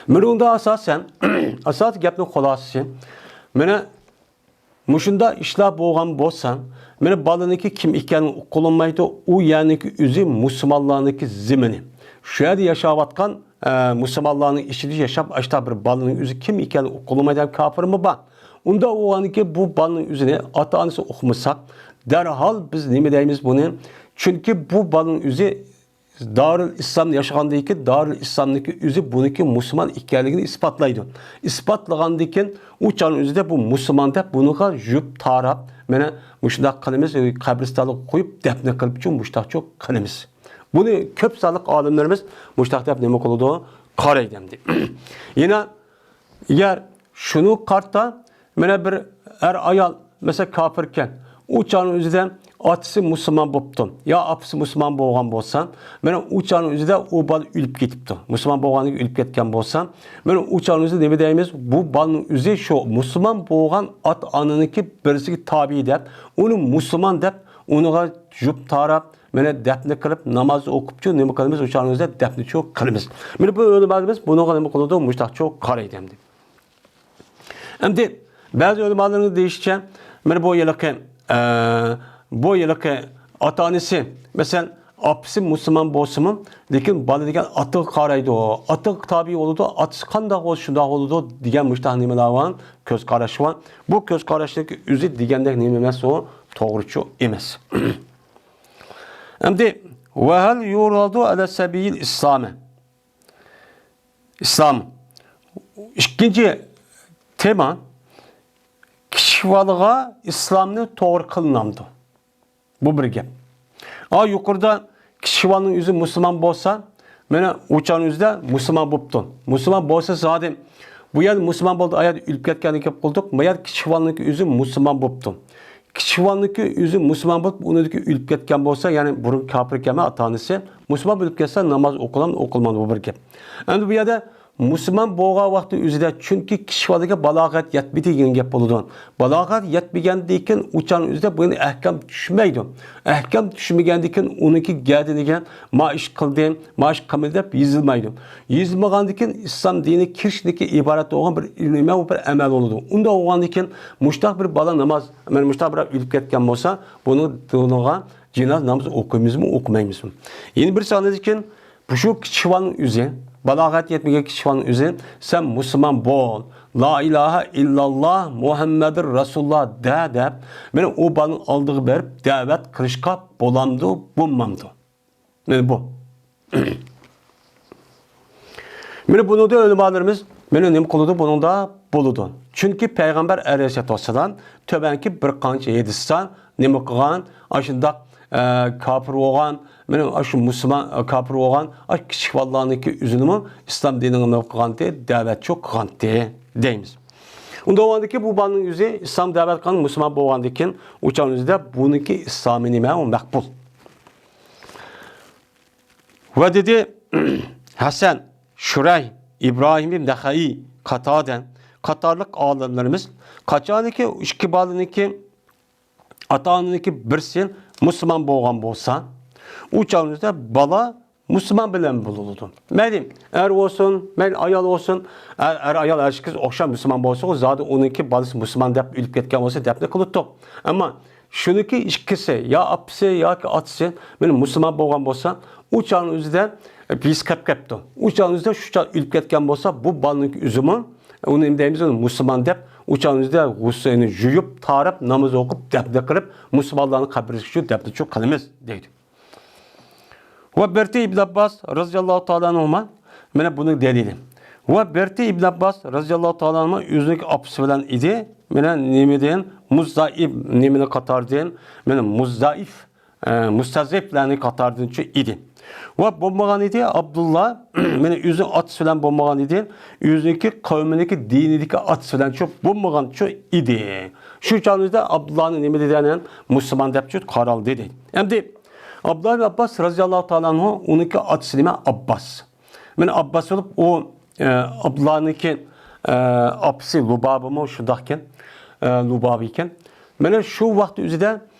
مانا بۇنىڭدا ئاساسەن، ئاساسىي گەپنىڭ خۇلاسىسى، مانا مۇشۇنداق ئىشلار بولغان بولسا، مانا بالىنىڭكى كىم ئىكەنلىكى ئۇقۇلۇنمايدۇ، ئۇ يەرنىڭكى ئۆزى مۇسۇلمانلارنىڭكى زېمىنى. شۇ يەردە ياشاۋاتقان، ئە، مۇسۇلمانلارنىڭ ئىچىدە ياشاپ، ئاشۇنداق بىر بالىنىڭ ئۆزى كىم ئىكەنلىكى ئۇقۇلۇنمايدىغان كاپىرمۇ بار. ئۇنداق بولغاندىكىن بۇ بالىنىڭ ئۆزىنى ئاتا-ئانىسى ئۇقمىسا، دەرھال بىز نېمە دەيمىز بۇنى؟ چۈنكى بۇ بالىنىڭ ئۆزى دارۇل ئىسلامدا ياشىغاندىن كېيىن، دارۇل ئىسلامدىكى ئۆزى بۇنىڭكى مۇسۇلمان ئىكەنلىكىنى ئىسپاتلايدۇ. ئىسپاتلىغاندىن كېيىن، ئۇ چاغنىڭ ئۆزىدە بۇ مۇسۇلمان دەپ بۇنىڭغا يۇپ تاراپ، مانا مۇشۇنداق قىلىمىز، قەبرىستانلىققا قويۇپ دەپنە قىلىپچۇ، مۇشۇنداقچۇ قىلىمىز. بۇنى كۆپ سانلىق ئالىملىرىمىز مۇشۇنداق دەپ نېمە قىلىدۇ؟ قارايدۇ ئەمدى. يەنە ئەگەر شۇنى قارىتا، مانا بىر ئەر ئايال، مەسىلەن، كاپىركەن، ئۇ چاغنىڭ ئۆزىدە ئاتىسى مۇسۇلمان بوپتۇ، يا ئاپىسى مۇسۇلمان بولغان بولسا، مانا ئۇ چاغنىڭ ئۆزىدە ئۇ بالا ئۆلۈپ كېتىپتۇ. مۇسۇلمان بولغاندىن كېيىن ئۆلۈپ كەتكەن بولسا، مانا ئۇ چاغنىڭ ئۆزىدە نېمە دەيمىز؟ بۇ بالىنىڭ ئۆزى شۇ مۇسۇلمان بولغان ئاتا-ئانىنىڭكى بىرسىگە تابىي دەپ، ئۇنى مۇسۇلمان دەپ، ئۇنىڭغا يۇپ تاراپ، مانا دەپنە قىلىپ، ناماز ئوقۇپچۇ، نېمە قىلىمىز، ئۇ چاغنىمىزدا دەپنىچۇ قىلىمىز. مانا بۇ ئۆلىمالىرىمىز بۇنىڭغا نېمە قىلىدۇ، مۇشتاقچۇ قارايدۇ ئەمدى. ئەمدى بەزى ئۆلىمالارنىڭ دېيىشىچە، مانا بۇ ھېلىقى، ئە، بۇ ھېلىقى ئاتا-ئانىسى، مەسىلەن، ئاپىسى مۇسۇلمان بولسىمۇ، لېكىن بالا دېگەن ئاتىغا قارايدۇ، ئاتىغا تابىئ بولىدۇ، ئاتىسى قانداق بولسا شۇنداق بولىدۇ دېگەن مۇشۇنداق نېمىلەر بار، كۆز قاراش بار. بۇ كۆز قاراشنىڭ ئۆزى دېگەندەك نېمە ئەمەس، ئۇ توغرىچۇ ئەمەس. ئەمدى، ۋەھەل يۇرادۇ ئەلە سەبىيىل ئىسلامى. ئىسلام. ئىككىنچى تېما، كىچىك بالىغا ئىسلامنى توغرا قىلىنامدۇ؟ بۇ بىر گەپ. ئا، يۇقىرىدا كىچىك بالىنىڭ ئۆزى مۇسۇلمان بولسا، مانا ئۇ چاغنىڭ ئۆزىدە مۇسۇلمان بوپتۇ. مۇسۇلمان بولسا زادى، بۇ يەردە مۇسۇلمان بولدى، ئايەت ئۆلۈپ كەتكەننى گەپ قىلدۇق. بۇ يەردە كىچىك بالىنىڭكى ئۆزى مۇسۇلمان بوپتۇ. كىچىك بالىنىڭكى ئۆزى مۇسۇلمان بولۇپ، ئۇنىڭدىكى ئۆلۈپ كەتكەن بولسا، يەنى بۇرۇن كاپىر ئىكەنمۇ ئاتا-ئانىسى، مۇسۇلمان بولۇپ كەتسە ناماز ئوقۇلامدۇ، ئوقۇلمامدۇ، بۇ بىر گەپ. ئەمدى بۇ يەردە مۇسۇلمان بولغان ۋاقتى ئۆزىدە، چۈنكى كىچىك بالىغا بالاغەت يەتمىدى دېگەن گەپ بولىدۇ. بالاغەت يەتمىگەندىن كېيىن ئۇ چاغنىڭ ئۆزىدە بۇ يەنە ئەھكام چۈشمەيدۇ. ئەھكام چۈشمىگەندىن كېيىن ئۇنىڭكى گەدىنىگە ما ئىش قىلدى، ما ئىش قىلمىدى دەپ يېزىلمايدۇ. يېزىلمىغاندىن كېيىن ئىسلام دىنى كىرىشتىكى ئىبارەت بولغان بىر نېمە، بىر ئەمەل بولىدۇ. ئۇنداق بولغاندىن كېيىن مۇشتاق بىر بالا ناماز، مانا مۇشتاق بىر ئۆلۈپ كەتكەن بولسا، بۇنىڭ، بۇنىڭغا جىناز نامىزى ئوقۇيمىزمۇ، ئوقۇمايمىزمۇ؟ يەنە بىرسى ئاندىن كېيىن، بۇ شۇ كىچىك بالىنىڭ ئۆزى، بالاغەت يەتمىگەن كىچىك بالىنىڭ ئۆزى، سەن مۇسۇلمان بول، لا ئىلاھە ئىللاللا مۇھەممەدۇر رەسۇلۇللا دە دەپ، مانا ئۇ بالىنىڭ ئالدىغا بېرىپ دەۋەت قىلىشقا بولامدۇ، بولمامدۇ؟ مانا بۇ. مانا بۇنىڭدا ئۆلىمالىرىمىز مانا نېمە قىلىدۇ؟ بۇنىڭدا بولىدۇ. چۈنكى پەيغەمبەر ئەلەيھىسسالاتۇ ۋەسسالام تۆۋەنكى بىر قانچە ھەدىستە نېمە قىلغان؟ ئاشۇنداق، ئە، كاپىر بولغان، مانا ئاشۇ مۇسۇلمان، ئە، كاپىر بولغان، ئاشۇ كىچىك بالىلارنىڭكى ئۆزىنىمۇ ئىسلام دىنىغا نېمە قىلغانتى؟ دەۋەتچۇ قىلغانتى دەيمىز. ئۇنداق بولغاندىكى بۇ بالىنىڭ ئۆزى ئىسلام دەۋەت قىلغان، مۇسۇلمان بولغاندىن كېيىن ئۇ چاغنىڭ ئۆزىدە بۇنىڭكى ئىسلامى نېمە؟ ئۇ مەقبۇل. ۋە دېدى، ھەسەن، شۇرەي، ئىبراھىم ئىبن نەخەئىي، قاتادە قاتارلىق ئالىملىرىمىز قاچانكى ئىككى بالىنىڭكى، ئاتا-ئانىنىڭكى بىرسى مۇسۇلمان بولغان بولسا، ئۇ چاغنىڭدا بالا مۇسۇلمان بىلەن بولىدۇ. مەيلى ئەر بولسۇن، مەيلى ئايال بولسۇن، ئەر، ئەر-ئايال ھەرگىز ئوخشاش مۇسۇلمان بولسىغۇ، زادى ئۇنىڭكى بالىسى مۇسۇلمان دەپ ئۆلۈپ كەتكەن بولسا دەپنە قىلاتتۇق. ئەمما شۇنىڭكى ئىككىسى، يا ئاپىسى ياكى ئاتىسى مانا مۇسۇلمان بولغان بولسا، ئۇ چاغنىڭ ئۆزىدە بىرسى قېلىپ كەپتۇ. ئۇ چاغنىڭ ئۆزىدە شۇ چاغ ئۆلۈپ كەتكەن بولسا، بۇ بالىنىڭكى ئۆزىمۇ، ئۇنى نېمە دەيمىز، ئۇنى مۇسۇلمان دەپ، ئۇ چاغنىڭ ئۆزىدە غۇسلىنى يۇيۇپ، تارىپ، ناماز ئوقۇپ، دەپنە قىلىپ، مۇسۇلمانلارنىڭ قەبرىسىگە شۇ دەپنىچۇ قىلىمىز دەيدۇ. ۋە بىرتى ئىبن ئابباس رازىياللاھۇ تائالا ئەنھۇما، مانا بۇنىڭ دەلىلى. ۋە بىرتى ئىبن ئابباس رازىياللاھۇ تائالا ئەنھۇما ئۆزىنىڭ ئاپىسى بىلەن ئىدى. مانا نېمىدىن؟ مۇززائىب نېمىنى قاتاردىن؟ مانا مۇززائىف، ئە، مۇستەزئىفلەرنى قاتاردىنچۇ ئىدى. ۋە بولمىغان ئىدى ئابدۇللا، مانا ئۆزىنىڭ ئاتىسى بىلەن بولمىغان ئىدى. ئۆزىنىڭكى قەۋمىنىڭكى دىنىدىكى ئاتىسى بىلەنچۇ بولمىغانچۇ ئىدى. شۇ چاغنىڭدا ئابدۇللانى نېمە دېدى؟ مۇسۇلمان دەپچۇ قارالدى دەيدۇ. ئەمدى ئابدۇللا ئىبن ئابباس رازىياللاھۇ تائالا ئەنھۇ، ئۇنىڭكى ئاتىسى نېمە؟ ئابباس. مانا ئابباس بولۇپ، ئۇ، ئە، ئابدۇللانىڭكى، ئە، ئاپىسى لۇبابىمۇ شۇنداقكەن، ئە، لۇبابى ئىكەن. مانا شۇ ۋاقىت ئۆزىدە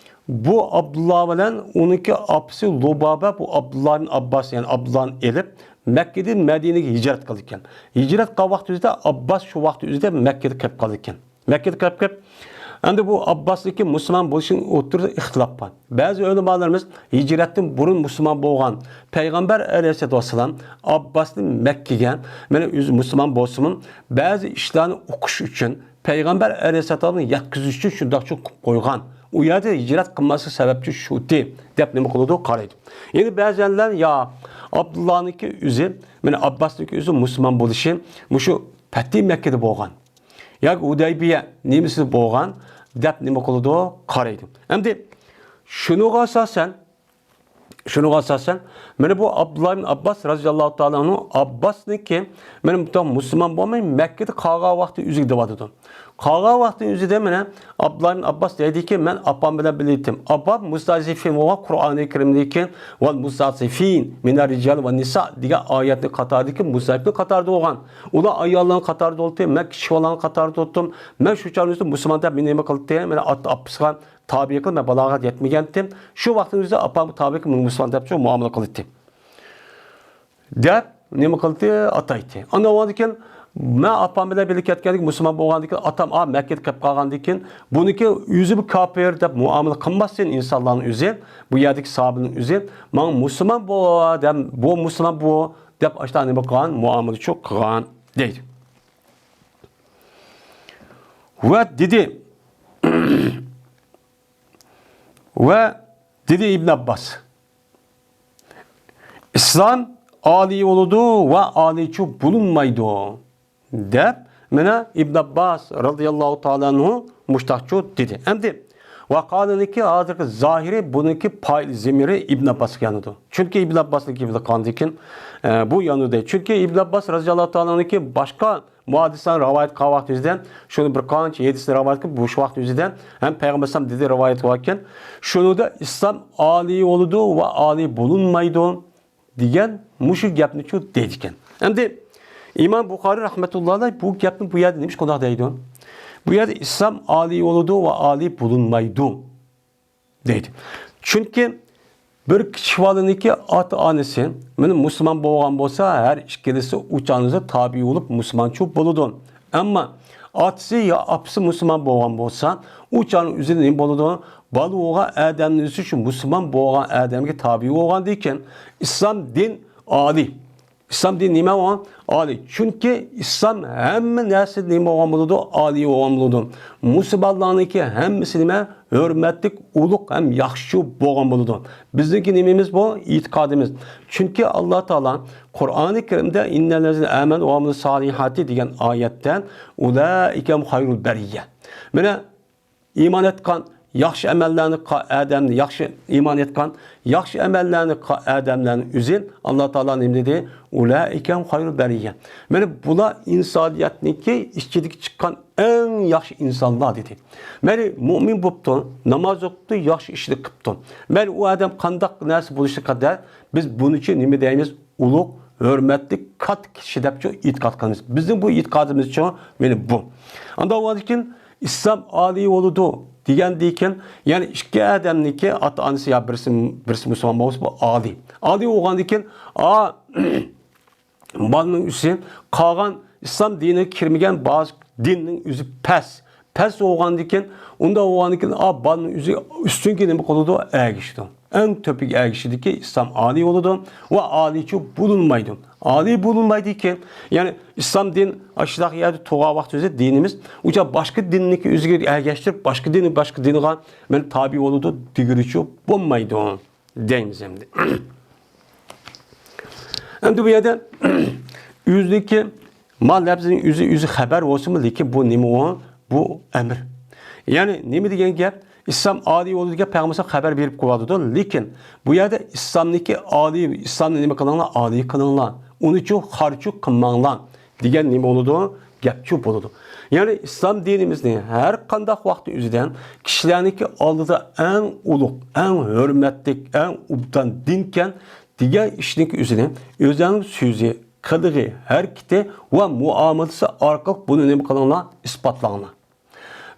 بۇ ئابدۇللا بىلەن ئۇنىڭكى ئاپىسى لۇبابە بۇ ئابدۇللا ئىبن ئابباس، يەنى ئابدۇللانى ئېلىپ، مەككىدىن مەدىنىگە ھىجرەت قىلىدىكەن. ھىجرەت قىلغان ۋاقىت ئۆزىدە ئابباس شۇ ۋاقىت ئۆزىدە مەككىدە قېلىپ قالىدىكەن. مەككىدە قېلىپ قېلىپ، ئەمدى بۇ ئابباسنىڭكى مۇسۇلمان بولۇشىنىڭ ئوتتۇرىدا ئىختىلاپ بار. بەزى ئۆلىمالىرىمىز ھىجرەتتىن بۇرۇن مۇسۇلمان بولغان پەيغەمبەر ئەلەيھىسسالاتۇ ۋەسسالام ئابباسنى مەككىگە، مانا ئۆزى مۇسۇلمان بولسىمۇ، بەزى ئىشلارنى ئۇقۇش ئۈچۈن پەيغەمبەر ئەلەيھىسسالامنى يەتكۈزۈش ئۈچۈن شۇنداقچۇ قىلىپ قويغان. ئۇ يەردە ھىجرەت قىلماسلىق سەۋەبچۇ شۇتى دەپ نېمە قىلىدۇ؟ قارايدۇ. يەنە بەزىلەر يا ئابدۇللانىڭكى ئۆزى، مانا ئابباسنىڭكى ئۆزى مۇسۇلمان بولۇشى مۇشۇ پەتھى مەككىدە بولغان ياكى ھۇدەيبىيە نېمىسىدە بولغان دەپ نېمە قىلىدۇ؟ قارايدۇ. ئەمدى شۇنىڭغا ئاساسەن، شۇنىڭغا ئاساسەن، مانا بۇ ئابدۇللا ئىبن ئابباس رازىياللاھۇ تائالا ئەنھۇ ئابباسنىڭكى، مانا بۇ مۇسۇلمان بولماي مەككىدە قالغان ۋاقتى ئۆزىگە دەۋاتىدۇ. قالغان ۋاقتى ئۆزىدە مانا ئابدۇللا ئىبن ئابباس دەيدىكى، مەن ئاپام بىلەن بىللە ئىدىم. ئاپام مۇستەزئىفىن بولغان، قۇرئانى كەرىمدىكى ۋەل مۇستەزئىفىن مىنەر رىجال ۋەن نىسا دېگەن ئايەتنى قاتارىدىكى مۇستەزئىفنى قاتارىدا بولغان. ئۇلار ئاياللارنىڭ قاتارىدا بولدى، مەن كىچىك بالىلارنىڭ قاتارىدا بولدۇم. مەن شۇ چاغنىڭ ئۆزىدە مۇسۇلمان دەپ مېنى نېمە قىلدى؟ مانا ئاتا ئاپىسىغا تابىئىي قىلىپ، مەن بالاغەت يەتمىگەنتىم. شۇ ۋاقتىڭىزدا ئاپام تابىئىي قىلىپ مۇسۇلمان دەپ شۇ مۇئامىلە قىلاتتى. دەپ نېمە قىلدى؟ ئاتايتتى. ئاندىن ئۇنىڭدىن كېيىن مەن ئاپام بىلەن بىللە كەتكەندىن كېيىن، مۇسۇلمان بولغاندىن كېيىن، ئاتام، ئا، مەككىدە قېلىپ قالغاندىن كېيىن، بۇنىڭكى ئۆزى بىر كاپىر دەپ مۇئامىلە قىلماستىن، ئىنسانلارنىڭ ئۆزى، بۇ يەردىكى ساھابىنىڭ ئۆزى، ماڭا مۇسۇلمان بول دەپ، بۇ مۇسۇلمان بۇ دەپ، ئاشۇنداق نېمە قىلغان، مۇئامىلە شۇ قىلغان دەيدۇ. ۋە دېدى، ۋە دېدى ئىبن ئابباس، ئىسلام ئالىي بولىدۇ ۋە ئالىيچۇ بولۇنمايدۇ، دەپ، مانا ئىبن ئابباس رازىياللاھۇ تائالا ئەنھۇ مۇشتاقچۇ دېدى. ئەمدى ۋە قالىنىڭكى ھازىرقى زاھىرى، بۇنىڭكى پائىل زېمىرى ئىبن ئابباسقا يانىدۇ. چۈنكى ئىبن ئابباسنىڭكى بىلەن قالغاندىن كېيىن، ئە، بۇ يانىدى. چۈنكى ئىبن ئابباس رازىياللاھۇ تائالا ئەنھۇكى باشقا مۇھەددىسلەرنى رىۋايەت قىلغان ۋاقتى ئۆزىدە، شۇنى بىر قانچە ھەدىسنى رىۋايەت قىلىپ، بۇ شۇ ۋاقىت ئۆزىدە ھەم پەيغەمبەر ئەلەيھىسسالام دېدى، رىۋايەت قىلىۋاتكەن. شۇنىڭدا ئىسلام ئالىي بولىدۇ ۋە ئالىي بولۇنمايدۇ دېگەن مۇشۇ گەپنى شۇ دەيدىكەن. ئەمدى ئىمام بۇخارىي رەھمەتۇللاھى ئەلەيھ بۇ گەپنى بۇ يەردە نېمىشقا ئۇنداق دەيدۇ؟ بۇ يەردە ئىسلام ئالىي بولىدۇ ۋە ئالىي بولۇنمايدۇ دەيدۇ. چۈنكى بىر كىچىك بالىنىڭكى ئاتا-ئانىسى مانا مۇسۇلمان بولغان بولسا، ھەر ئىككىلىسى ئۇ چاغنىڭدا تابىئىي بولۇپ مۇسۇلمانچۇ بولىدۇ. ئەمما ئاتىسى يا ئاپىسى مۇسۇلمان بولغان بولسا، ئۇ چاغنىڭ ئۆزىدە نېمە بولىدۇ؟ بالا بولغان ئادەمنىڭ ئۆزى شۇ مۇسۇلمان بولغان ئادەمگە تابىئىي بولغاندىن كېيىن، ئىسلام دىن ئالىي. ئىسلام دىنى نېمە ئۇ؟ ئالىي. چۈنكى ئىسلام ھەممە نەرسىدە نېمە بولغان بولىدۇ؟ ئالىي بولغان بولىدۇ. مۇسۇلمانلارنىڭكى ھەممىسى نېمە؟ ھۆرمەتلىك، ئۇلۇغ ھەم ياخشى بولغان بولىدۇ. بىزنىڭكى نېمىمىز بۇ؟ ئېتىقادىمىز. چۈنكى ئاللا تائالا قۇرئانى كەرىمدە «ئىننەللەزىنە ئامەنۇ ۋە ئامىلۇس سالىھاتى» دېگەن ئايەتتە «ئۇلائىكە خەيرۇل بەرىييە». مانا ئىمان ئېيتقان، ياخشى ئەمەللەرنى قىلغان ئادەمنى، ياخشى ئىمان ئېيتقان، ياخشى ئەمەللەرنى قىلغان ئادەملەرنىڭ ئۆزى ئاللا تائالا نېمە دېدى؟ «ئۇلائىكە خەيرۇل بەرىييە». مانا بۇلار ئىنسانىيەتنىڭكى ئىچىدىكى چىققان ئەڭ ياخشى ئىنسانلار دېدى. مەيلى مۇئمىن بوپتۇ، ناماز ئوقۇپتۇ، ياخشى ئىشنى قىپتۇ. مەيلى ئۇ ئادەم قانداق نەرسە بولۇشىغا قەدەر بىز بۇنىڭچۇ نېمە دەيمىز؟ ئۇلۇغ، ھۆرمەتلىك، كاتتا كىشى دەپچۇ ئېتىقاد قىلىمىز. بىزنىڭ بۇ ئېتىقادىمىزچۇ مانا بۇ. ئاندىن ئۇنىڭدىن كېيىن ئىسلام ئالىي بولىدۇ دېگەندىن كېيىن، يەنى ئىككى ئادەمنىڭكى ئاتا-ئانىسى يا بىرسى، بىرسى مۇسۇلمان بولسا، بۇ ئالىي. ئالىي بولغاندىن كېيىن، ئا، بالىنىڭ ئۆزى قالغان ئىسلام دىنىگە كىرمىگەن باشقا دىننىڭ ئۆزى پەس. پەس بولغاندىن كېيىن، ئۇنداق بولغاندىن كېيىن، ئا، بالىنىڭ ئۆزى ئۈستۈنگە نېمە قىلىدۇ؟ ئەگىشىدۇ. ئەڭ تۆپىگە ئەگىشىدىكى ئىسلام ئالىي بولىدۇ ۋە ئالىيچۇ بولۇنمايدۇ. ئالىي بولۇنمايدىكەن، يەنى ئىسلام دىن ئاشۇنداق يەردە تۇرغان ۋاقتى ئۆزى دىنىمىز، ئۇچا باشقا دىننىڭكى ئۆزىگە ئەگەشتۈرۈپ، باشقا دىننى باشقا دىنغا مەن تابىئ بولىدۇ دېگىلىچۇ بولمايدۇ دەيمىز ئەمدى. ئەمدى بۇ يەردە ئۆزىنىڭكى ما لەپزىنىڭ ئۆزى، ئۆزى خەبەر بولسىمۇ، لېكىن بۇ نېمە ئۇ؟ بۇ ئەمىر. يەنى نېمە دېگەن گەپ؟ ئىسلام ئالىي بولىدۇ دېگەن پەيغەمبەر خەبەر بېرىپ قويۇۋاتىدۇ. لېكىن بۇ يەردە ئىسلامنىڭكى ئالىي، ئىسلامنى نېمە قىلىڭلار؟ ئالىي قىلىڭلار. ئۇنىچۇ خارچۇ قىلماڭلار دېگەن نېمە بولىدۇ؟ گەپچۇ بولىدۇ. يەنى ئىسلام دىنىمىزنى ھەر قانداق ۋاقىت ئۆزىدە كىشىلەرنىڭكى ئالدىدا ئەڭ ئۇلۇغ، ئەڭ ھۆرمەتلىك، ئەڭ ئوبدان دىنكەن دېگەن ئىشنىڭكى ئۆزىنى ئۆزىنىڭ سۆزى، قىلىقى، ھەرىكىتى ۋە مۇئامىلىسى ئارقىلىق بۇنى نېمە قىلىڭلار؟ ئىسپاتلاڭلار.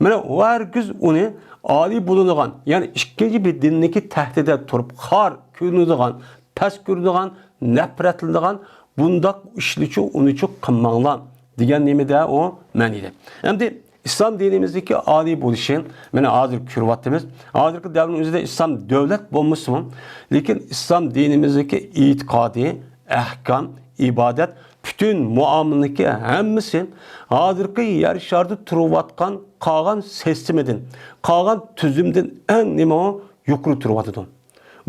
مانا، ھەرگىز ئۇنى ئالىي بولىدىغان، يەنى ئىككىنچى بىر دىننىڭكى تەھتىدە تۇرۇپ خار كۆرۈنىدىغان، پەس كۆرۈنىدىغان، نەپرەتلىنىدىغان بۇنداق ئىشنىچۇ، ئۇنىچۇ قىلماڭلار دېگەن نېمىدە ئۇ مەنىدە. ئەمدى ئىسلام دىنىمىزدىكى ئالىي بولۇشى، مانا، ھازىر كۆرۈۋاتىمىز. ھازىرقى دەۋرنىڭ ئۆزىدە ئىسلام دۆلەت بولمىسىمۇ، لېكىن ئىسلام دىنىمىزدىكى ئېتىقادى، ئەھكام، ئىبادەت، پۈتۈن مۇئامىلىنىڭكى ھەممىسى ھازىرقى يەر شارىدا تۇرۇۋاتقان قالغان سىستېمىدىن، قالغان تۈزۈمدىن ئەڭ نېمە يۇقىرى تۇرۇۋاتىدۇ.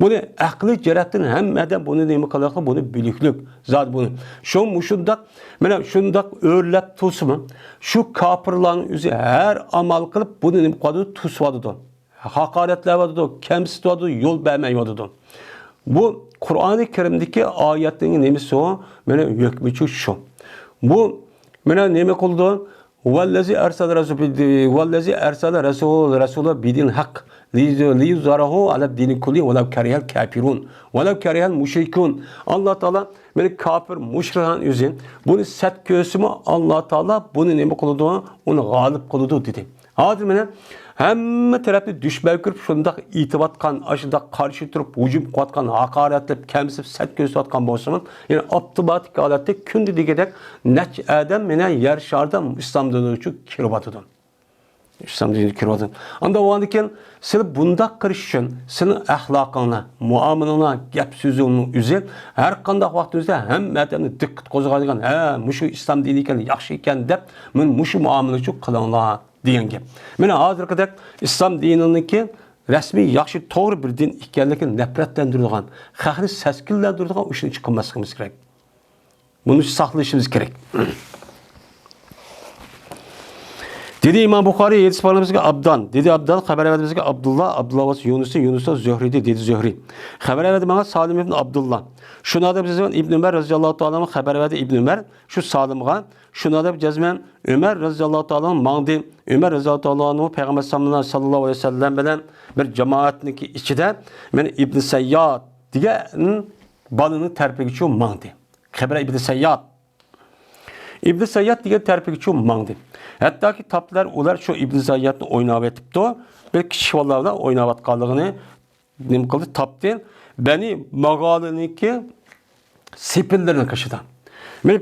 بۇنى ئەقلىي جەھەتتىن ھەممە ئادەم بۇنى نېمە قىلىۋاتقان، بۇنى بىلىكلىك زادى بۇنى. شۇ مۇشۇنداق، مانا شۇنداق ئۆرلەپ تۇرسىمۇ، شۇ كاپىرلارنىڭ ئۆزى ھەر ئامال قىلىپ بۇنى نېمە قىلىدۇ، توسۇۋاتىدۇ. ھاقارەتلەۋاتىدۇ، كەمسىتىۋاتىدۇ، يول بەرمەيۋاتىدۇ. بۇ قۇرئانى كەرىمدىكى ئايەتنىڭ نېمىسى ئۇ؟ مانا ھۆكمىچۇ شۇ. بۇ مانا نېمە قىلىدۇ؟ ۋەللەزى ئەرسەلە رەسۇ-، ۋەللەزى ئەرسەلە رەسۇل-، رەسۇلە بىدىن ھەق. ليظهره على الدين كله ولو كره الكافرون، ولو كره المشركون. ئاللا تائالا مېنى كاپىر، مۇشرىكلارنىڭ ئۆزى بۇنى سەت كۆرسىمۇ، ئاللا تائالا بۇنى نېمە قىلىدۇ؟ ئۇنى غالىب قىلىدۇ، دېدى. ھازىر مانا ھەممە تەرەپنى دۈشمەن كۆرۈپ، شۇنداق ئېتىۋاتقان، ئاشۇنداق قارشى تۇرۇپ، ھۇجۇم قىلىۋاتقان، ھاقارەتلەپ، كەمسىتىپ، سەت كۆرسىتىۋاتقان بولسىمۇ، يەنى ئاپتوماتىك ھالەتتە كۈندە دېگۈدەك نەچچە ئادەم مانا يەر شارىدا ئىسلام دىنى ئۈچۈن كىرىۋاتىدۇ. ئىسلام دىنىغا كىرىۋاتىدۇ. ئاندا بولغاندىن كېيىن، سىلى بۇنداق قىلىش ئۈچۈن سېنىڭ ئەخلاقىڭنى، مۇئامىلىڭنى، گەپ سۆزۈڭنىڭ ئۆزى ھەر قانداق ۋاقىت ئۆزىدە ھەممە ئادەمنى دىققەت قوزغايدىغان، ھە، مۇشۇ ئىسلام دىنى ئىكەن، ياخشى ئىكەن دەپ، مانا مۇشۇ مۇئامىلە ئۈچۈن قىلىڭلار دېگەن گەپ. مانا ھازىرقىدەك ئىسلام دىنىنىڭكى رەسمىي ياخشى، توغرا بىر دىن ئىكەنلىكىنى نەپرەتلەندۈرىدىغان، خەقنى سەسكىنلەندۈرىدىغان ئىشنى قىلماسلىقىمىز كېرەك. بۇنى ساقلىشىمىز كېرەك. دېدى ئىمام بۇخارىي، ھەدىس بۇخارىمىزگە ئابدان. دېدى ئابدان، خەۋەر بەردى بىزگە ئابدۇللا، ئابدۇللا بولسا يۇنۇسنى، يۇنۇس بولسا زۆھرىدىن، دېدى زۆھرى. خەۋەر بەردى ماڭا سالىم ئىبن ئابدۇللا. شۇنىڭدا بىز ئىبن ئۆمەر رەزىياللاھۇ تائالا ئەنھۇ خەۋەر بەردى ئىبن ئۆمەر شۇ سالىمغا. شۇنىڭدا جەزمەن ئۆمەر رەزىياللاھۇ تائالا ئەنھۇ ماڭدى. ئۆمەر رەزىياللاھۇ تائالا ئەنھۇ پەيغەمبەر ساللاللاھۇ ئەلەيھى ۋەسەللەم بىلەن بىر جامائەتنىڭكى ئىچىدە مەن ئىبن سەيياد دېگەن بالىنىڭ تەرىپىگىچە ماڭدى. خەبىرە ئىبن سەيياد. ئىبن سەيياد دېگەن تەرىپىگىچە ماڭدى. ھەتتاكى تاپتىلار ئۇلار شۇ ئىبن سەييادنى ئويناۋېتىپتۇ. بىر كىچىك بالىلار بىلەن ئويناۋاتقانلىقىنى نېمە قىلدى؟ تاپتى. بەنى ماغالىنىڭكى سېپىللىرىنىڭ قېشىدا. مانا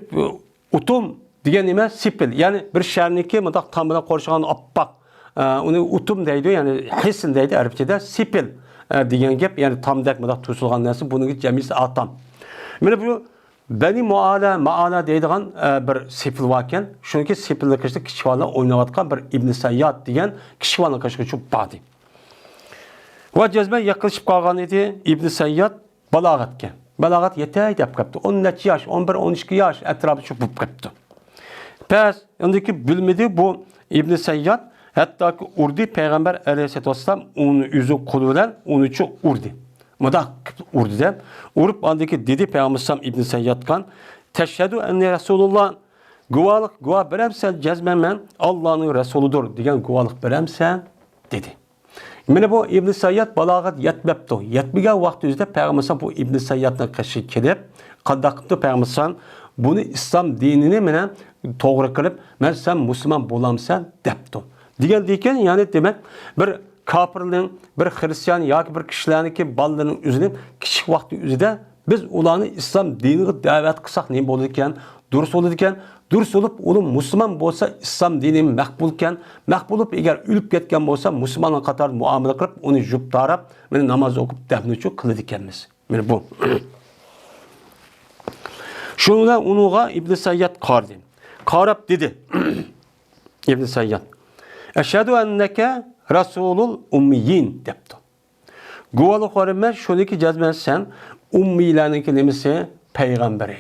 ئۇتۇم دېگەن نېمە؟ سېپىل. يەنى بىر شەھەرنىڭكى مۇنداق تام بىلەن قورشىغان ئاپئاق، ئە، ئۇنى ئۇتۇم دەيدۇ، يەنى ھىسن دەيدۇ ئەرەبچىدە. سېپىل، ئە، دېگەن گەپ، يەنى تامدەك مۇنداق توسۇلغان نەرسە، بۇنىڭ جەمئىيىتى ئاتام. مانا بۇ بەنى مۇئالە، مائالە دەيدىغان، ئە، بىر سېپىل باركەن. شۇنىڭكى سېپىلنىڭ قېشىدا كىچىك بالىلار ئويناۋاتقان بىر ئىبن سەيياد دېگەن كىچىك بالىنىڭ قېشىغا چۈشۈپ باردى. ۋە جەزمەن يېقىنلىشىپ قالغان ئىدى ئىبن سەيياد بالاغەتكە. بالاغەت يېتەي دەپ قاپتۇ. ئون نەچچە ياش، ئون بىر، ئون ئىككى ياش ئەتراپىدا شۇ بولۇپ قاپتۇ. پەس، ئاندىن كېيىن بىلمىدى بۇ ئىبن سەيياد، ھەتتاكى ئۇردى، پەيغەمبەر ئەلەيھىسسالاتۇ ۋەسسالام ئۇنى ئۆزى قولى بىلەن ئۇنى چۇ ئۇردى. مۇنداق ئۇردى دە، ئۇرۇپ ئاندىن كېيىن دېدى پەيغەمبەر ئەلەيھىسسالام ئىبن سەييادقا، تەشھەدۇ ئەننى رەسۇلۇللا، گۇۋاھلىق، گۇۋاھ بېرەمسەن جەزمەن مەن ئاللانىڭ رەسۇلىدۇر دېگەن گۇۋاھلىق بېرەمسەن؟ دېدى. مانا بۇ ئىبن سەيياد بالاغەت يەتمەپتۇ. يەتمىگەن ۋاقتى ئۆزىدە پەيغەمبەر بۇ ئىبن سەييادنىڭ قېشىغا كېلىپ، قانداق قىپتۇ پەيغەمبەر؟ بۇنى ئىسلام دىنىنى مانا توغرا قىلىپ، مەن سەن مۇسۇلمان بولامسەن دەپتۇ. دېگەندىكىن، يەنى دېمەك، بىر كاپىرنىڭ، بىر خرىستىيان ياكى بىر كىشىلەرنىڭكى بالىلىرىنىڭ ئۆزىنى كىچىك ۋاقتى ئۆزىدە بىز ئۇلارنى ئىسلام دىنىغا دەۋەت قىلساق نېمە بولىدىكەن؟ دۇرۇس بولىدىكەن. دۇرۇس بولۇپ، ئۇلار مۇسۇلمان بولسا ئىسلام دىنى مەقبۇلكەن. مەقبۇل بولۇپ، ئەگەر ئۆلۈپ كەتكەن بولسا، مۇسۇلمانلار قاتارىدا مۇئامىلە قىلىپ، ئۇنى يۇيۇپ تاراپ، مانا ناماز ئوقۇپ دەپنىچۇ قىلىدىكەنمىز. مانا بۇ. شۇنىڭ بىلەن ئۇنىڭغا ئىبن سەيياد قارىدى. قاراپ دېدى. ئىبن سەيياد، ئەشھەدۇ ئەننەكە رەسۇلۇل ئۇممىيين دەپتۇ. گۇۋاھلىق بېرىمەن شۇنىڭكى جەزمەن سەن ئۇممىيلارنىڭكى نېمىسى؟ پەيغەمبىرى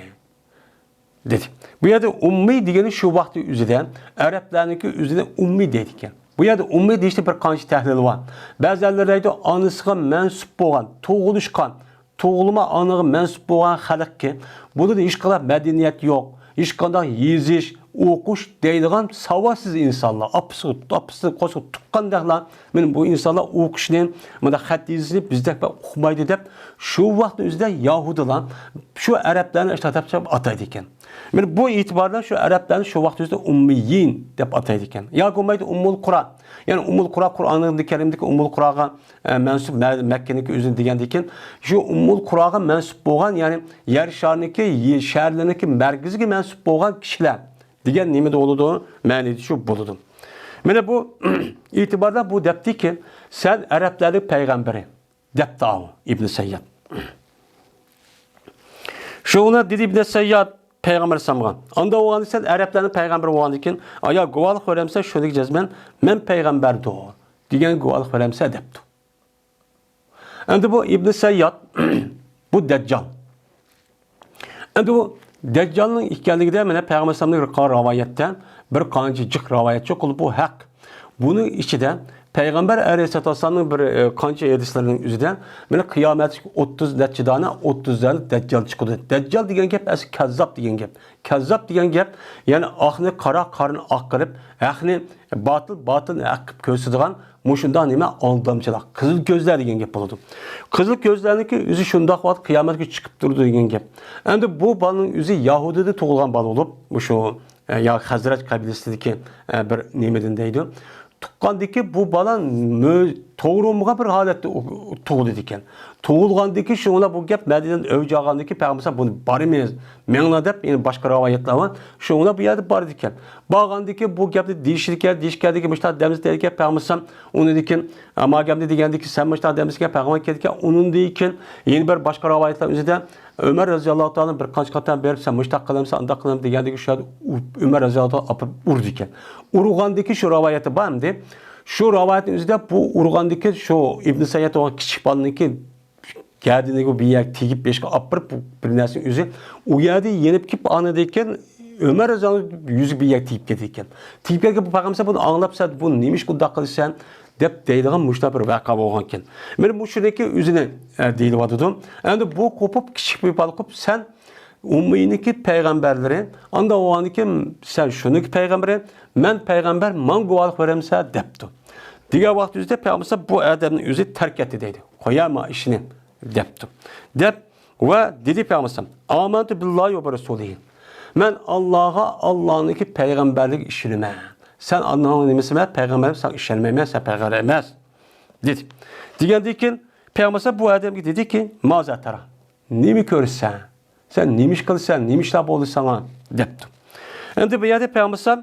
دېدى. بۇ يەردە ئۇممىي دېگىنى شۇ ۋاقتى ئۆزىدە ئەرەبلەرنىڭكى ئۆزىنى ئۇممىي دەيدىكەن. بۇ يەردە ئۇممىي دېيىشتە بىر قانچە تەھلىل بار. بەزىلەر دەيدۇ، ئانىسىغا مەنسۇپ بولغان، تۇغۇلۇشقان، تۇغۇلما ئانىغا مەنسۇپ بولغان خەلقكى، بۇنىڭدا ھېچقانداق مەدەنىيەت يوق، ھېچقانداق يېزىش، ئوقۇش دەيدىغان ساۋاتسىز ئىنسانلار، ئاپىسى، ئاپىسى قوشۇق تۇغقاندەكلا، مانا بۇ ئىنسانلار ئوقۇشنى، مانا خەت يېزىشنى بىزدەك بىر ئۇقمايدۇ دەپ، شۇ ۋاقىتنىڭ ئۆزىدە يەھۇدىيلار شۇ ئەرەبلەرنى ئاشۇنداق دەپ ئاتايدىكەن. مانا بۇ ئېتىباردا شۇ ئەرەبلەرنى شۇ ۋاقىت ئۆزىدە ئۇممىيين دەپ ئاتايدىكەن. ياكى بولمايدۇ ئۇممۇل قۇرا. يەنى ئۇممۇل قۇرا، قۇرئانى كەرىمدىكى ئۇممۇل قۇراغا، ئە، مەنسۇپ مە-، مەككىنىڭكى ئۆزىنى دېگەندىن كېيىن، شۇ ئۇممۇل قۇراغا مەنسۇپ بولغان، يەنى يەر شارىنىڭكى، يە-، شەھەرلىرىنىڭكى مەركىزىگە مەنسۇپ بولغان كىشىلەر دېگەن نېمىدە بولىدۇ؟ مەنىدە شۇ بولىدۇ. مانا بۇ ئېتىباردا بۇ دەپتىكى، سەن ئەرەبلەرنىڭ پەيغەمبىرى. دەپتۇ ئاۋۇ ئىبن سەيياد. شۇڭا دېدى ئىبن سەيياد پەيغەمبەر ئەلەيھىسسالامغا، ئاندا بولغاندا سەن ئەرەبلەرنىڭ پەيغەمبىرى بولغاندىكىن، ئايا گۇۋاھلىق بېرەمسەن شۇنىڭغا جەزمەن مەن پەيغەمبەردۇر دېگەن گۇۋاھلىق بېرەمسەن دەپتۇ. ئەمدى بۇ ئىبن سەيياد، بۇ دەججال. ئەمدى بۇ دەججالنىڭ ئىكەنلىكىدە مانا پەيغەمبەر ئەلەيھىسسالامدىن بىر قانچە رىۋايەتتە، بىر قانچە جىق رىۋايەتچۇ قىلىپ بۇ ھەق. بۇنىڭ ئىچىدە پەيغەمبەر ئەلەيھىسسالاتۇ ۋەسسالامنىڭ بىر، ئە، قانچە ھەدىسلىرىنىڭ ئۆزىدە، مانا، قىيامەتتىكى ئوتتۇز نەچچە دانە، ئوتتۇز دانە دەججال چىقىدۇ. دەججال دېگەن گەپ ئەسلى كەززاب دېگەن گەپ. كەززاب دېگەن گەپ، يەنى ئاقنى قارا، قارىنى ئاق قىلىپ، ھەقنى باتىل، باتىلنى ھەق قىلىپ كۆرسىتىدىغان مۇشۇنداق نېمە؟ ئالدامچىلار. قىزىل كۆزلەر دېگەن گەپ بولىدۇ. قىزىل كۆزلەرنىڭكى ئۆزى شۇنداق ۋاقىت قىيامەتكە چىقىپ تۇرىدۇ دېگەن گەپ. ئەمدى بۇ بالىنىڭ ئۆزى يەھۇدىيدە تۇغۇلغان بالا بولۇپ، مۇشۇ، ئە، يا خەزرەج قەبىلىسىدىكى، ئە، بىر نېمىدىن دەيدۇ. تۇغقاندىكى بۇ بالا مۆ-، توغرا بولمىغان بىر ھالەتتە ئۇ-، تۇغۇلىدىكەن. تۇغۇلغاندىكى شۇڭلا بۇ گەپ مەدىنىدىن ئەۋج ئالغاندىكى پەيغەمبەر بۇنى بارىمىز، مېڭىڭلار دەپ، يەنە باشقا رىۋايەتلەر بار. شۇڭلا بۇ يەردە بارىدىكەن. بارغاندىكى بۇ گەپنى دېيىشىدىكەن، دېيىشكەندىكى مۇشۇنداق دەمسە دەيدىكەن پەيغەمبەر. ئۇنىڭدىن كېيىن، ما گەپنى دېگەندىكى سەن مۇشۇنداق دەمسىكەن پەيغەمبەر كېتىدىكەن. ئۇنىڭدىن كېيىن يەنە بىر باشقا رىۋايەتلەر ئۆزىدە ئۆمەر رەزىياللاھۇ تائالا بىر قانچە قېتىم بېرىپ، سەن مۇشۇنداق قىلامسەن، ئانداق قىلامسەن دېگەندىكى شۇ يەردە ئۇ-، ئۆمەر رەزىياللاھۇ تائالا ئاپىرىپ ئۇرىدىكەن. ئۇرغاندىكى شۇ رىۋايەتى بار ئەمدى. شۇ رىۋايەتنىڭ ئۆزىدە بۇ ئۇرغاندىكى شۇ ئىبن سەيياد بولغان كىچىك بالىنىڭكى گەدىنىگە بىر يەرگە تېگىپ، بېشىغا ئاپىرىپ، بۇ بىر نەرسىنىڭ ئۆزى ئۇ يەردە يېنىپ كېلىپ، ئاندىن كېيىن ئۆمەر رەزىياللاھۇ يۈزى بىر يەرگە تېگىپ كېتىدىكەن. تېگىپ كەتكەن بۇ پەيغەمبەر بۇنى ئاڭلاپ، سەن بۇ نېمىشقا ئۇنداق قىلىسەن دەپ دەيدىغان مۇشۇنداق بىر ۋەقە بولغانكەن. مانا مۇشۇنىڭكى ئۆزىنى، ئە، دېيىلىۋاتىدۇ. ئەمدى بۇ قوپۇپ، كىچىك بىر بالا قوپۇپ، سەن ئۇممىينىڭكى پەيغەمبەرلىرى، ئانداق بولغاندىكىن سەن شۇنىڭكى پەيغەمبىرى، مەن پەيغەمبەر، ماڭا گۇۋاھلىق بېرەمسەن دەپتۇ. دېگەن ۋاقىت ئۆزىدە پەيغەمبەر بۇ ئادەمنىڭ ئۆزى تەرك ئەتتى دەيدۇ. قوياما ئىشنى دەپتۇ. دەپ ۋە دېدى پەيغەمبەر، ئامەنتۇ بىللاھى ۋە بىرەسۇلىھى. مەن ئاللاغا، ئاللانىڭكى پەيغەمبەرلىكىگە ئىشىنىمەن. سەن ئاللانىڭ نېمىسىمەن؟ پەيغەمبەر، ساڭا ئىشەنمەيمەن، سەن پەيغەمبەر ئەمەس. دېدى. دېگەندىن كېيىن پەيغەمبەر بۇ ئادەمگە دېدىكى، مازا تارا؟ نېمە كۆرىسەن؟ سەن نېمە ئىش قىلىسەن؟ نېمە ئىشلار بولدى ساڭا؟ دەپتۇ. ئەمدى بۇ يەردە پەيغەمبەر،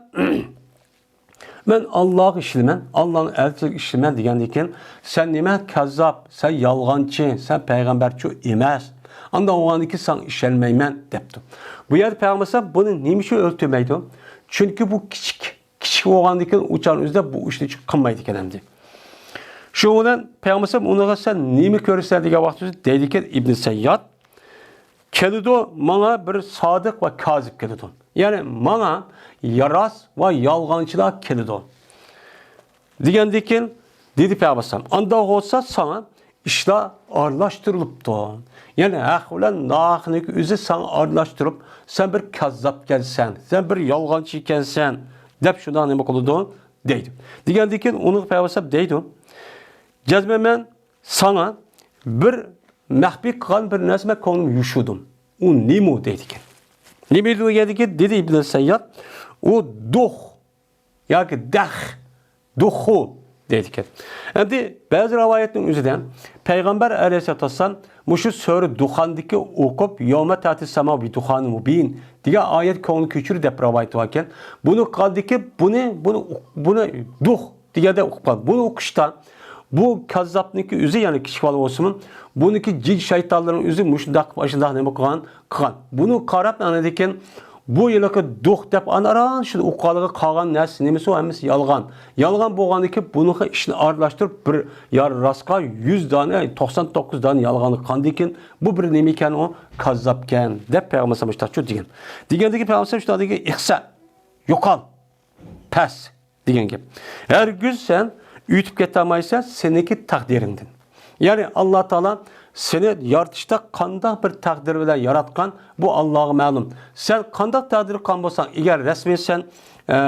مەن ئاللاغا ئىشىنىمەن، ئاللانىڭ ئەلچىسىگە ئىشىنىمەن دېگەندىن كېيىن، سەن نېمە كەززاب، سەن يالغانچى، سەن پەيغەمبەرچۇ ئەمەس. ئانداق بولغاندىن كېيىن ساڭا ئىشەنمەيمەن دەپتۇ. بۇ يەردە پەيغەمبەر بۇنى نېمە ئۈچۈن ئۆلتۈرمەيدۇ؟ چۈنكى بۇ كىچىك. كىچىك بولغاندىن كېيىن ئۇ چاغنىڭ ئۆزىدە بۇ ئىشنى قىلمايدىكەن ئەمدى. شۇنىڭ بىلەن پەيغەمبەر ئۇنىڭغا سەن نېمە كۆرىسەن دېگەن ۋاقتىدا دەيدىكەن ئىبن سەيياد، كېلىدۇ، ماڭا بىر سادىق ۋە كازىب كېلىدۇ. يەنى ماڭا راست ۋە يالغانچىلار كېلىدۇ. دېگەندىن كېيىن دېدى پەيغەمبەر، ئانداق بولسا ساڭا ئىشلار ئارىلاشتۇرۇلۇپتۇ. يەنى ھەق بىلەن ناھەقنىڭكى ئۆزى ساڭا ئارىلاشتۇرۇپ، سەن بىر كەززابكەنسەن، سەن بىر يالغانچى ئىكەنسەن، دەپ شۇنداق نېمە قىلىدۇ دەيدۇ. دېگەندىن كېيىن ئۇنىڭغا پەيغەمبەر دەيدۇ، جەزمەن مەن ساڭا بىر مەخپىي قىلغان بىر نەرسە مەن كۆڭلۈمنى يوشۇردۇم. ئۇ نېمە ئۇ دەيدىكەن. نېمە ئىدى ئۇ دېگەندىكىن، دېدى ئىبن سەيياد، ئۇ دۇخ ياكى دەخ، دۇخۇ دەيدىكەن. ئەمدى بەزى رىۋايەتنىڭ ئۆزىدە پەيغەمبەر ئەلەيھىسسالاتۇ ۋەسسالام مۇشۇ سۈرە دۇخاندىكى ئوقۇپ، يەۋمە تەتى سەما بى دۇخانى مۇبىن دېگەن ئايەت كۆڭلى كۆچۈردى دەپ رىۋايەت باركەن. بۇنى قىلغاندىكى بۇنى، بۇنى، بۇنى دۇخ دېگەندە ئوقۇپ قالدى. بۇنى ئوقۇشتا بۇ كاززاپنىڭكى ئۆزى، يەنى كىچىك بالا بولسىمۇ، بۇنىڭكى جىن شەيتانلىرىنىڭ ئۆزى مۇشۇنداق، مۇشۇنداق نېمە قىلغان، قىلغان. بۇنى قاراپ، ئاندىن كېيىن بۇ ھېلىقى دۇخ دەپ ئانا ئاران شۇ ئوقۇغانلىقى قالغان نەرسە نېمىسى ئۇ ھەممىسى يالغان. يالغان بولغاندىن كېيىن بۇنىڭغا ئىشنى ئارىلاشتۇرۇپ بىر يار راستقا يۈز دانە، توقسان توققۇز دانە يالغاننى قاندىن كېيىن بۇ بىر نېمە ئىكەن ئۇ؟ كاززاپكەن دەپ پەيغەمبەر مۇشۇنداق دېگەن. دېگەندىكى پەيغەمبەر شۇنداق دېگەن، ئىخسە، يوقال، پەس. دېگەن گەپ. ھەرگىز سەن ئۆتۈپ كېتەلمەيسەن سېنىڭكى تەقدىرىڭدىن. يەنى ئاللا تائالا سېنى يارىتىشتا قانداق بىر تەقدىر بىلەن ياراتقان، بۇ ئاللاغا مەلۇم. سەن قانداق تەقدىر قىلغان بولساڭ، ئەگەر رەسمىي سەن، ئە،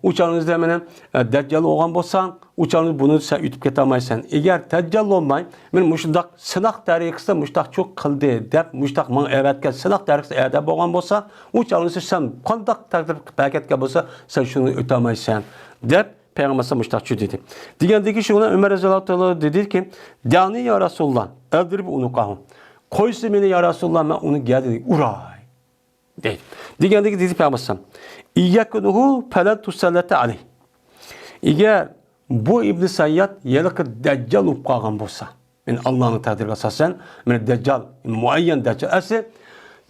ئۇ چاغىڭىزدا مېنى، ئە، دەججال بولغان بولساڭ، ئۇ چاغدا بۇنى سەن ئۆتۈپ كېتەلمەيسەن. ئەگەر دەججال بولماي، مېنى مۇشۇنداق سىناق تەرىقىسىدە مۇشۇنداق چۇ قىلدى دەپ، مۇشۇنداق ماڭا ئەۋەتكەن سىناق تەرىقىسىدە ئادەم بولغان بولسا، ئۇ چاغدا سەن قانداق تەقدىر بەرگەن بولسا، سەن شۇنى ئۆتەلمەيسەن دەپ پەيغەمبەر مۇشۇنداق چۈ دېدى. دېگەندىكى شۇ بىلەن ئۆمەر رەزىياللاھۇ تائالا دېدىكى، دەئنى يا رەسۇلاللا، ئەزرىب ئۇنۇقەھۇ. قويسا مېنى يا رەسۇلاللا، مەن ئۇنى گەدىنىگە ئۇراي. دەيدۇ. دېگەندىكى دېدى پەيغەمبەر، ئىن يەكۇنهۇ فەلەن تۇسەللەتە ئەلەيھ. ئەگەر بۇ ئىبنى سەيياد ھېلىقى دەججال بولۇپ قالغان بولسا، يەنى ئاللانىڭ تەقدىرىگە ئاساسەن، مانا دەججال، مۇئەييەن دەججال. ئەسلى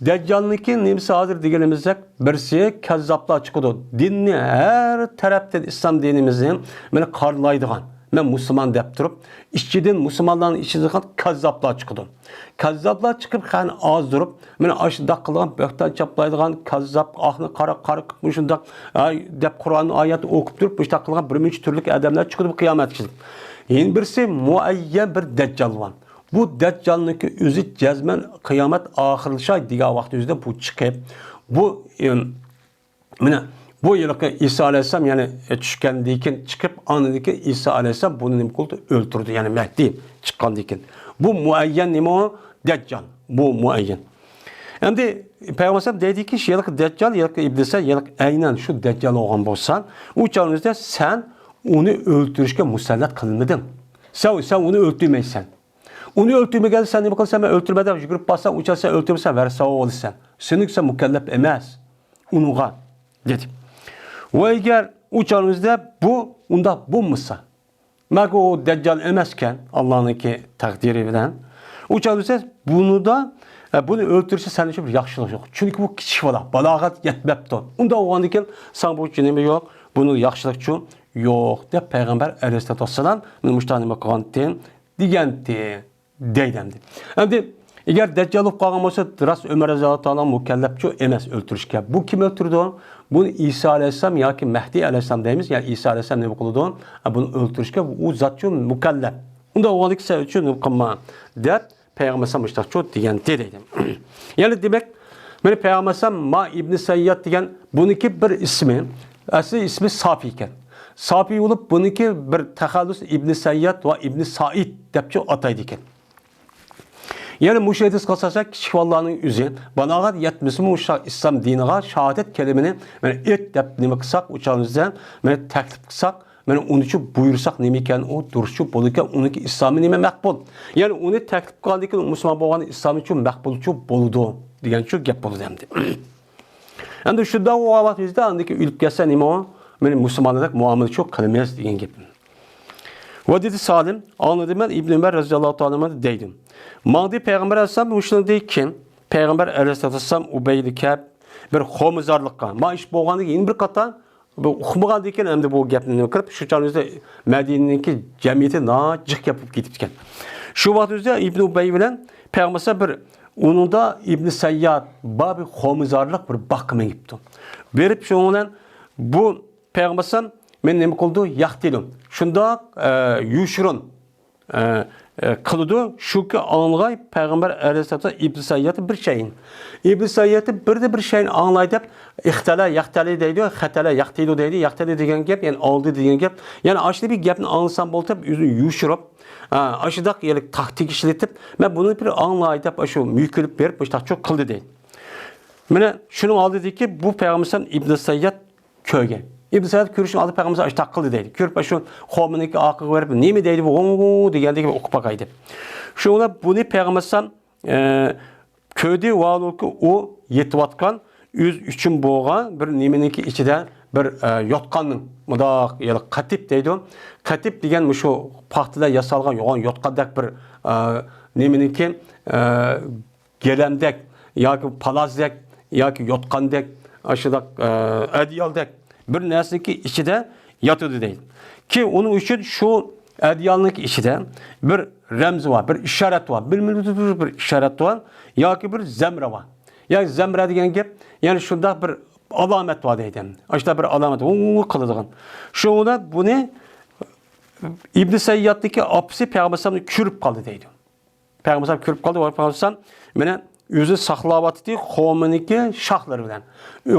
دەججالنىڭكى نېمىسى ھازىر دېگىنىمىزدەك، بىرسى كەززاپلار چىقىدۇ. دىننى ھەر تەرەپتىن، ئىسلام دىنىمىزنى مانا قارىلايدىغان، مەن مۇسۇلمان دەپ تۇرۇپ، ئىچىدىن مۇسۇلمانلارنىڭ ئىچىدىن كاززاپلار چىقىدۇ. كاززاپلار چىقىپ، خەقنى ئازدۇرۇپ، مانا ئاشۇنداق قىلىدىغان، بۆھتان چاپلايدىغان كاززاپ، ئاقنى قارا، قارا قىلىپ مۇشۇنداق، ھاي، دەپ قۇرئان ئايەتنى ئوقۇپ تۇرۇپ، مۇشۇنداق قىلغان بىر مۇنچە تۈرلۈك ئادەملەر چىقىدۇ بۇ قىيامەت كۈنى. يەنە بىرسى مۇئەييەن بىر دەججال بار. بۇ دەججالنىڭكى ئۆزى جەزمەن قىيامەت ئاخىرلىشاي دېگەن ۋاقىت ئۆزىدە بۇ چىقىپ، بۇ، ئىم، مانا بۇ ھېلىقى ئىسا ئەلەيھىسسالام، يەنى، ئە، چۈشكەندىن كېيىن چىقىپ، ئاندىن كېيىن ئىسا ئەلەيھىسسالام بۇنى نېمە قىلدى؟ ئۆلتۈردى، يەنى مەھدى چىققاندىن كېيىن. بۇ مۇئەييەن نېمە ئۇ؟ دەججال. بۇ مۇئەييەن. ئەمدى پەيغەمبەر ئەلەيھىسسالام دەيدىكى، ھېلىقى دەججال، ھېلىقى ئىبلىسلەر، ھېلىقى ئەينەن شۇ دەججال بولغان بولسا، ئۇ چاغنىڭىزدا سەن ئۇنى ئۆلتۈرۈشكە مۇسەللەت قىلىنمىدىڭ. سەن، سەن ئۇنى ئۆلتۈرمەيسەن. ئۇنى ئۆلتۈرمىگەندە سەن نېمە قىلىسەن؟ مەن ئۆلتۈرمە دەپ يۈگۈرۈپ بارساڭ، ئۇ چاغ سەن ئۆلتۈرمىسەڭ، ۋەرساۋا بولىسەن. سېنىڭكى سەن مۇكەللەپ ئەمەس ئۇنىڭغا، دېدى. ۋە ئەگەر ئۇ چاغىمىزدا بۇ ئۇنداق بولمىسا، ماگۇ ئۇ دەججال ئەمەسكەن، ئاللانىڭكى تەقدىرى بىلەن. ئۇ چاغىمىزدا بۇنىدا، ئە، بۇنى ئۆلتۈرسە سەن ئۈچۈن بىر ياخشىلىق يوق. چۈنكى بۇ كىچىك بالا، بالاغەت يەتمەپتۇ. ئۇنداق بولغاندىكىن ساڭا بۇ ئۈچۈن نېمە يوق؟ بۇنىڭ ياخشىلىقى يوق، دەپ پەيغەمبەر ئەلەيھىسسالاتۇ ۋەسسالام مۇشۇنداق نېمە قىلغانتى؟ دېگەنتى، دەيدۇ ئەمدى. ئەمدى ئەگەر دەججال بولۇپ قالغان بولسا، راست ئۆمەر رەزىياللاھۇ تائالا مۇكەللەپچۇ ئەمەس ئۆلتۈرۈشكە. بۇ كىم ئۆلتۈرىدۇ؟ بۇنى ئىسا ئەلەيھىسسالام ياكى مەھدى ئەلەيھىسسالام دەيمىز، يا ئىسا ئەلەيھىسسالام نېمە قىلىدۇ؟ بۇنى ئۆلتۈرۈشكە ئۇ زاتچۇ مۇكەللەپ. ئۇنداق بولغاندىكىن سەن ئۈچۈن نېمە قىلما، دەپ پەيغەمبەر ئەلەيھىسسالام مۇشۇنداقچۇ دېگەنتى دەيدۇ. يەنى دېمەك، مانا پەيغەمبەر ئەلەيھىسسالام ما ئىبنى سەيياد دېگەن بۇنىڭكى بىر ئىسمى، ئەسلى ئىسمى ساپى ئىكەن. ساپى بولۇپ، بۇنىڭكى بىر تەخەللۇس ئىبنى سەيياد ۋە ئىبنى سائىد دەپچۇ ئاتايدىكەن. يەنە مۇشۇ ھەدىسكە ئاساسەن، كىچىك بالىلارنىڭ ئۆزى بالاغەت يەتمىسىمۇ شا-، ئىسلام دىنىغا شاھادەت كەلىمىنى، مانا، ئېيت دەپ نېمە قىلساق، ئۇ چاغىمىزدا، مانا، تەكلىپ قىلساق، مانا، ئۇنىچۇ بۇيرۇساق نېمە ئىكەن، ئۇ دۇرۇسچۇ بولىدىكەن، ئۇنىڭكى ئىسلامى نېمە مەقبۇل. يەنى ئۇنى تەكلىپ قىلغاندىن كېيىن مۇسۇلمان بولغان ئىسلامىچۇ مەقبۇلچۇ بولىدۇ دېگەنچۇ گەپ بولىدۇ ئەمدى. ئەمدى شۇنداق بولغان ۋاقتىمىزدا ئاندىن كېيىن ئۆلۈپ كەتسە نېمە ئۇ؟ مانا مۇسۇلمانلاردەك مۇئامىلىچۇ قىلىمىز دېگەن گەپ. ۋە دېدى سالىم، ئاڭلىدىم مەن ئىبن ئۆمەر رەزىياللاھۇ تائالا ئەنھۇ دەيدۇ. ماڭدى پەيغەمبەر ئەلەيھىسسالام مۇشۇنىڭدىن كېيىن پەيغەمبەر ئەلەيھىسسالاتۇ ۋەسسالام ئۇبەيلى كەب بىر خورمىزارلىققا، ما ئىش بولغاندىن كېيىن بىر قاتار بۇ ئۇقمىغاندىكىن ئەمدى بۇ گەپنى نېمە قىلىپ، شۇ چاغدا مەدىنىنىڭكى جەمئىيىتى ناھايىتى جىق گەپ بولۇپ كېتىپتىكەن. شۇ ۋاقىت ئۆزىدە ئىبن ئۇبەي بىلەن پەيغەمبەر بىر ئۇنىڭدا ئىبن سەيياد بار بىر خورمىزارلىق بىر باغقا مېڭىپتۇ. بېرىپ شۇنىڭ بىلەن بۇ پەيغەمبەر مېنى نېمە قىلدى؟ ياقتىدۇ. شۇنداق، ئە، يوشۇرۇن، ئە، ئە، قىلىدۇ. شۇكى ئاڭلىغاي پەيغەمبەر ئەلەيھىسسالام ئىبن سەييادتىن بىر شەيئىن. ئىبن سەييادتىن بىردە بىر شەيئىن ئاڭلاي دەپ، ئىختەلە ياقتەلى دەيدۇ، خەتەلە ياقتىدۇ دەيدۇ، ياقتەلى دېگەن گەپ، يەنى ئاڭلىدى دېگەن گەپ. يەنى ئاشۇنداق بىر گەپنى ئاڭلىسام بولدى دەپ، ئۆزىنى يوشۇرۇپ، ئا، ئاشۇنداق يەنى تاكتىكا ئىشلىتىپ، مەن بۇنى بىر ئاڭلاي دەپ، ئاشۇ مۆكۈنۈپ بېرىپ، مۇشۇنداقچۇ قىلدى دەيدۇ. مانا شۇنىڭ ئالدىدىكى بۇ پەيغەمبەر ئىبن سەيياد كۆرگەن. ئىبن سەيياد كۆرۈشنىڭ ئالدىدا پەيغەمبەر ئاشۇنداق قىلدى دەيدۇ. كۆرۈپ، شۇ قومىنىڭكى ئارقىغا بېرىپ، نېمە دەيدۇ بۇ، ھوڭ، ھوڭ دېگەندەك ئوقۇپ باقاي دەپ. شۇڭا بۇنى پەيغەمبەر، ئە، كۆردى، ۋاھالۇكى ئۇ يېتىۋاتقان ئۆز ئۈچۈن بولغان بىر نېمىنىڭكى ئىچىدە بىر، ئە، يوتقاننىڭ، مۇنداق، يەنى قەتىپ دەيدۇ. قەتىپ دېگەن مۇشۇ پاختىدىن ياسالغان يوغان يوتقاندەك بىر، ئە، نېمىنىڭكى، ئە، گىلەمدەك ياكى پالازدەك ياكى يوتقاندەك، ئاشۇنداق، ئە، ئەدىيالدەك بىر نەرسىنىڭكى ئىچىدە ياتىدۇ دەيدۇ. كېيىن ئۇنىڭ ئۈچۈن شۇ ئەدىيالنىڭكى ئىچىدە بىر رەمزى بار، بىر ئىشارەت بار، بىر، بىر، بىر، بىر ئىشارەت بار ياكى بىر زەمرە بار. يەنى زەمرە دېگەن گەپ، يەنى شۇنداق بىر ئالامەت بار دەيدۇ. ئاشۇنداق بىر ئالامەت، ۋۇ، ۋۇ قىلىدىغان. شۇڭا بۇنى ئىبن سەييادنىڭكى ئاپىسى پەيغەمبەر ئەلەيھىسسالامنى كۆرۈپ قالدى دەيدۇ. پەيغەمبەر كۆرۈپ قالدى، پەيغەمبەر مېنى ئۆزى ساقلاۋاتىدۇ، قومىنىڭكى شاھلىرى بىلەن.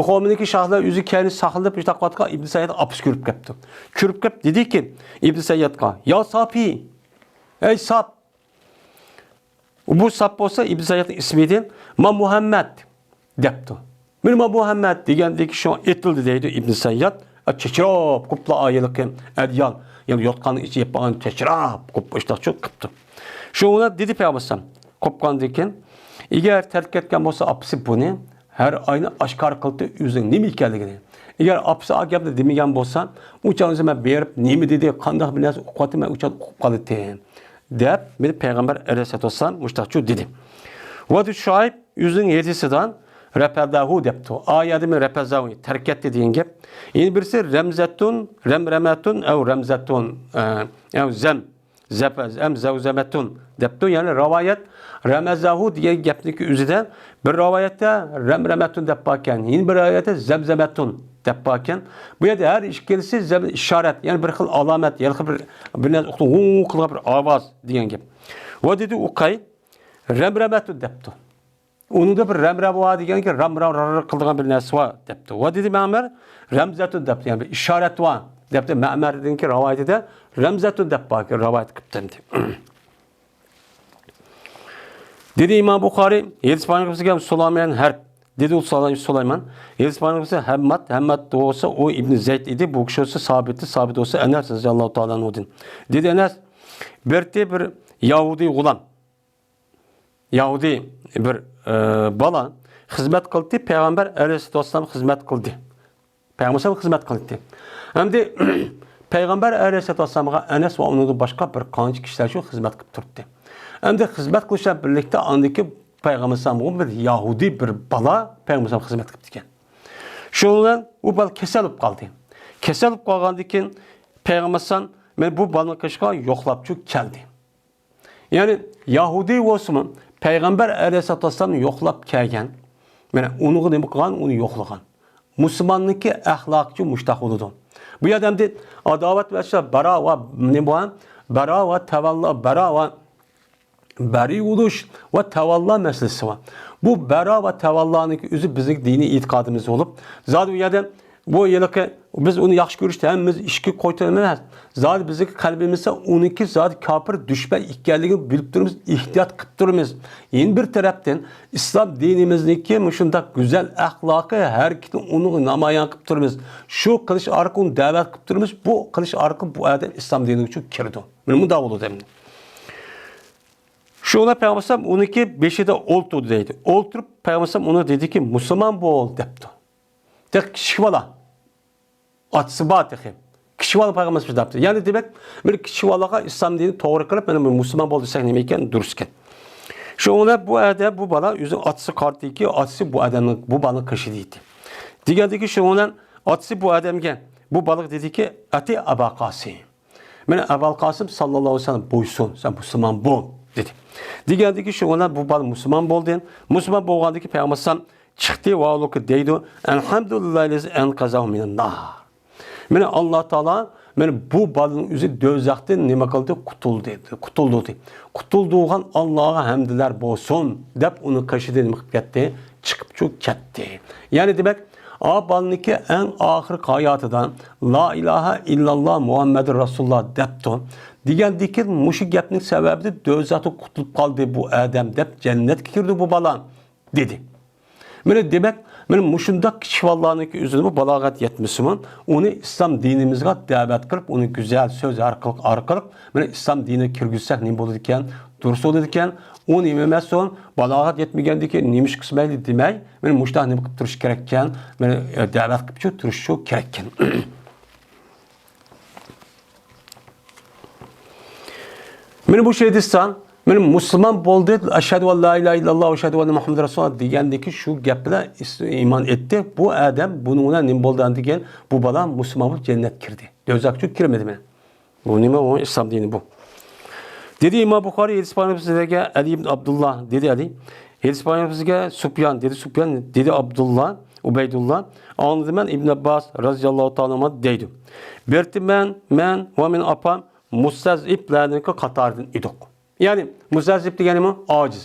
قومىنىڭكى شاھلار ئۆزى كەينى ساقلىنىپ، ئىشتاققا ئاتقان ئىبن سەيياد ئاپىسى كۆرۈپ كەپتۇ. كۆرۈپ كەپ دېدىكى ئىبن سەييادقا، يا ساپى، ئەي ساپ! بۇ ساپ بولسا ئىبن سەييادنىڭ ئىسمى ئىدى، ما مۇھەممەد دەپتۇ. مېنى ما مۇھەممەد دېگەندىكى شۇ ئېتىلدى دەيدۇ ئىبن سەيياد. چېچىراپ قوپلا ئايىلىقى ئەدىيال، يەنى يوتقاننىڭ ئىچى يەپ بارغان چېچىراپ قوپ ئىشتاقچۇ قىپتۇ. شۇڭا دېدى پەيغەمبەر قوپقاندىن كېيىن، ئەگەر تەرك كەتكەن بولسا ئاپىسى بۇنى ھەر ئاينى ئاشكارا قىلدى ئۆزىنىڭ نېمە ئىكەنلىكىنى. ئەگەر ئاپىسى ئا گەپنى دېمىگەن بولسا، ئۇ چاغدا مەن بېرىپ نېمە دېدى، قانداق بىر نەرسە ئۇقۇۋاتىمەن، ئۇ چاغدا ئۇقۇپ قالاتتىم. دەپ، مېنى پەيغەمبەر ئەلەيھىسسالاتۇ ۋەسسالام مۇشۇنداقچۇ دېدى. ۋە شۇئەيب ئۆزىنىڭ ھەدىسىدە، رەپەزەھۇ دەپتۇ. ئايەدىمۇ رەپەزەھۇ، تەرك ئەتتى دېگەن گەپ. يەنە بىرسى رەمزەتۇن، رەمرەمەتۇن، ئەۋ رەمزەتۇن، ئە، ئەۋ زەم، زەپەز، ئەم زەۋزەمەتۇن دەپتۇ. يەنى رىۋايەت رەمەزەھۇ دېگەن گەپنىڭكى ئۆزىدە بىر رىۋايەتتە رەمرەمەتۇن دەپ باركەن، يەنە بىر رىۋايەتتە زەمزەمەتۇن دەپ باركەن. بۇ يەردە ھەر ئىككىلىسى زەم-، ئىشارەت، يەنى بىر خىل ئالامەت، يەنى بىر، بىر نەرسە ئوقۇلغان، ۋۇ قىلغان بىر ئاۋاز دېگەن گەپ. ۋە دېدى ئۇقەي، رەمرەمەتۇن دەپتۇ. ئۇنىڭدا بىر رەمرەمە بار دېگەنكى، رەمرەم رەر قىلىدىغان بىر نەرسە بار دەپتۇ. ۋە دېدى مەمەر، رەمزەتۇن دەپتۇ، يەنى بىر ئىشارەت بار دەپتۇ. مەمەرنىڭكى رىۋايىتىدە رەمزەتۇن دەپ بار، رىۋايەت قىپتۇ ئەمدى. دېدى ئىمام بۇخارىي، ھەدىس بايان قىلغۇچىسى سۇلايمان ھەرب. دېدى ئۇ سۇلاي-، سۇلايمان. ھەدىس بايان قىلغۇچىسى ھەمماد، ھەمماد بولسا ئۇ ئىبنى زەيد ئىدى، بۇ كىشى بولسا سابىتتى، سابىت بولسا ئەنەس رەزىياللاھۇ تائالا ئەنھۇدىن. دېدى ئەنەس، بىر، بىر يەھۇدىي غۇلام، يەھۇدىي بىر، ئە، بالا خىزمەت قىلدى، پەيغەمبەر ئەلەيھىسسالاتۇ ۋەسسالام خىزمەت قىلدى. پەيغەمبەر خىزمەت قىلدى. ئەمدى پەيغەمبەر ئەلەيھىسسالاتۇ ۋەسسالامغا ئەنەس ۋە ئۇنىڭدىن باشقا بىر قانچە كىشىلەر شۇ خىزمەت قىلىپ تۇرۇپتۇ. ئەمدى خىزمەت قىلىش بىلەن بىرلىكتە ئاندىن كېيىن پەيغەمبەر ئەلەيھىسسالامغا بىر يەھۇدىي بىر بالا پەيغەمبەر ئەلەيھىسسالامغا خىزمەت قىلىپتىكەن. شۇنىڭ بىلەن ئۇ بالا كېسەل بولۇپ قالدى. كېسەل بولۇپ قالغاندىن كېيىن پەيغەمبەر ئەلەيھىسسالام مانا بۇ بالىنىڭ قېشىغا يوقلاپ شۇ كەلدى. يەنى يەھۇدىي بولسىمۇ پەيغەمبەر ئەلەيھىسسالاتۇ ۋەسسالامنى يوقلاپ كەلگەن. مانا ئۇنىڭغا نېمە قىلغان؟ ئۇنى يوقلىغان. مۇسۇلماننىڭكى ئەخلاقى مۇشتاق بولىدۇ. بۇ يەردە ئەمدى ئاداۋەت ۋە شۇ بارا ۋە نېمە بار؟ بارا ۋە تەۋەللا، بارا ۋە بەرى بولۇش ۋە تەۋەللا مەسىلىسى بار. بۇ بارا ۋە تەۋەللانىڭكى ئۆزى بىزنىڭ دىنىي ئېتىقادىمىز بولۇپ، زادى بۇ يەردە بۇ ھېلىقى بىز ئۇنى ياخشى كۆرۈشتە ھەممىمىز ئىشىككە قويۇۋېتىمىز ئەمەس. زادى بىزنىڭكى قەلبىمىزدە ئۇنىڭكى زادى كاپىر، دۈشمەن ئىكەنلىكىنى بىلىپ تۇرىمىز، ئېھتىيات قىلىپ تۇرىمىز. يەنە بىر تەرەپتىن ئىسلام دىنىمىزنىڭكى مۇشۇنداق گۈزەل ئەخلاقى، ھەرىكىتىنى ئۇنىڭغا نامايان قىلىپ تۇرىمىز. شۇ قىلىش ئارقىلىق ئۇنى دەۋەت قىلىپ تۇرىمىز. بۇ قىلىش ئارقىلىق بۇ ئادەم ئىسلام دىنىغا كىرىدۇ. مانا مۇنداق بولىدۇ ئەمدى. شۇڭا پەيغەمبەر ئەلەيھىسسالام ئۇنىڭكى بېشىدا ئولتۇردى دەيدۇ. ئولتۇرۇپ پەيغەمبەر ئەلەيھىسسالام ئۇنى دېدىكى، مۇسۇلمان بول دەپتۇ. تېخى كىچىك بالا. ئاتىسى بار تېخى. كىچىك بالا پەيغەمبەر ئەلەيھىسسالام دەپتۇ. يەنى دېمەك، بىر كىچىك بالىغا ئىسلام دىنى توغرا قىلىپ، مانا بۇ مۇسۇلمان بول دېسەك نېمە ئىكەن، دۇرۇس ئىكەن. شۇڭا بۇ ئەدە بۇ بالا ئۆزىنىڭ ئاتىسىغا قارىدىكى، ئاتىسى بۇ ئادەمنىڭ، بۇ بالىنىڭ قېشىدا ئىدى. دېگەندىكى شۇنىڭ بىلەن ئاتىسى بۇ ئادەمگە، بۇ بالىغا دېدىكى، ئەتى ئەبا قاسىم. مانا ئەبۇل قاسىم ساللاللاھۇ ئەلەيھى ۋەسەللەم بويسۇن، سەن مۇسۇلمان بول، دېدى. دېگەندىكى شۇ بىلەن بۇ بالا مۇسۇلمان بولدى. مۇسۇلمان بولغاندىكى پەيغەمبەر ئەلەيھىسسالام چىقتى ۋە ئۇلۇغ دەيدۇ، ئەلھەمدۇلىللاھىللەزى ئەنقەزەھۇ مىنەننار. مانا ئاللا تائالا مانا بۇ بالىنىڭ ئۆزى دوزاختىن نېمە قىلدى؟ قۇتۇلدى، قۇتۇلدۇردى. قۇتۇلدۇرغان ئاللاغا ھەمدلەر بولسۇن، دەپ ئۇنىڭ قېشىدىن نېمە قىلىپ كەتتى؟ چىقىپ شۇ كەتتى. يەنى دېمەك، ئا بالىنىڭكى ئەڭ ئاخىرقى ھاياتىدا لا ئىلاھە ئىللاللا مۇھەممەدۇر رەسۇلۇللا دەپتۇ. دېگەندىكىن مۇشۇ گەپنىڭ سەۋەبىدىن دوزاختىن قۇتۇلۇپ قالدى بۇ ئادەم دەپ جەننەتكە كىردى بۇ بالا، دېدى. مانا دېمەك، مانا مۇشۇنداق كىچىك بالىلارنىڭكى ئۆزىنىمۇ بالاغەت يەتمىسىمۇ، ئۇنى ئىسلام دىنىمىزغا دەۋەت قىلىپ، ئۇنى گۈزەل سۆز ئارقىلىق، ئارقىلىق مانا ئىسلام دىنىغا كىرگۈزسەك نېمە بولىدىكەن؟ دۇرۇس بولىدىكەن. ئۇ نېمە ئەمەسسۇن، بالاغەت يەتمىگەندىكىن نېمە ئىش قىلسا مەيلى دېمەي، مانا مۇشۇنداق نېمە قىلىپ تۇرۇش كېرەككەن، مانا دەۋەت قىلىپ شۇ تۇرۇش شۇ كېرەككەن. مانا بۇ شېھىت ئىسلام، مانا مۇسۇلمان بولدى، ئەشھەدۇ ئەن لا ئىلاھە ئىللاللا ۋە ئەشھەدۇ ئەننە مۇھەممەدەن رەسۇلۇللا دېگەندىكى شۇ گەپ بىلەن ئىس-، ئىمان ئېيتتى. بۇ ئادەم بۇنىڭ بىلەن نېمە بولدى دېگەن، بۇ بالا مۇسۇلمان بولۇپ جەننەتكە كىردى. دوزاخقا كىرمىدى مانا. بۇ نېمە؟ ئۇ ئىسلام دىنى بۇ. دېدى ئىمام بۇخارىي، ھەدىس بايان قىلغۇچىسىگە ئەلى ئىبن ئابدۇللا، دېدى ئەلى. ھەدىس بايان قىلغۇچىسىگە سۇپيان، دېدى سۇپيان، دېدى ئابدۇللا، ئۇبەيدۇللا. ئاڭلىدىم مەن ئىبن ئابباس رەزىياللاھۇ تائالا ئەنھۇما دەيدۇ. بىر مەن، مەن ۋە مېنىڭ ئاپام مۇستەزئىپلەرنىڭكى قاتارىدىن ئىدۇق. يەنى مۇستەزئىپ دېگەن نېمە؟ ئاجىز.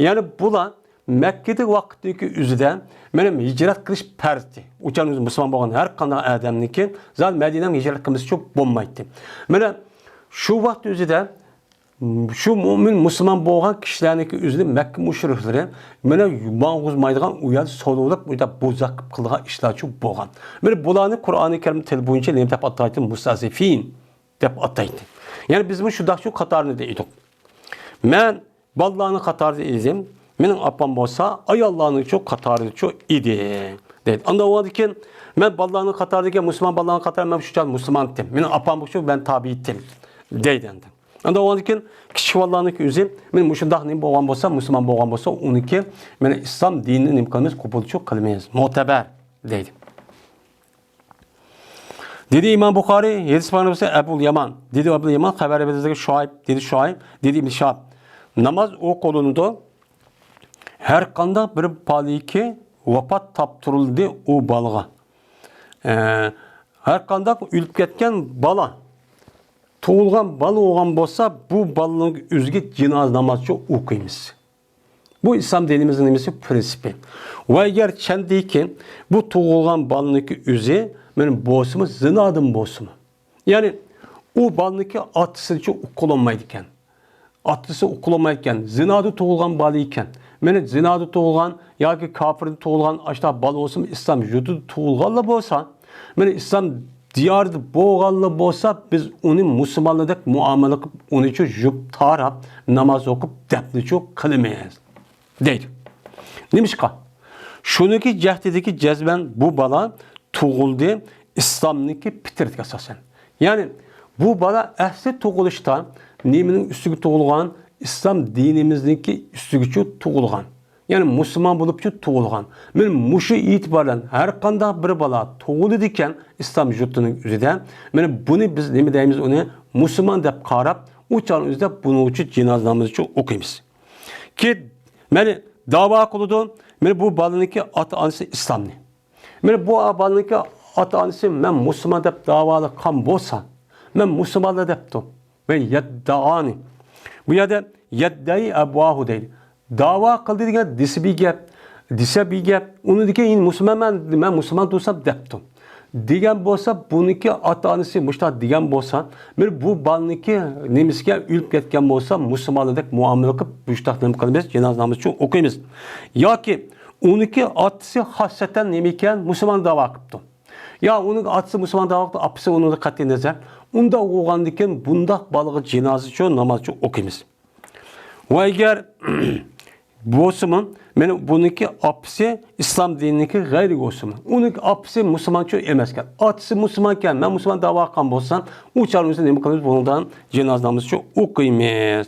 يەنى بۇلار مەككىدە ۋاقىتتىكى ئۆزىدە مېنىڭ ھىجرەت قىلىش پەرزدى. ئۇچان ئۆزى مۇسۇلمان بولغان ھەر قانداق ئادەمنىڭكى زادى مەدىنەگە ھىجرەت قىلمىسىچۇ بولمايتتى. مانا شۇ ۋاقىت ئۆزىدە شۇ مۆمىن مۇسۇلمان بولغان كىشىلەرنىڭكى ئۆزىنى مەككە مۇشرىكلىرى مانا ماڭغۇزمايدىغان ئۇ يەردە سولىۋېلىپ، بۇ يەردە بوزەك قىلىدىغان ئىشلارچۇ بولغان. مانا بۇلارنى قۇرئانى كەرىم تىل بويىچە نېمە دەپ ئاتايتتى؟ مۇستەزئىفىن دەپ ئاتايتتى. يەنى بىزمۇ شۇنداقچۇ قاتارىدا ئىدۇق. مەن بالىلارنىڭ قاتارىدا ئىدىم. مېنىڭ ئاپام بولسا ئاياللارنىڭچۇ قاتارىدىچۇ ئىدى، دەيدۇ. ئاندىن ئۇنىڭدىن كېيىن مەن بالىلارنىڭ قاتارىدىكى مۇسۇلمان بالىلارنىڭ قاتارىدا مەن شۇ چاغ مۇسۇلمان ئىدىم. مېنىڭ ئاپام بولسا مەن تابىئىي ئىدىم، دەيدۇ ئەمدى. ئاندىن ئۇنىڭدىن كېيىن كىچىك بالىلارنىڭكى ئۆزى، مانا مۇشۇنداق نېمە بولغان بولسا، مۇسۇلمان بولغان بولسا، ئۇنىڭكى مانا ئىسلام دىنىنى نېمە قىلىمىز، قوبۇلچۇ قىلىمىز، مۆتىبەر دەيدۇ. دېدى ئىمام بۇخارىي، ھەدىس بارمىسى ئەبۇل يامان. دېدى ئەبۇل يامان، خەۋەر بەردى شۇئەيب، دېدى شۇئەيب، دېدى ئىبن شىھاب. ناماز ئوقۇلىدۇ، ھەر قانداق بىر بالىكى ۋاپات تاپتۇرۇلدى ئۇ بالىغا. ئە، ھەر قانداق ئۆلۈپ كەتكەن بالا، تۇغۇلغان بالا بولغان بولسا، بۇ بالىنىڭ ئۆزىگە جىنازا نامازچۇ ئوقۇيمىز. بۇ ئىسلام دىنىمىزنىڭ نېمىسى؟ پرىنسىپى. ۋە ئەگەر چەندىكىن بۇ تۇغۇلغان بالىنىڭكى ئۆزى مانا بولسىمۇ، زىنادىن بولسىمۇ. يەنى ئۇ بالىنىڭكى ئاتىسىچۇ ئوقۇلمايدىكەن. ئاتىسى ئوقۇلمايدىكەن. زىنادا تۇغۇلغان بالا ئىكەن. مانا زىنادا تۇغۇلغان ياكى كاپىردا تۇغۇلغان ئاشۇنداق بالا بولسىمۇ، ئىسلام يۇرتىدا تۇغۇلغانلا بولسا، مانا ئىسلام دىيارىدا بولغانلا بولسا، بىز ئۇنى مۇسۇلمانلاردەك مۇئامىلە قىلىپ، ئۇنىچۇ يۇيۇپ تاراپ، ناماز ئوقۇپ، دەپنىچۇ قىلىمىز، دەيدۇ. نېمىشقا؟ شۇنىڭكى جەھىتىدىكى جەزمەن بۇ بالا تۇغۇلدى، ئىسلامنىڭكى پىترىتىگە ئاساسەن. يەنى بۇ بالا ئەسلى تۇغۇلۇشتا نېمىنىڭ ئۈستىگە تۇغۇلغان؟ ئىسلام دىنىمىزنىڭكى ئۈستىگىچۇ تۇغۇلغان. يەنى مۇسۇلمان بولۇپچۇ تۇغۇلغان. مانا مۇشۇ ئېتىبار بىلەن ھەر قانداق بىر بالا تۇغۇلىدىكەن ئىسلام يۇرتىنىڭ ئۆزىدە، مانا بۇنى بىز نېمە دەيمىز؟ ئۇنى مۇسۇلمان دەپ قاراپ، ئۇ چاغنىڭ ئۆزىدە بۇنىڭ ئۈچۈن جىنازا نامىزىچۇ ئوقۇيمىز. كېيىن، مانا داۋا قىلىدۇ، مانا بۇ بالىنىڭكى ئاتا-ئانىسى ئىسلامنى. مانا بۇ بالىنىڭكى ئاتا-ئانىسى مەن مۇسۇلمان دەپ داۋالىققان بولسا، مەن مۇسۇلمانلا دەپتۇ. ۋە يەددەئانى. بۇ يەردە يەددەئى ئەبۋاھۇ دەيدۇ. داۋا قىلدى دېگەن دېسە بىر گەپ، دېسە بىر گەپ، ئۇنىڭدىن كېيىن مۇسۇلمانمەن، مەن مۇسۇلمان تۇرسام دەپتۇ. دېگەن بولسا، بۇنىڭكى ئاتا-ئانىسى مۇشۇنداق دېگەن بولسا، مانا بۇ بالىنىڭكى نېمىسىگە ئۆلۈپ كەتكەن بولسا، مۇسۇلمانلاردەك مۇئامىلە قىلىپ، مۇشۇنداق نېمە قىلىمىز؟ جىنازا نامىزىچۇ ئوقۇيمىز. ياكى ئۇنىڭكى ئاتىسى خاسسەتەن نېمە ئىكەن؟ مۇسۇلمان داۋا قىپتۇ. يا ئۇنىڭ ئاتىسى مۇسۇلمان داۋا قىپتۇ، ئاپىسى ئۇنىڭدىن قەتئىي نەزەر. ئۇنداق بولغاندىكىن بۇنداق بالىغا جىنازىچۇ نامازچۇ ئوقۇيمىز. ۋە ئەگەر بولسىمۇ، مانا بۇنىڭكى ئاپىسى ئىسلام دىنىنىڭكى غەيرىي بولسىمۇ، ئۇنىڭ ئاپىسى مۇسۇلمانچۇ ئەمەسكەن، ئاتىسى مۇسۇلمانكەن، مەن مۇسۇلمان داۋا قىلغان بولسام، ئۇ چاغنىڭ ئۆزىدە نېمە قىلىمىز؟ بۇنىڭدىن جىنازا نامىزىچۇ ئوقۇيمىز.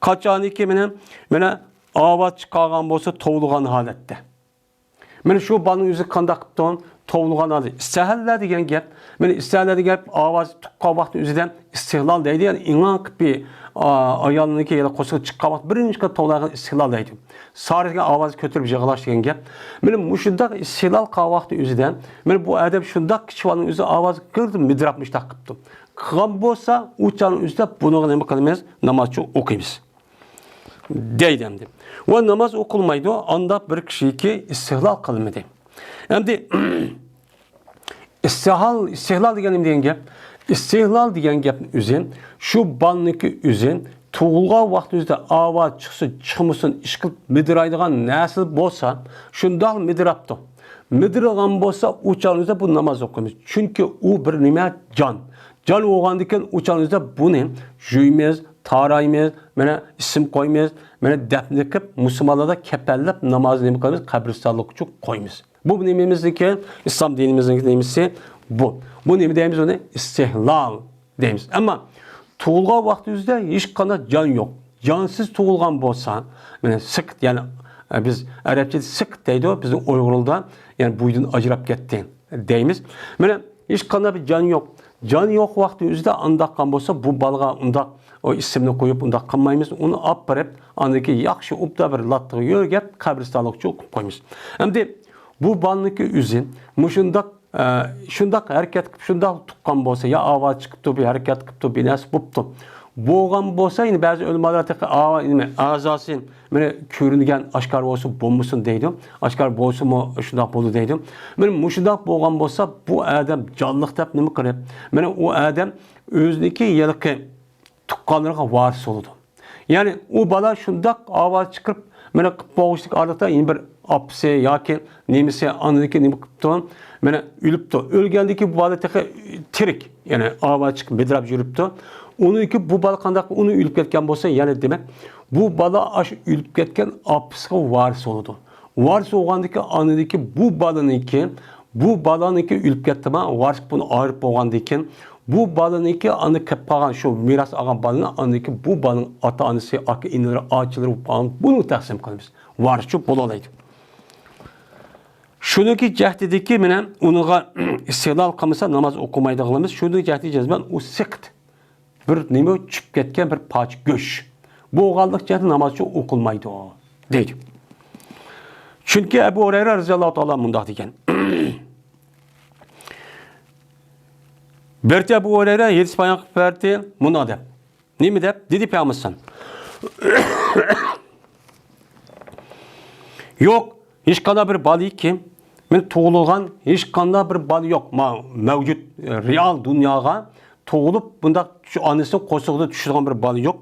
قاچانكى مانا، مانا ئاۋاز چىقارغان بولسا توۋلىغان ھالەتتە. مانا شۇ بالىنىڭ ئۆزى قانداق قىپتۇ؟ توۋلىغان ھالى. ئىستىھالە دېگەن گەپ. مانا ئىستىھالە دېگەن گەپ ئاۋاز تۇغقان ۋاقتى ئۆزىدە ئىستىھلال دەيدۇ. يەنى ئىڭاق بىر، ئا، ئايالنىڭكى يەنە قورسىقى چىققان ۋاقىت بىرىنچى قېتىم توۋلايدىغان ئىستىھلال دەيدۇ. سارى دېگەن ئاۋاز كۆتۈرۈپ يىغلاش دېگەن گەپ. مانا مۇشۇنداق ئىستىھلال قىلغان ۋاقتى ئۆزىدە، مانا بۇ ئادەم شۇنداق كىچىك بالىنىڭ ئۆزى ئاۋازى گىر مىدىراپ مۇشۇنداق قىپتۇ. قىلغان بولسا، ئۇ چاغنىڭ ئۆزىدە بۇنىڭغا نېمە قىلىمىز؟ نامازچۇ ئوقۇيمىز. دەيدۇ ئەمدى. ۋە ناماز ئوقۇلمايدۇ، ئانداق بىر كىشىكى ئىستىھلال قىلمىدى. ئەمدى ئىستىھال، ئىستىھلال دېگەن نېمە دېگەن گەپ؟ ئىستىھلال دېگەن گەپنىڭ ئۆزى، شۇ بالىنىڭكى ئۆزى تۇغۇلغان ۋاقتى ئۆزىدە ئاۋاز چىقسۇن، چىقمىسۇن، ئىشقىلىپ مىدىرايدىغان نەرسە بولسا، شۇنداق مىدىراپتۇ. مىدىرىغان بولسا، ئۇ چاغنىڭ ئۆزىدە بۇ ناماز ئوقۇيمىز. چۈنكى ئۇ بىر نېمە؟ جان. جان بولغاندىكىن ئۇ چاغنىڭ ئۆزىدە بۇنى يۇيىمىز، تارايمىز، مانا ئىسىم قويىمىز، مانا دەپنە قىلىپ، مۇسۇلمانلاردا كەپەنلەپ نامازنى نېمە قىلىمىز؟ قەبرىستانلىققا قويىمىز. بۇ نېمىمىزنىڭكى؟ ئىسلام دىنىمىزنىڭ نېمىسى؟ بۇ. بۇ نېمە دەيمىز ئۇنى؟ ئىستىھلال دەيمىز. ئەمما تۇغۇلغان ۋاقتىمىزدا ھېچقانداق جان يوق. جانسىز تۇغۇلغان بولسا، مانا سىقىت، يەنى، ئە، بىز ئەرەبچىدە سىقىت دەيدۇ، بىزنىڭ ئۇيغۇرلاردا، يەنى بوينىدىن ئاجراپ كەتتى دەيمىز. مانا ھېچقانداق بىر جان يوق. جان يوق ۋاقتى ئۆزىدە ئانداق قىلغان بولسا، بۇ بالىغا ئۇنداق ئۇ ئىسىمنى قويۇپ ئۇنداق قىلمايمىز. ئۇنى ئاپىرىپ، ئاندىن كېيىن ياخشى ئوبدان بىر لاتتىغا يۆگەپ، قەبرىستانلىققا قويۇپ قويىمىز. ئەمدى بۇ بالىنىڭكى ئۆزى مۇشۇنداق، ئە، شۇنداق ھەرىكەت قىلىپ، شۇنداق تۇغقان بولسا، يا ئاۋاز چىقىپتۇ، بىر ھەرىكەت قىپتۇ، بىر نەرسە بوپتۇ. بولغان بولسا، يەنە بەزى ئۆلىمالار تېخى ئاۋا-، نېمە، ئەزاسى مانا كۆرۈنگەن، ئاشكارا بولسۇن، بولمىسۇن دەيدۇ. ئاشكارا بولسىمۇ شۇنداق بولىدۇ دەيدۇ. مانا مۇشۇنداق بولغان بولسا، بۇ ئادەم جانلىق دەپ نېمە قىلىپ، مانا ئۇ ئادەم ئۆزىنىڭكى ھېلىقى تۇغقانلىرىغا ۋارىس بولىدۇ. يەنى ئۇ بالا شۇنداق ئاۋاز چىقىرىپ، مانا قىپ بولغۇچىلىك ئارىلىقتا يەنە بىر ئاپىسى ياكى نېمىسى ئاندىكى نېمە قىپتۇ، مانا ئۆلۈپتۇ. ئۆلگەندىكى بۇ بالا تېخى تىرىك، يەنى ئاۋاز چىقىپ مىدىراپ يۈرۈپتۇ. ئۇنىڭكى بۇ بالا قانداق، ئۇنى ئۆلۈپ كەتكەن بولسا، يەنە دېمەك، بۇ بالا ئاشۇ ئۆلۈپ كەتكەن ئاپىسىغا ۋارىس بولىدۇ. ۋارىس بولغاندىكى ئانىدىكى بۇ بالىنىڭكى، بۇ بالىنىڭكى ئۆلۈپ كەتتىما، ۋارىس بۇنى ئايرىپ بولغاندىكىن، بۇ بالىنىڭكى ئاندىن كېلىپ قالغان شۇ مىراس ئالغان بالىنى ئاندىن كېيىن بۇ بالىنىڭ ئاتا-ئانىسى، ئاكا-ئىنىلىرى، ئاچىلىرى بولۇپ قالغان بۇنى تەقسىم قىلىمىز. ۋارىسچۇ بولالايدۇ. شۇنىڭكى جەھىتىدىكى مانا ئۇنىڭغا ئىستىدلال قىلمىسا ناماز ئوقۇمايدىغىنىمىز، شۇنىڭ جەھىتى جەزمەن ئۇ سىقىت. بىر نېمە چۈشۈپ كەتكەن بىر پارچە گۆش. بولغانلىق جەھەتتىن ناماز ئوقۇلمايدۇ دەيدۇ. چۈنكى ئەبۇ ھۇرەيرە رەزىياللاھۇ تائالا مۇنداق دېگەن. بىرچە ئەبۇ ھۇرەيرە ھەدىس بايان قىلىپ بەردى، مۇنداق دەپ. نېمە دەپ؟ دېدى پەيغەمبەر. يوق، ھېچقانداق بىر بالا كىم؟ مەن تۇغۇلغان ھېچقانداق بىر بالا يوق. ما-، مەۋجۇت، رېئال دۇنياغا تۇغۇلۇپ، بۇنداق شۇ ئانىسىنىڭ قورسىقىدا چۈشىدىغان بىر بالا يوق.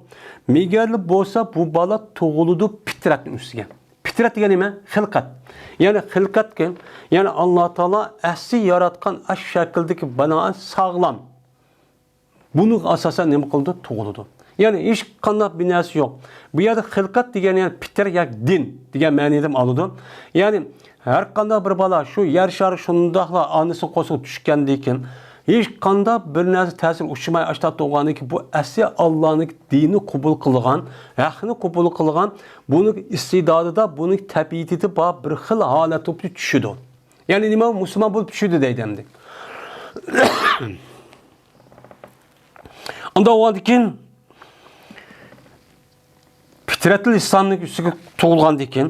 مېگەرلا بولسا، بۇ بالا تۇغۇلىدۇ پىترەتنىڭ ئۈستىگە. پىترەت دېگەن نېمە؟ خىلقەت. يەنى خىلقەتكە، يەنى ئاللا تائالا ئەسلى ياراتقان ئاشۇ شەكىلدىكى بىنائەن ساغلام. بۇنىڭغا ئاساسەن نېمە قىلىدۇ؟ تۇغۇلىدۇ. يەنى ھېچقانداق بىر نەرسە يوق. بۇ يەردە خىلقەت دېگەن، يەنى پىتر ياكى دىن دېگەن مەنىدىمۇ ئالىدۇ. يەنى ھەر قانداق بىر بالا شۇ يەر شارى شۇنداقلا ئانىسىنىڭ قورسىقىغا چۈشكەندىن كېيىن، ھېچقانداق بىر نەرسە تەسىر ئۇچرىماي ئاشتا تۇغقاندىن كېيىن، بۇ ئەسلى ئاللانىڭ دىنىنى قوبۇل قىلغان، ھەقنى قوبۇل قىلغان، بۇنىڭ ئىستىدادىدا، بۇنىڭ تەبىئىتىدە بار بىر خىل ھالەت بولۇپ چۈشىدۇ. يەنى نېمە؟ مۇسۇلمان بولۇپ چۈشىدۇ دەيدۇ ئەمدى. ئۇنداق بولغاندىن كېيىن، پىترەتۇل ئىسلامنىڭ ئۈستىگە تۇغۇلغاندىن كېيىن،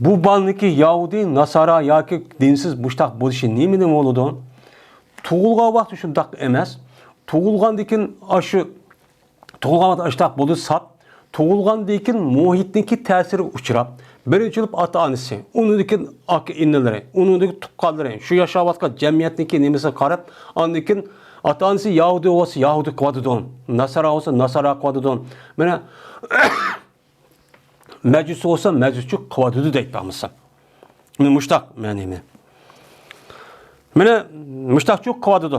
بۇ بالىنىڭكى يەھۇدىي، ناسارا ياكى دىنسىز مۇشتاق بولۇشى نېمىدىن بولىدۇ؟ تۇغۇلغان ۋاقتى شۇنداق ئەمەس. تۇغۇلغاندىن كېيىن ئاشۇ تۇغۇلغان ۋاقتى ئاشتاق بولدى ساپ. تۇغۇلغاندىن كېيىن مۇھىتنىڭكى تەسىرىگە ئۇچراپ، بىرىنچى بولۇپ ئاتا-ئانىسى، ئۇنىڭدىن كېيىن ئاكا-ئىنىلىرى، ئۇنىڭدىن كېيىن تۇغقانلىرى، شۇ ياشاۋاتقان جەمئىيەتنىڭكى نېمىسىگە قاراپ، ئاندىن كېيىن ئاتا-ئانىسى يەھۇدىي بولسا يەھۇدىي قىلىۋاتىدۇ، ناسارا بولسا ناسارا قىلىۋاتىدۇ. مانا مەجۇسى بولسا مەجۇسچى قىلىۋاتىدۇ دەيدۇ بولمىسا. مانا مۇشتاق مەنىمى. مانا مۇشتاقچۇ قىلىۋاتىدۇ.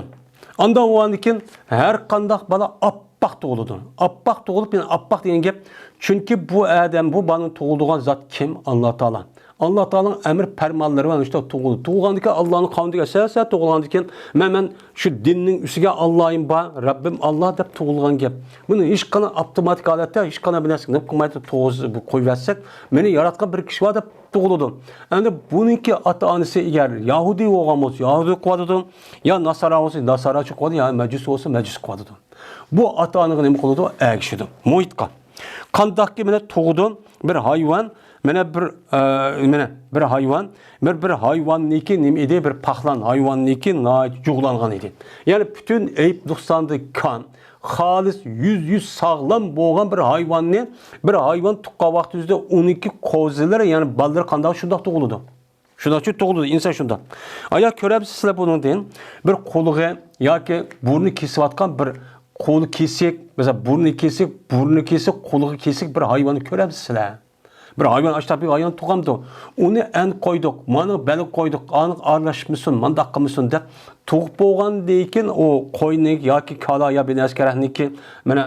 ئاندىن ئۇنىڭدىن كېيىن ھەر قانداق بالا ئاپئاق تۇغۇلىدۇ. ئاپئاق تۇغۇلۇپ، يەنى ئاپئاق دېگەن گەپ، چۈنكى بۇ ئادەم، بۇ بالىنى تۇغۇلدۇرغان زات كىم؟ ئاللا تائالا. ئاللا تائالانىڭ ئەمر پەرمانلىرى بىلەن مۇشتاق تۇغۇلىدۇ. تۇغۇلغاندىن كېيىن ئاللانىڭ قانۇنىغا ئەساسەن تۇغۇلغاندىن كېيىن، مەن، مەن شۇ دىننىڭ ئۈستىگە ئاللايىم بار، رەببىم ئاللا دەپ تۇغۇلغان گەپ. بۇنى ھېچقانداق ئاپتوماتىك ھالەتتە، ھېچقانداق بىر نەرسە نېمە قىلمايدۇ، تۇغۇز-، بۇ قويۇۋەتسەك، مېنى ياراتقان بىر كىشى بار دەپ تۇغۇلىدۇ. ئەمدى بۇنىڭكى ئاتا-ئانىسى ئەگەر يەھۇدىي بولغان بولسا، يەھۇدىي قىلىۋاتىدۇ، يا ناسارا بولسا، ناساراچى قىلىۋاتىدۇ، يا مەجۇس بولسا، مەجۇس قىلىۋاتىدۇ. بۇ ئاتا-ئانىغا نېمە قىلىدۇ؟ ئەگىشىدۇ. مۇھىتقا. قانداقكى مانا تۇغىدۇ بىر ھايۋان، مانا بىر، ئە، مانا بىر ھايۋان، بىر، بىر ھايۋاننىڭكى نېمە ئىدى؟ بىر پاخلان ھايۋاننىڭكى ناھايىتى جۇغلانغان ئىدى. يەنى پۈتۈن ئەيىب نۇقساندىن كان، خالىس يۈز يۈز ساغلام بولغان بىر ھايۋاننى، بىر ھايۋان تۇغقان ۋاقتىمىزدا ئۇنىڭكى قوزىلىرى، يەنى بالىلىرى قانداق شۇنداق تۇغۇلىدۇ. شۇنداقچۇ تۇغۇلىدۇ، ئىنسان شۇنداق. ئايا كۆرەمسىز سىلەر بۇنىڭدىن بىر قۇلىقى ياكى بۇرنى كېسىۋاتقان بىر قولى كېسىك، مەسىلەن، بۇرنى كېسىك، بۇرنى كېسىك، قۇلىقى كېسىك بىر ھايۋاننى كۆرەمسىز سىلەر؟ بىر ھايۋان ئاشتاق بىر ھايۋان تۇغامدۇ؟ ئۇنى ئەن قويدۇق، مانا بەلگە قويدۇق، ئانىڭ ئارىلاشمىسۇن، مانداق قىلمىسۇن دەپ تۇغۇپ بولغاندىن كېيىن ئۇ قوينى ياكى كالا يا بىر نەرسە كېرەكنىكى مانا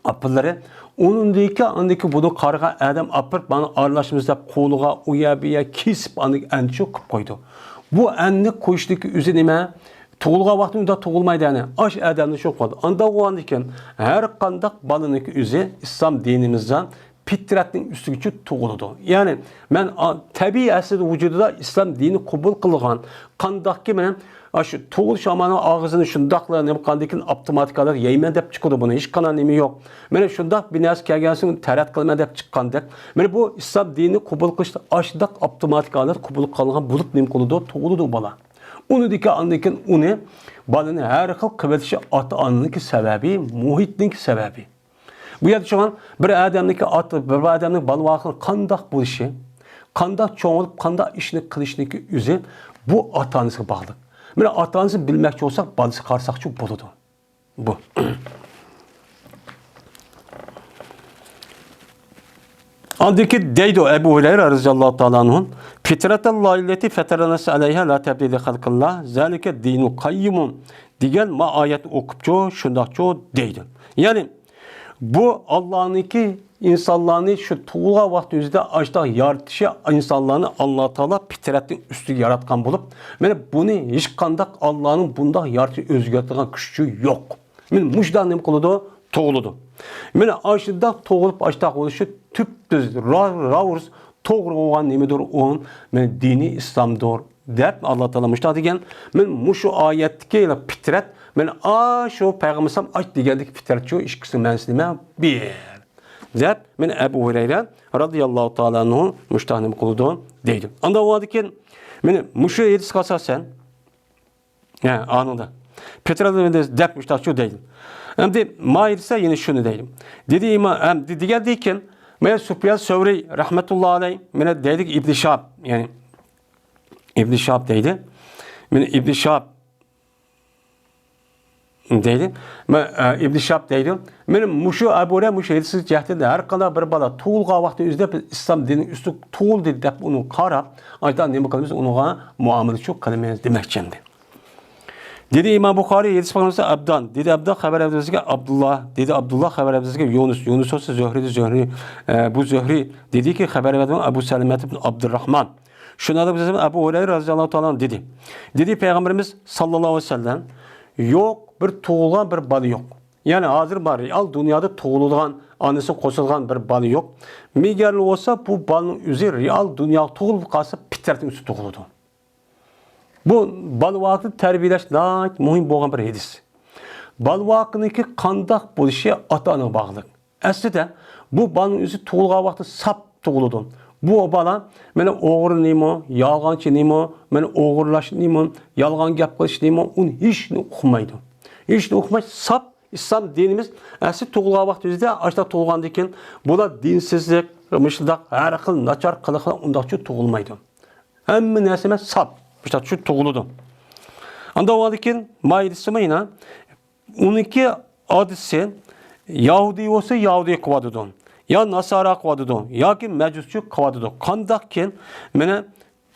ئاپىلىرى ئۇنىڭدىكى ئاندىكى بۇنى قارىغان ئادەم ئاپىرىپ مانا ئارىلاشمىسۇن دەپ قولىغا ئۇ يەر بۇ يەر كېسىپ ئاندىن ئەنچۈك قىلىپ قويدۇ. بۇ ئەننى قويۇشنىكى ئۆزى نېمە؟ تۇغۇلغان ۋاقتى ئۇنداق تۇغۇلمايدۇ يەنى. ئاش ئادەمنى شۇ قىلىدۇ. ئانداق بولغاندىن كېيىن ھەر قانداق بالىنىڭكى ئۆزى ئىسلام دىنىمىزدا پىترەتنىڭ ئۈستىگىچە تۇغۇلىدۇ. يەنى مەن ئا-، تەبىئىي ئەسلىدە ۋۇجۇدىدا ئىسلام دىنى قوبۇل قىلغان، قانداقكى مەن ئاشۇ تۇغۇلۇش ئامالىنىڭ ئاغزىنى شۇنداقلا نېمە قىلغاندىن كېيىن ئاپتوماتىك ھالەت يەيمەن دەپ چىقىدۇ بۇنى، ھېچقانداق نېمە يوق. مانا شۇنداق بىر نەرسە كەلگەنسېرى تەرەت قىلىمەن دەپ چىققاندەك. مانا بۇ ئىسلام دىنى قوبۇل قىلىشتا ئاشۇنداق ئاپتوماتىك ھالەت قوبۇل قىلىنغان بولۇپ نېمە قىلىدۇ؟ تۇغۇلىدۇ بالا. ئۇنىڭدىن كېيىن ئاندىن كېيىن ئۇنى، بالىنى ھەر خىل قىلىۋېتىشى ئاتا-ئانىنىڭكى سەۋەبى، مۇھىتنىڭكى سەۋەبى. بۇ يەردە چوقۇم بىر ئادەمنىڭكى ئاتا، بىر ئادەمنىڭ بالىۋاقلىقى قانداق بولۇشى، قانداق چوڭ بولۇپ، قانداق ئىشنى قىلىشنىڭكى ئۆزى بۇ ئاتا-ئانىسىغا باغلىق. مانا ئاتا-ئانىسىنى بىلمەكچى بولساق، بالىسىغا قارىساقچۇ بولىدۇ. بۇ. ئاندىن كېيىن دەيدۇ ئەبۇ ھۇرەيرە رەزىياللاھۇ تائالا ئەنھۇ، فىترەتەللاھىللەتى فەتەرەنناسە ئەلەيھا لا تەبدىلە لىخەلقىللاھ، زالىكە دىنۇل قەييىمۇ دېگەن ما ئايەتنى ئوقۇپچۇ، شۇنداقچۇ دەيدۇ. يەنى بۇ ئاللانىڭكى ئىنسانلارنى شۇ تۇغۇلغان ۋاقتى ئۆزىدە ئاشتاق يارىتىشى، ئىنسانلارنى ئاللا تائالا پىترەتنىڭ ئۈستىگە ياراتقان بولۇپ، مانا بۇنى ھېچقانداق ئاللانىڭ بۇنداق يارىتىشنى ئۆزگەرتىدىغان كۈچى يوق. مانا مۇشۇنداق نېمە قىلىدۇ؟ تۇغۇلىدۇ. مانا ئاشۇنداق تۇغۇلۇپ ئاشتاق بولۇشى تۈپتۈز، را-، راۋۇرۇس توغرا بولغان نېمىدۇر ئۇ؟ مانا دىنى ئىسلامدۇر. دەپ ئاللا تائالا مۇشۇنداق دېگەن. مانا مۇشۇ ئايەتتىكى پىترەت، مانا ئاشۇ پەيغەمبەر ئەلەيھىسسالام ئايت دېگەندىكى پىترەت شۇ، ئىككىسىنىڭ مەنىسى نېمە؟ بىر. دەپ، مانا ئەبۇ ھۇرەيرە رازىياللاھۇ تائالا ئەنھۇ مۇشۇنداق نېمە قىلىدۇ دەيدۇ. ئاندىن بولغاندىكىن، مانا مۇشۇ ھەدىسكە ئاساسەن، ھە، ئانىڭدا. پىترەت دەپ مۇشۇنداق شۇ دەيدۇ. ئەمدى ما دېسە يەنە شۇنى دەيدۇ. دېدى ئىمام، ئەمدى دېگەندىن كېيىن، مانا سۇپيان سەۋرى رەھمەتۇللا ئەلەيھ، مانا دەيدۇ ئىبن شىھاب، يەنى ئىبن شىھاب دەيدۇ. مانا ئىبن شىھاب دەيدۇ. مانا، ئە، ئىبن شىھاب دەيدۇ. مانا مۇشۇ ئەبۇ ھۇرەيرە مۇشۇ ھەدىسى جەھەتتىن ھەر قانداق بىر بالا تۇغۇلغان ۋاقتى ئۆزىدە بىز ئىسلام دىنى ئۈستى تۇغۇلدى دەپ ئۇنى قاراپ، ئايتا نېمە قىلىمىز؟ ئۇنىڭغا مۇئامىلە شۇ قىلىمىز دېمەكچى ئەمدى. دېدى ئىمام بۇخارىي، ھەدىس باغلىمىسى ئەبدان. دېدى ئەبدان خەۋەر بەرگۈزگە ئابدۇللا. دېدى ئابدۇللا خەۋەر بەرگۈزگە يۇنۇس. يۇنۇس بولسا زۆھرىدە زۆھرى. ئە، بۇ زۆھرى دېدىكى خەۋەر بەرگەن ئەبۇ سەلەمەت ئىبن ئابدۇرراھمان. شۇنىڭدا بىز ئەبۇ ھۇرەيرە رازىياللاھۇ تائالا ئەنھۇ دېدى. دېدى پەيغەمبىرىمىز ساللاللاھۇ ئەلەيھى ۋەسەللەم، يوق، بىر تۇغۇلغان بىر بالا يوق. يەنى ھازىر بار رېئال دۇنيادا تۇغۇلىدىغان، ئانىسى قوشۇلغان بىر بالا يوق. مېگەر بولسا بۇ بالىنىڭ ئۆزى رېئال دۇنياغا تۇغۇلۇپ قالسا پىترەتنىڭ ئۈستىدە تۇغۇلىدۇ. بۇ بالا ۋاقتىدا تەربىيەلەش ناھايىتى مۇھىم بولغان بىر ھەدىس. بالا ۋاقتىنىڭكى قانداق بولۇشى ئاتا-ئانىغا باغلىق. ئەسلىدە بۇ بالىنىڭ ئۆزى تۇغۇلغان ۋاقتى ساپ تۇغۇلىدۇ. بۇ بالا مانا ئوغرىنىمۇ، يالغانچىنىمۇ، مانا ئوغرىلاشنىمۇ، يالغان گەپ قىلىشنىمۇ، ئۇنى ھېچنى ئۇقمايدۇ. ھېچنى ئۇقماي ساپ ئىسلام دىنىمىز ئەسلى تۇغۇلغان ۋاقتىمىزدا ئاشۇنداق تۇغۇلغاندىن كېيىن بۇلار دىنسىزلىق، مۇشۇنداق ھەر خىل ناچار قىلىقلار ئۇنداقچە تۇغۇلمايدۇ. ھەممە نەرسە ئەمەس، ساپ مۇشۇنداقچە تۇغۇلىدۇ. ئاندىن بولغاندىن كېيىن ما دېسىمۇ يەنە ئۇنىڭكى ئادىسى يەھۇدىي بولسا يەھۇدىي قىلىۋاتىدۇ، يا ناسارا قىلىۋاتىدۇ، ياكى مەجۇسچى قىلىۋاتىدۇ. قانداقكىن مانا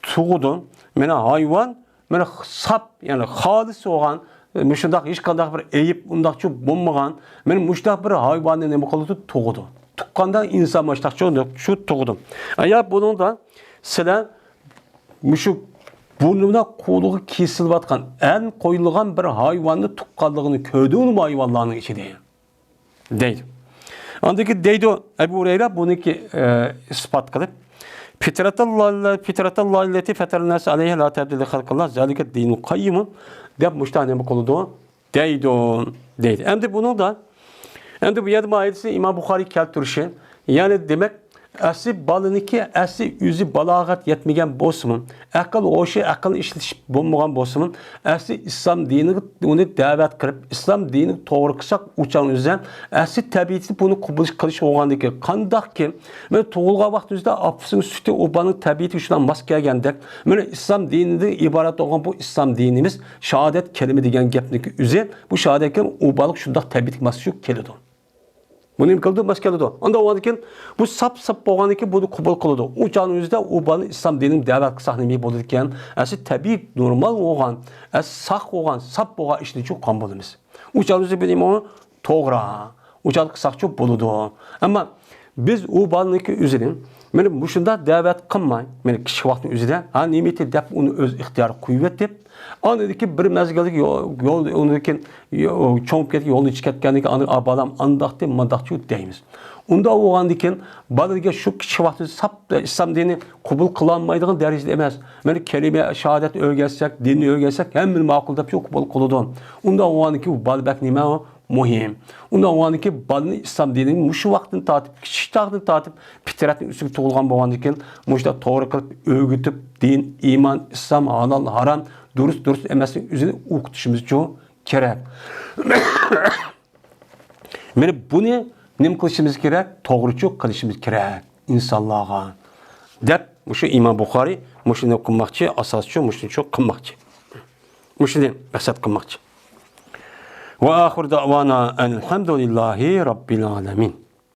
تۇغىدۇ، مانا ھايۋان، مانا ساپ، يەنى خالىس بولغان، مۇشۇنداق ھېچقانداق بىر ئەيىب ئۇنداقچە بولمىغان، مانا مۇشۇنداق بىر ھايۋاننى نېمە قىلىدۇ؟ تۇغىدۇ. تۇغقاندا ئىنسان مۇشۇنداقچە شۇ تۇغىدۇ. ئەيا بۇنىڭدا سىلەر مۇشۇ بۇرنىدا قۇلىقى كېسىلىۋاتقان، ئەن قويۇلغان بىر ھايۋاننى تۇغقانلىقىنى كۆردۈڭمۇ ھايۋانلارنىڭ ئىچىدە؟ دەيدۇ. ئاندىن كېيىن دەيدۇ، ئەبۇ ھۇرەيرە بۇنىڭكى، ئە، ئىسپات قىلىپ، فىترەتاللاھىللەتى فەتەرەنناسە ئەلەيھا لا تەبدىلە لىخەلقىللاھ زالىكە دىنۇل قەييىم دەپ مۇشۇنداق نېمە قىلىدۇ؟ دەيدۇ، دەيدۇ. ئەمدى بۇنىڭدا، ئەمدى بۇ يەردە ما ھەدىسنى ئىمام بۇخارىي كەلتۈرۈشى، يەنى دېمەك، ئەسلى بالىنىڭكى ئەسلى ئۆزى بالاغەت يەتمىگەن بولسىمۇ، ئەقىل ھوشى، ئەقىل ئىشلىتىش بولمىغان بولسىمۇ، ئەسلى ئىسلام دىنىغا ئۇنى دەۋەت قىلىپ، ئىسلام دىنىنى توغرا قىلساق، ئۇ چاغنىڭ ئۆزىدە ئەسلى تەبىئىتى بۇنى قوبۇل قىلىش بولغاندىكىن، قانداقكى مەن تۇغۇلغان ۋاقتىمىزدا ئاپىسىنىڭ سۈتى ئۇ بالىنىڭ تەبىئىتىگە شۇنداق ماس كەلگەندەك، مانا ئىسلام دىنىدىن ئىبارەت بولغان بۇ ئىسلام دىنىمىز شاھادەت كەلىمە دېگەن گەپنىڭكى ئۆزى، بۇ شاھادەت كەلىمە ئۇ بالىغا شۇنداق تەبىئىتىگە ماسلىشىپ كېلىدۇ. بۇ نېمە قىلىدۇ؟ ماس كېلىدۇ. ئاندىن ئۇنىڭدىن كېيىن بۇ ساپ-ساپ بولغاندىن كېيىن بۇنى قوبۇل قىلىدۇ. ئۇ چاغنىڭ ئۆزىدە ئۇ بالىنى ئىسلام دىنىنى دەۋەت قىلساق نېمە بولىدىكەن؟ ئەسلى تەبىئىي نورمال بولغان، ئەسلى ساق بولغان، ساپ بولغان ئىشنى قىلغان بولىمىز. ئۇ چاغدا بىز بۇنى توغرا، ئۇ چاغدا قىلساقچۇ بولىدۇ. ئەمما بىز ئۇ بالىنىڭكى ئۆزىنى مانا مۇشۇنداق دەۋەت قىلماي، مانا كىچىك ۋاقتىنىڭ ئۆزىدە، ھا، نېمە ئېيتتى دەپ ئۇنى ئۆز ئىختىيارىغا قويۇۋېتىپ، ئاندىن كېيىن بىر مەزگىلدىك يول، يول، ئۇنىڭدىن كېيىن يو-، چوڭىيىپ كەتكەن، يولدىن چىقىپ كەتكەندىن كېيىن، ئاندىن، «ئا، بالام ئانداقتى، مانداقچۇ» دەيمىز. ئۇنداق بولغاندىن كېيىن، بالا دېگەن شۇ كىچىك ۋاقتىدا ساپ ئىسلام دىنى قوبۇل قىلالمايدىغان دەرىجىدە ئەمەس. مانا كەلىمە شاھادەت ئۆگەتسەك، دىننى ئۆگەتسەك، ھەممىنى ماقۇل دەپ شۇ قوبۇل قىلىدۇ. ئۇنداق بولغاندىن كېيىن، بۇ بالا بەك نېمە ئۇ؟ مۇھىم. ئۇنداق بولغاندىن كېيىن بالىنى ئىسلام دىنىنى مۇشۇ ۋاقىتتىن تارتىپ، كىچىك چاغدىن تارتىپ پىترەتنىڭ ئۈستىگە تۇغۇلغان بولغاندىن كېيىن، مۇشۇنداق توغرا قىلىپ ئۆگىتىپ، دىن، ئىمان، ئىسلام، ھالال، ھارام، دۇرۇس، دۇرۇس ئەمەسلىكىنى ئۆزىنى ئوقۇتۇشىمىزچۇ كېرەك. مانا بۇنى نېمە قىلىشىمىز كېرەك؟ توغرىچۇ قىلىشىمىز كېرەك ئىنسانلارغا، دەپ مۇشۇ ئىمام بۇخارىي مۇشۇنى قىلماقچى، ئاساسچۇ مۇشۇنىچۇ قىلماقچى. مۇشۇنى مەقسەت قىلماقچى. ۋە ئاخىر دەۋانا ئەنىلھەمدۇلىللاھى رەببىل ئالەمىن.